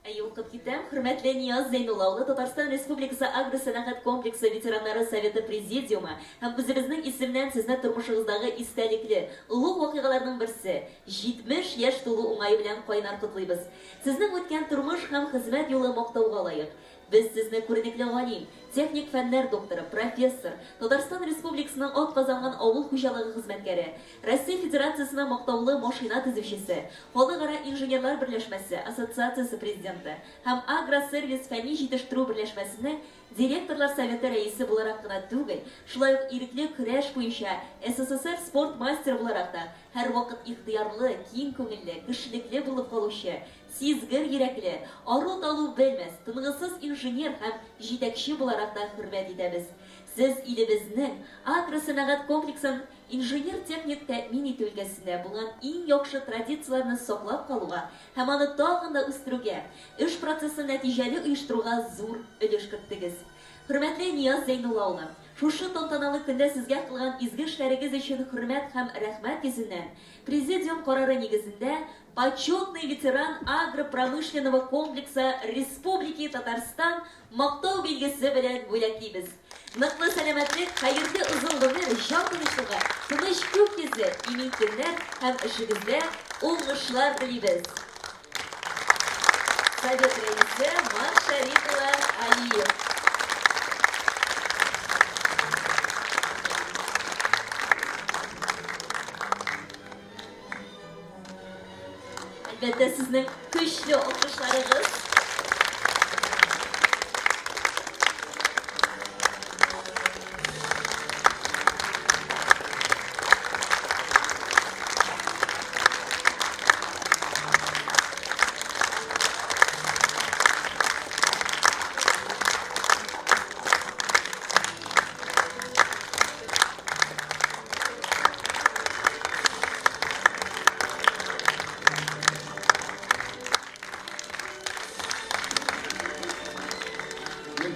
Әйе, укып китәм. Хөрмәтле Нияз Зәйнулла улы, Татарстан Республикасы агросәнәгать комплексы ветераннары советы президиумы һәм үзебезнең исемнән сезне тормышыгыздагы истәлекле, олуг вакыйгаларның берсе, 70 яшь тулу уңае белән кайнар котлыйбыз. Сезнең үткән тормыш һәм хезмәт юлы мактауга лаек. Без сезне күренекле галим, техник фәннәр докторы, профессор, Татарстан Республикасының атказанган авыл хуҗалыгы хезмәткәре, Россия Федерациясенең мактаулы машина төзүчесе, Халыкара инженерлар берләшмәсе ассоциациясе президенты һәм Агросервис фәнни-җитештерү берләшмәсенең директорлар советы рәисе буларак кына түгел, шулай ук ирекле көрәш буенча СССР спорт мастеры буларак та һәрвакыт ихтыярлы, киң күңелле, кешелекле булып калучы, сизгер йөрәкле, ару-талу белмәс, тынгысыз инженер һәм җитәкче буларак та хөрмәт итәбез. Сез илебезнең агросәнәгать комплексын инженер-техник тәэмин итү өлкәсендә булган иң яхшы традицияләрне саклап калуга һәм аны тагын да үстерүгә, эш процессын нәтиҗәле оештыруга зур өлеш керттегез. Хөрмәтле Нияз Зәйнулла улы, шушы тантаналы көндә сезгә кылган изге эшләрегез өчен хөрмәт һәм рәхмәт йөзеннән, Президиум карары нигезендә Почетный ветеран агропромышленного комплекса Республики Татарстан мактау билгесе белән бүләклибез. Ныклы сәламәтлек, хәерле озын гомер, җан тынычлыгы, тыныч күк йөзе, имин көннәр һәм эшегездә уңышлар телибез. Совет рәисе Марс Шәрип улы Алиев. Әлбәттә, сезнең көчле алкышларыгыз.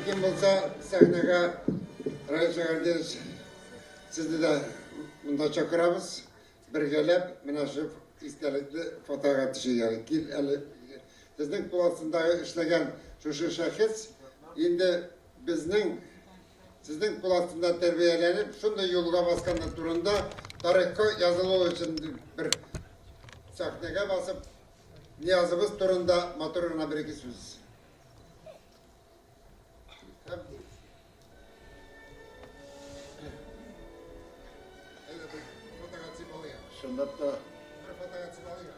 Мөмкин булса, сәхнәгә Раил Шәгәрдиевич, сезне дә монда чакырабыз. Бергәләп менә шу истәлекле фотога төшик әле. Кил әле. Сезнең кул астындагы эшләгән шушы шәхес инде безнең сезнең кул астында тәрбияләнеп, шундый юлга басканы турында тарихка язылу өчен бер сәхнәгә басып, Ниязыбыз турында матур гына бер-ике сүз. Чынлап та. Бер фотога төшеп алыйк.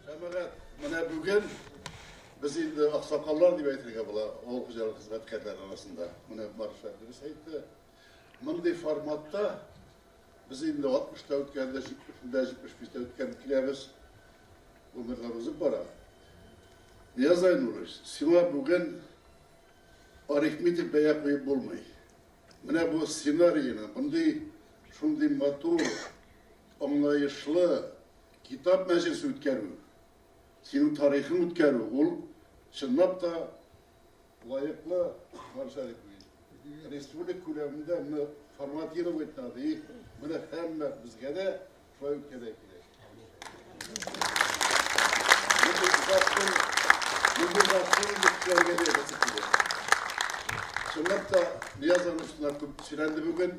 Җәмәгать, менә бүген без инде аксакаллар дип әйтергә була авыл хуҗалыгы хезмәткәрләре арасында. Менә Маршал дөрес әйтте. Мондый форматта без инде 60-та үткәндә, 70-тә, 75-тә үткән киләбез. Гомерләр узып бара. Нияз Айнурович, сиңа бүген арифметик бәя куеп булмый. Менә бу сценарийны, мондый шундый матур, аңлаешлы китап мәҗлесе үткәрү, синең тарихың үткәрү, ул чынлап та лаеклы Маршалик республика күләмендә моны форматировать надо. И менә һәммә безгә дә шулай үткәрергә кирәк. Чынлап та, Нияз Анушнар күп сөйләнде бүген.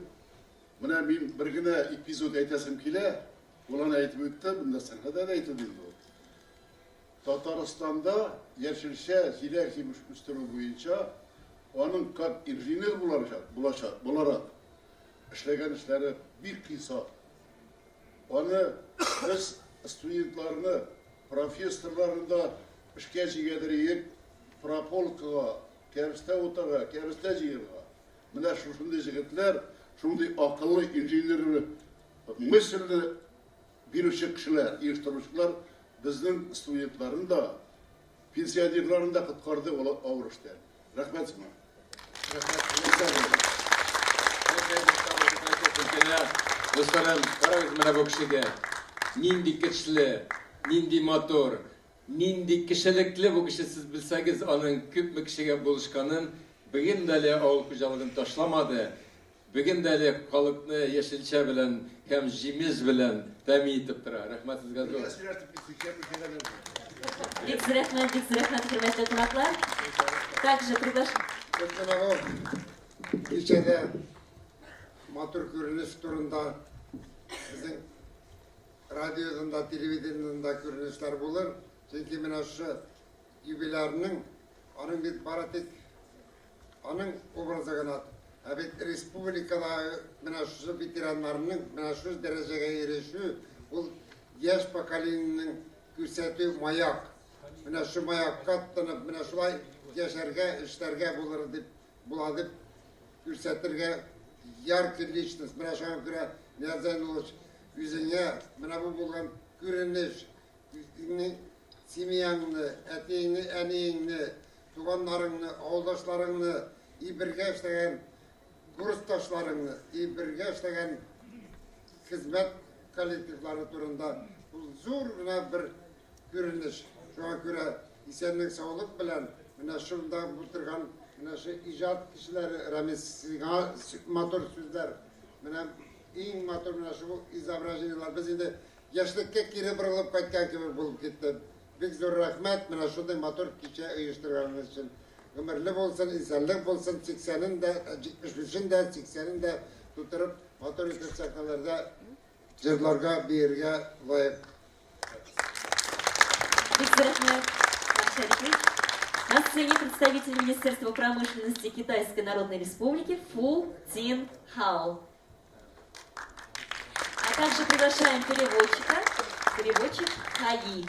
Менә мин бер генә эпизод әйтәсем килә. Ул аны әйтеп үтте, монда сәхнәдә дә әйтелде инде ул. Татарстанда яшелчә, җиләк-җимеш үстерү буенча аның как инженер буларак, булачак, буларак эшләгән эшләре бик хисап. Аны без студентларны, профессорларны да эшкә җигәдер идек, прополкага, кәбестә утарга, кәбестә җыярга. Менә шушындый җегетләр, шундый акыллы инженер мысльне бирүче кешеләр, оештыручылар безнең студентларны да, пенсионерларны да коткарды ул авыр эштән. Рәхмәт сиңа. Дусларым, карагыз менә бу кешегә. Нинди көчле, нинди матур, нинди кешелекле бу кеше. Сез белсәгез, аның күпме кешегә булышканын, бүген дә әле авыл хуҗалыгын ташламады. Бүген дә әле халыкны яшелчә белән һәм җимеш белән тәэмин итеп тора. Рәхмәт сезгә зур. Бик зур рәхмәт, бик зур рәхмәт, хөрмәтле кунаклар. Также приглашаю. Кичәдә матур күренеш турында безнең радиодан да, телевидениедән дә күренешләр булыр. Чөнки менә шушы юбилярның, аның бит бары тик Аның образы гына, ә бит республикадагы менә шушы ветераннарның менә шушы дәрәҗәгә ирешү, ул яшь поколениенең күрсәтү маяк. Менә шу маякка тотынып, менә шулай яшәргә, эшләргә булыр дип, була дип күрсәтергә яркий личность. Менә шуңа күрә, Нияз Зәйнуллович, үзеңә менә бу булган күренеш, үзеңнең семьяңны, әтиеңне, әниеңне, туганнарыңны, авылдашларыңны и бергә эшләгән курсташларыңны, и бергә эшләгән хезмәт коллективлары турында ул зур гына бер күренеш. Шуңа күрә исәнлек, саулык белән менә шунда утырган менә шу иҗат кешеләре, Рамис, сиңа матур сүзләр, менә иң матур менә шу изображениеләр. Без инде яшьлеккә кире борылып кайткан кебек булып китте. Бик зур рәхмәт, менә шундый матур кичә оештырганыгыз өчен. Гомерле булсын, исәнлек булсын, сиксәнен дә, 75-ен дә, сиксәнен дә тутырып, матур итеп сәхнәләрдә җырларга, биергә лаек. Бик зур рәхмәт, Марат Шәрипович. На сцене представитель Министерства промышленности Китайской Народной Республики Фу Цин Хао. А также приглашаем переводчика, переводчик Хали.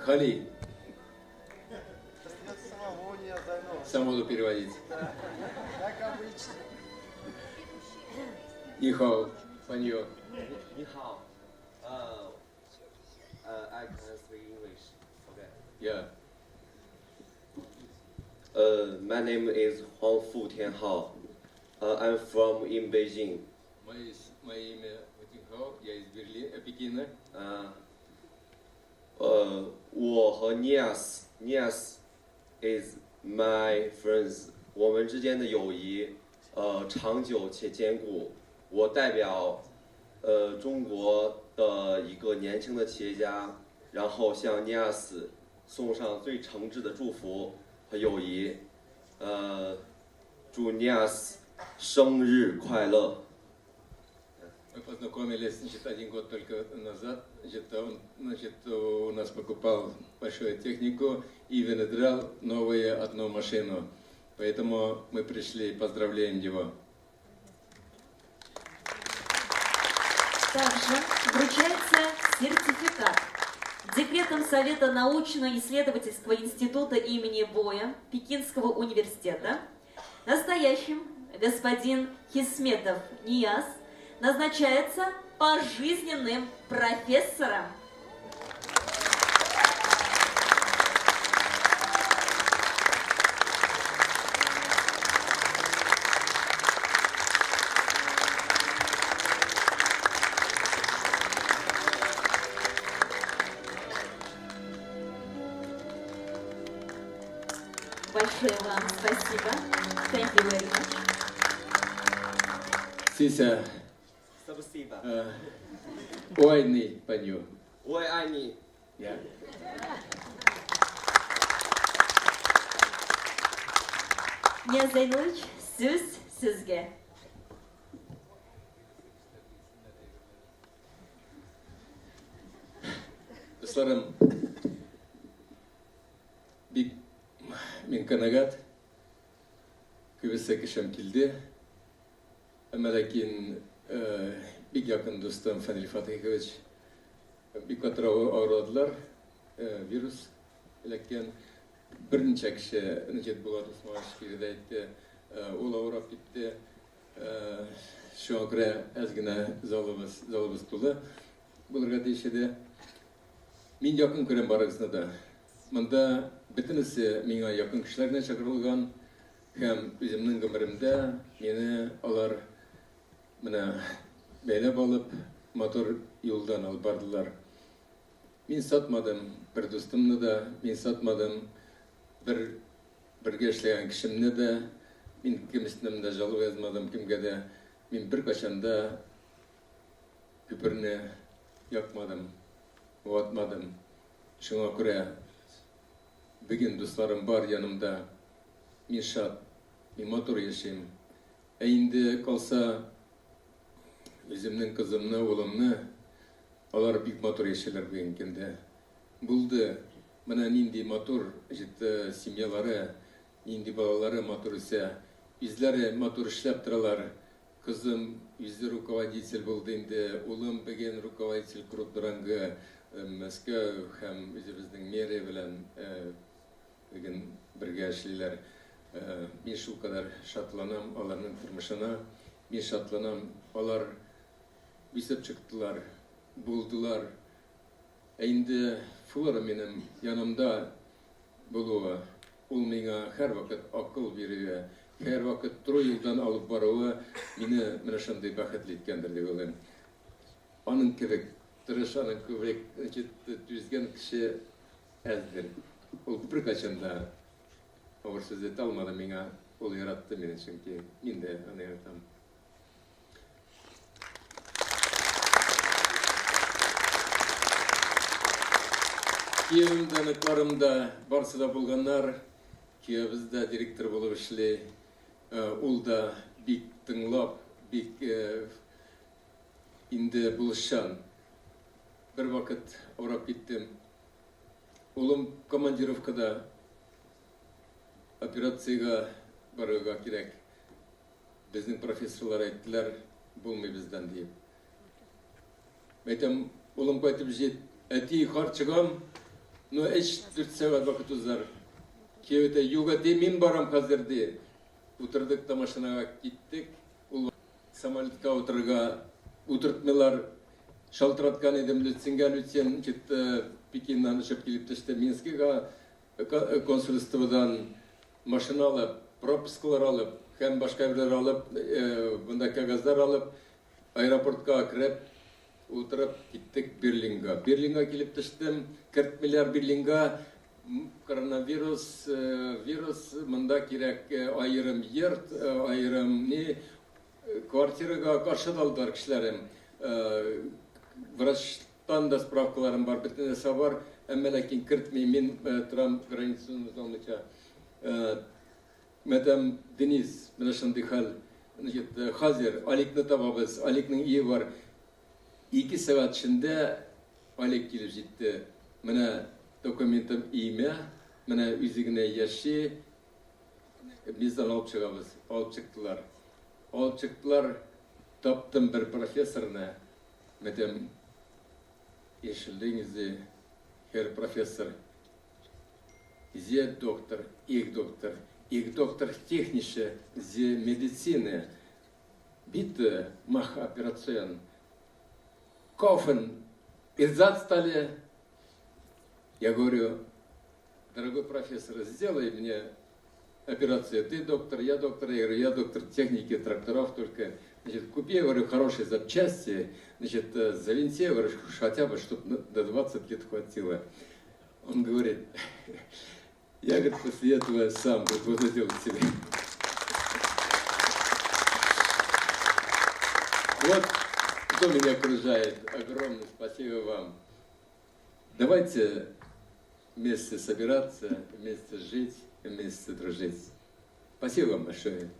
Хали. Сам буду переводить. Как обычно. 你好，朋友。你好，I can speak English. Okay. Yeah. My name is Huang Fu Tianhao. I'm from in Beijing. Мое имя Тинхао, я из Берлина, Пекина. 我和 Nias Nias is my friends，我们之间的友谊，长久且坚固。我代表，中国的一个年轻的企业家，然后向 Nias 送上最诚挚的祝福和友谊。祝 Nias 生日快乐！ Мы познакомились, значит, один год только назад. Значит, он, значит, у нас покупал большую технику и внедрял новую одну машину. Поэтому мы пришли, поздравляем его. Также вручается сертификат. Декретом Совета научно-исследовательского института имени Боя Пекинского университета настоящим господин Хисметов Нияз назначается пожизненным профессором. Большое вам спасибо. Thank you very much. 谢谢。 Спасибо. 我爱你，朋友。我爱你。 Yeah. Нияз Зәйнуллович, сүз сезгә. Дусларым, бик мин канәгать. Күбесе кешем килде. Әмма ләкин бик якын дустым Фәнил Фатыйхович бик каты авырладылар. Вирус эләккән. Берничә кеше, значит, Булат Усманович килде әйтте, ул авырап китте. Шуңа күрә әз генә залыбыз тулы булырга тиеш иде. Мин якын күрәм барыгызны да. Монда бөтенесе миңа якын кешеләр генә чакырылган һәм үземнең гомеремдә мине алар менә бәйләп алып, матур юлдан алып бардылар. Мин сатмадым бер дустымны да, мин сатмадым бер бергә эшләгән кешемне дә, мин кем өстеннән дә жалоба язмадым кемгә дә. Мин беркайчан да күперне якмадым, ватмадым. Шуңа күрә бүген дусларым бар янымда. Мин шат, мин матур яшим. Ә инде калса үземнең кызымны, улымны, алар бик матур яшиләр бүгенге көндә. Булды. Менә нинди матур җитте семьялары, нинди балалары матур үсә. Үзләре матур эшләп торалар. Кызым үзе руководитель булды инде, улым бүген руководитель крупный ранга Мәскәү һәм үзебезнең мэрия белән бүген бергә эшлиләр. Мин шулкадәр шатланам аларның тормышына. Мин шатланам, алар үсеп чыктылар, булдылар. Ә инде Флора минем янымда булуы, ул миңа һәрвакыт акыл бирүе, һәрвакыт туры юлдан алып баруы мине менә шундый бәхетле иткәндер дип уйлыйм. Аның кебек тырыш, аның кебек, значит, түзгән кеше әздер. Ул беркайчан да авыр сүз әйтә алмады миңа. Ул яратты мине, чөнки мин дә аны яратам. Киявем дә, оныкларым да барысы да булганнар. Киявебез дә директор булып эшли. Ул да бик тыңлап, бик инде булышчан. Бер вакыт авырап киттем. Улым командировкада, операциягә барырга кирәк. Безнең профессорлар әйттеләр, булмый бездән диеп. Әйтәм, улым кайтып җит, әти, карт чыгам, но 3-4 сәгать вакыт узар. Кияү әйтә, юк, әти, мин барам хәзер, ди. Утырдык та машинага киттек. Ул самолетка утырырга утыртмыйлар. Шалтыраткан идем Люцингә, Люцин чыкты, Пекиннан очып килеп төште Минскига консульстводан машина алып, пропусклар алып һәм башка әйберләр алып, монда кәгазьләр алып, аэропортка кереп, утырып киттек Берлинга. Берлинга килеп төштем, кертмиләр Берлинга. Коронавирус, вирус, монда кирәк аерым йорт, аерым ни, квартирага каршы да алдылар кешеләрем. Врачтан да справкаларым бар, бөтен нәрсә бар, әмма ләкин кертми, мин торам границаны уза алмыйча. Мәдәм Денис, менә шундый хәл. Значит, хәзер Аликны табабыз, Аликның өе бар. 2 сәгать эчендә Алик килеп җитте. Менә документым өемә, менә үзе генә яши. Без аны алып чыгабыз. Алып чыктылар. Алып чыктылар. Таптым бер профессорны. Мәдәм Яшелдеңизе, хер профессор. Зе доктор, их доктор, их доктор технической зе медицины. Bitte mach Operation. Kaufen Ersatzteile. Я говорю, дорогой профессор, сделай мне операцию. Ты доктор, я доктор. Я говорю, я доктор техники тракторов только. Значит, купи, я говорю, хорошие запчасти, значит, завинти, я говорю, хотя бы, чтобы до 20 лет хватило. Он говорит, я, говорит, после этого сам, говорит, буду делать себе. Вот кто меня окружает. Огромное спасибо вам. Давайте вместе собираться, вместе жить, вместе дружить. Спасибо вам большое.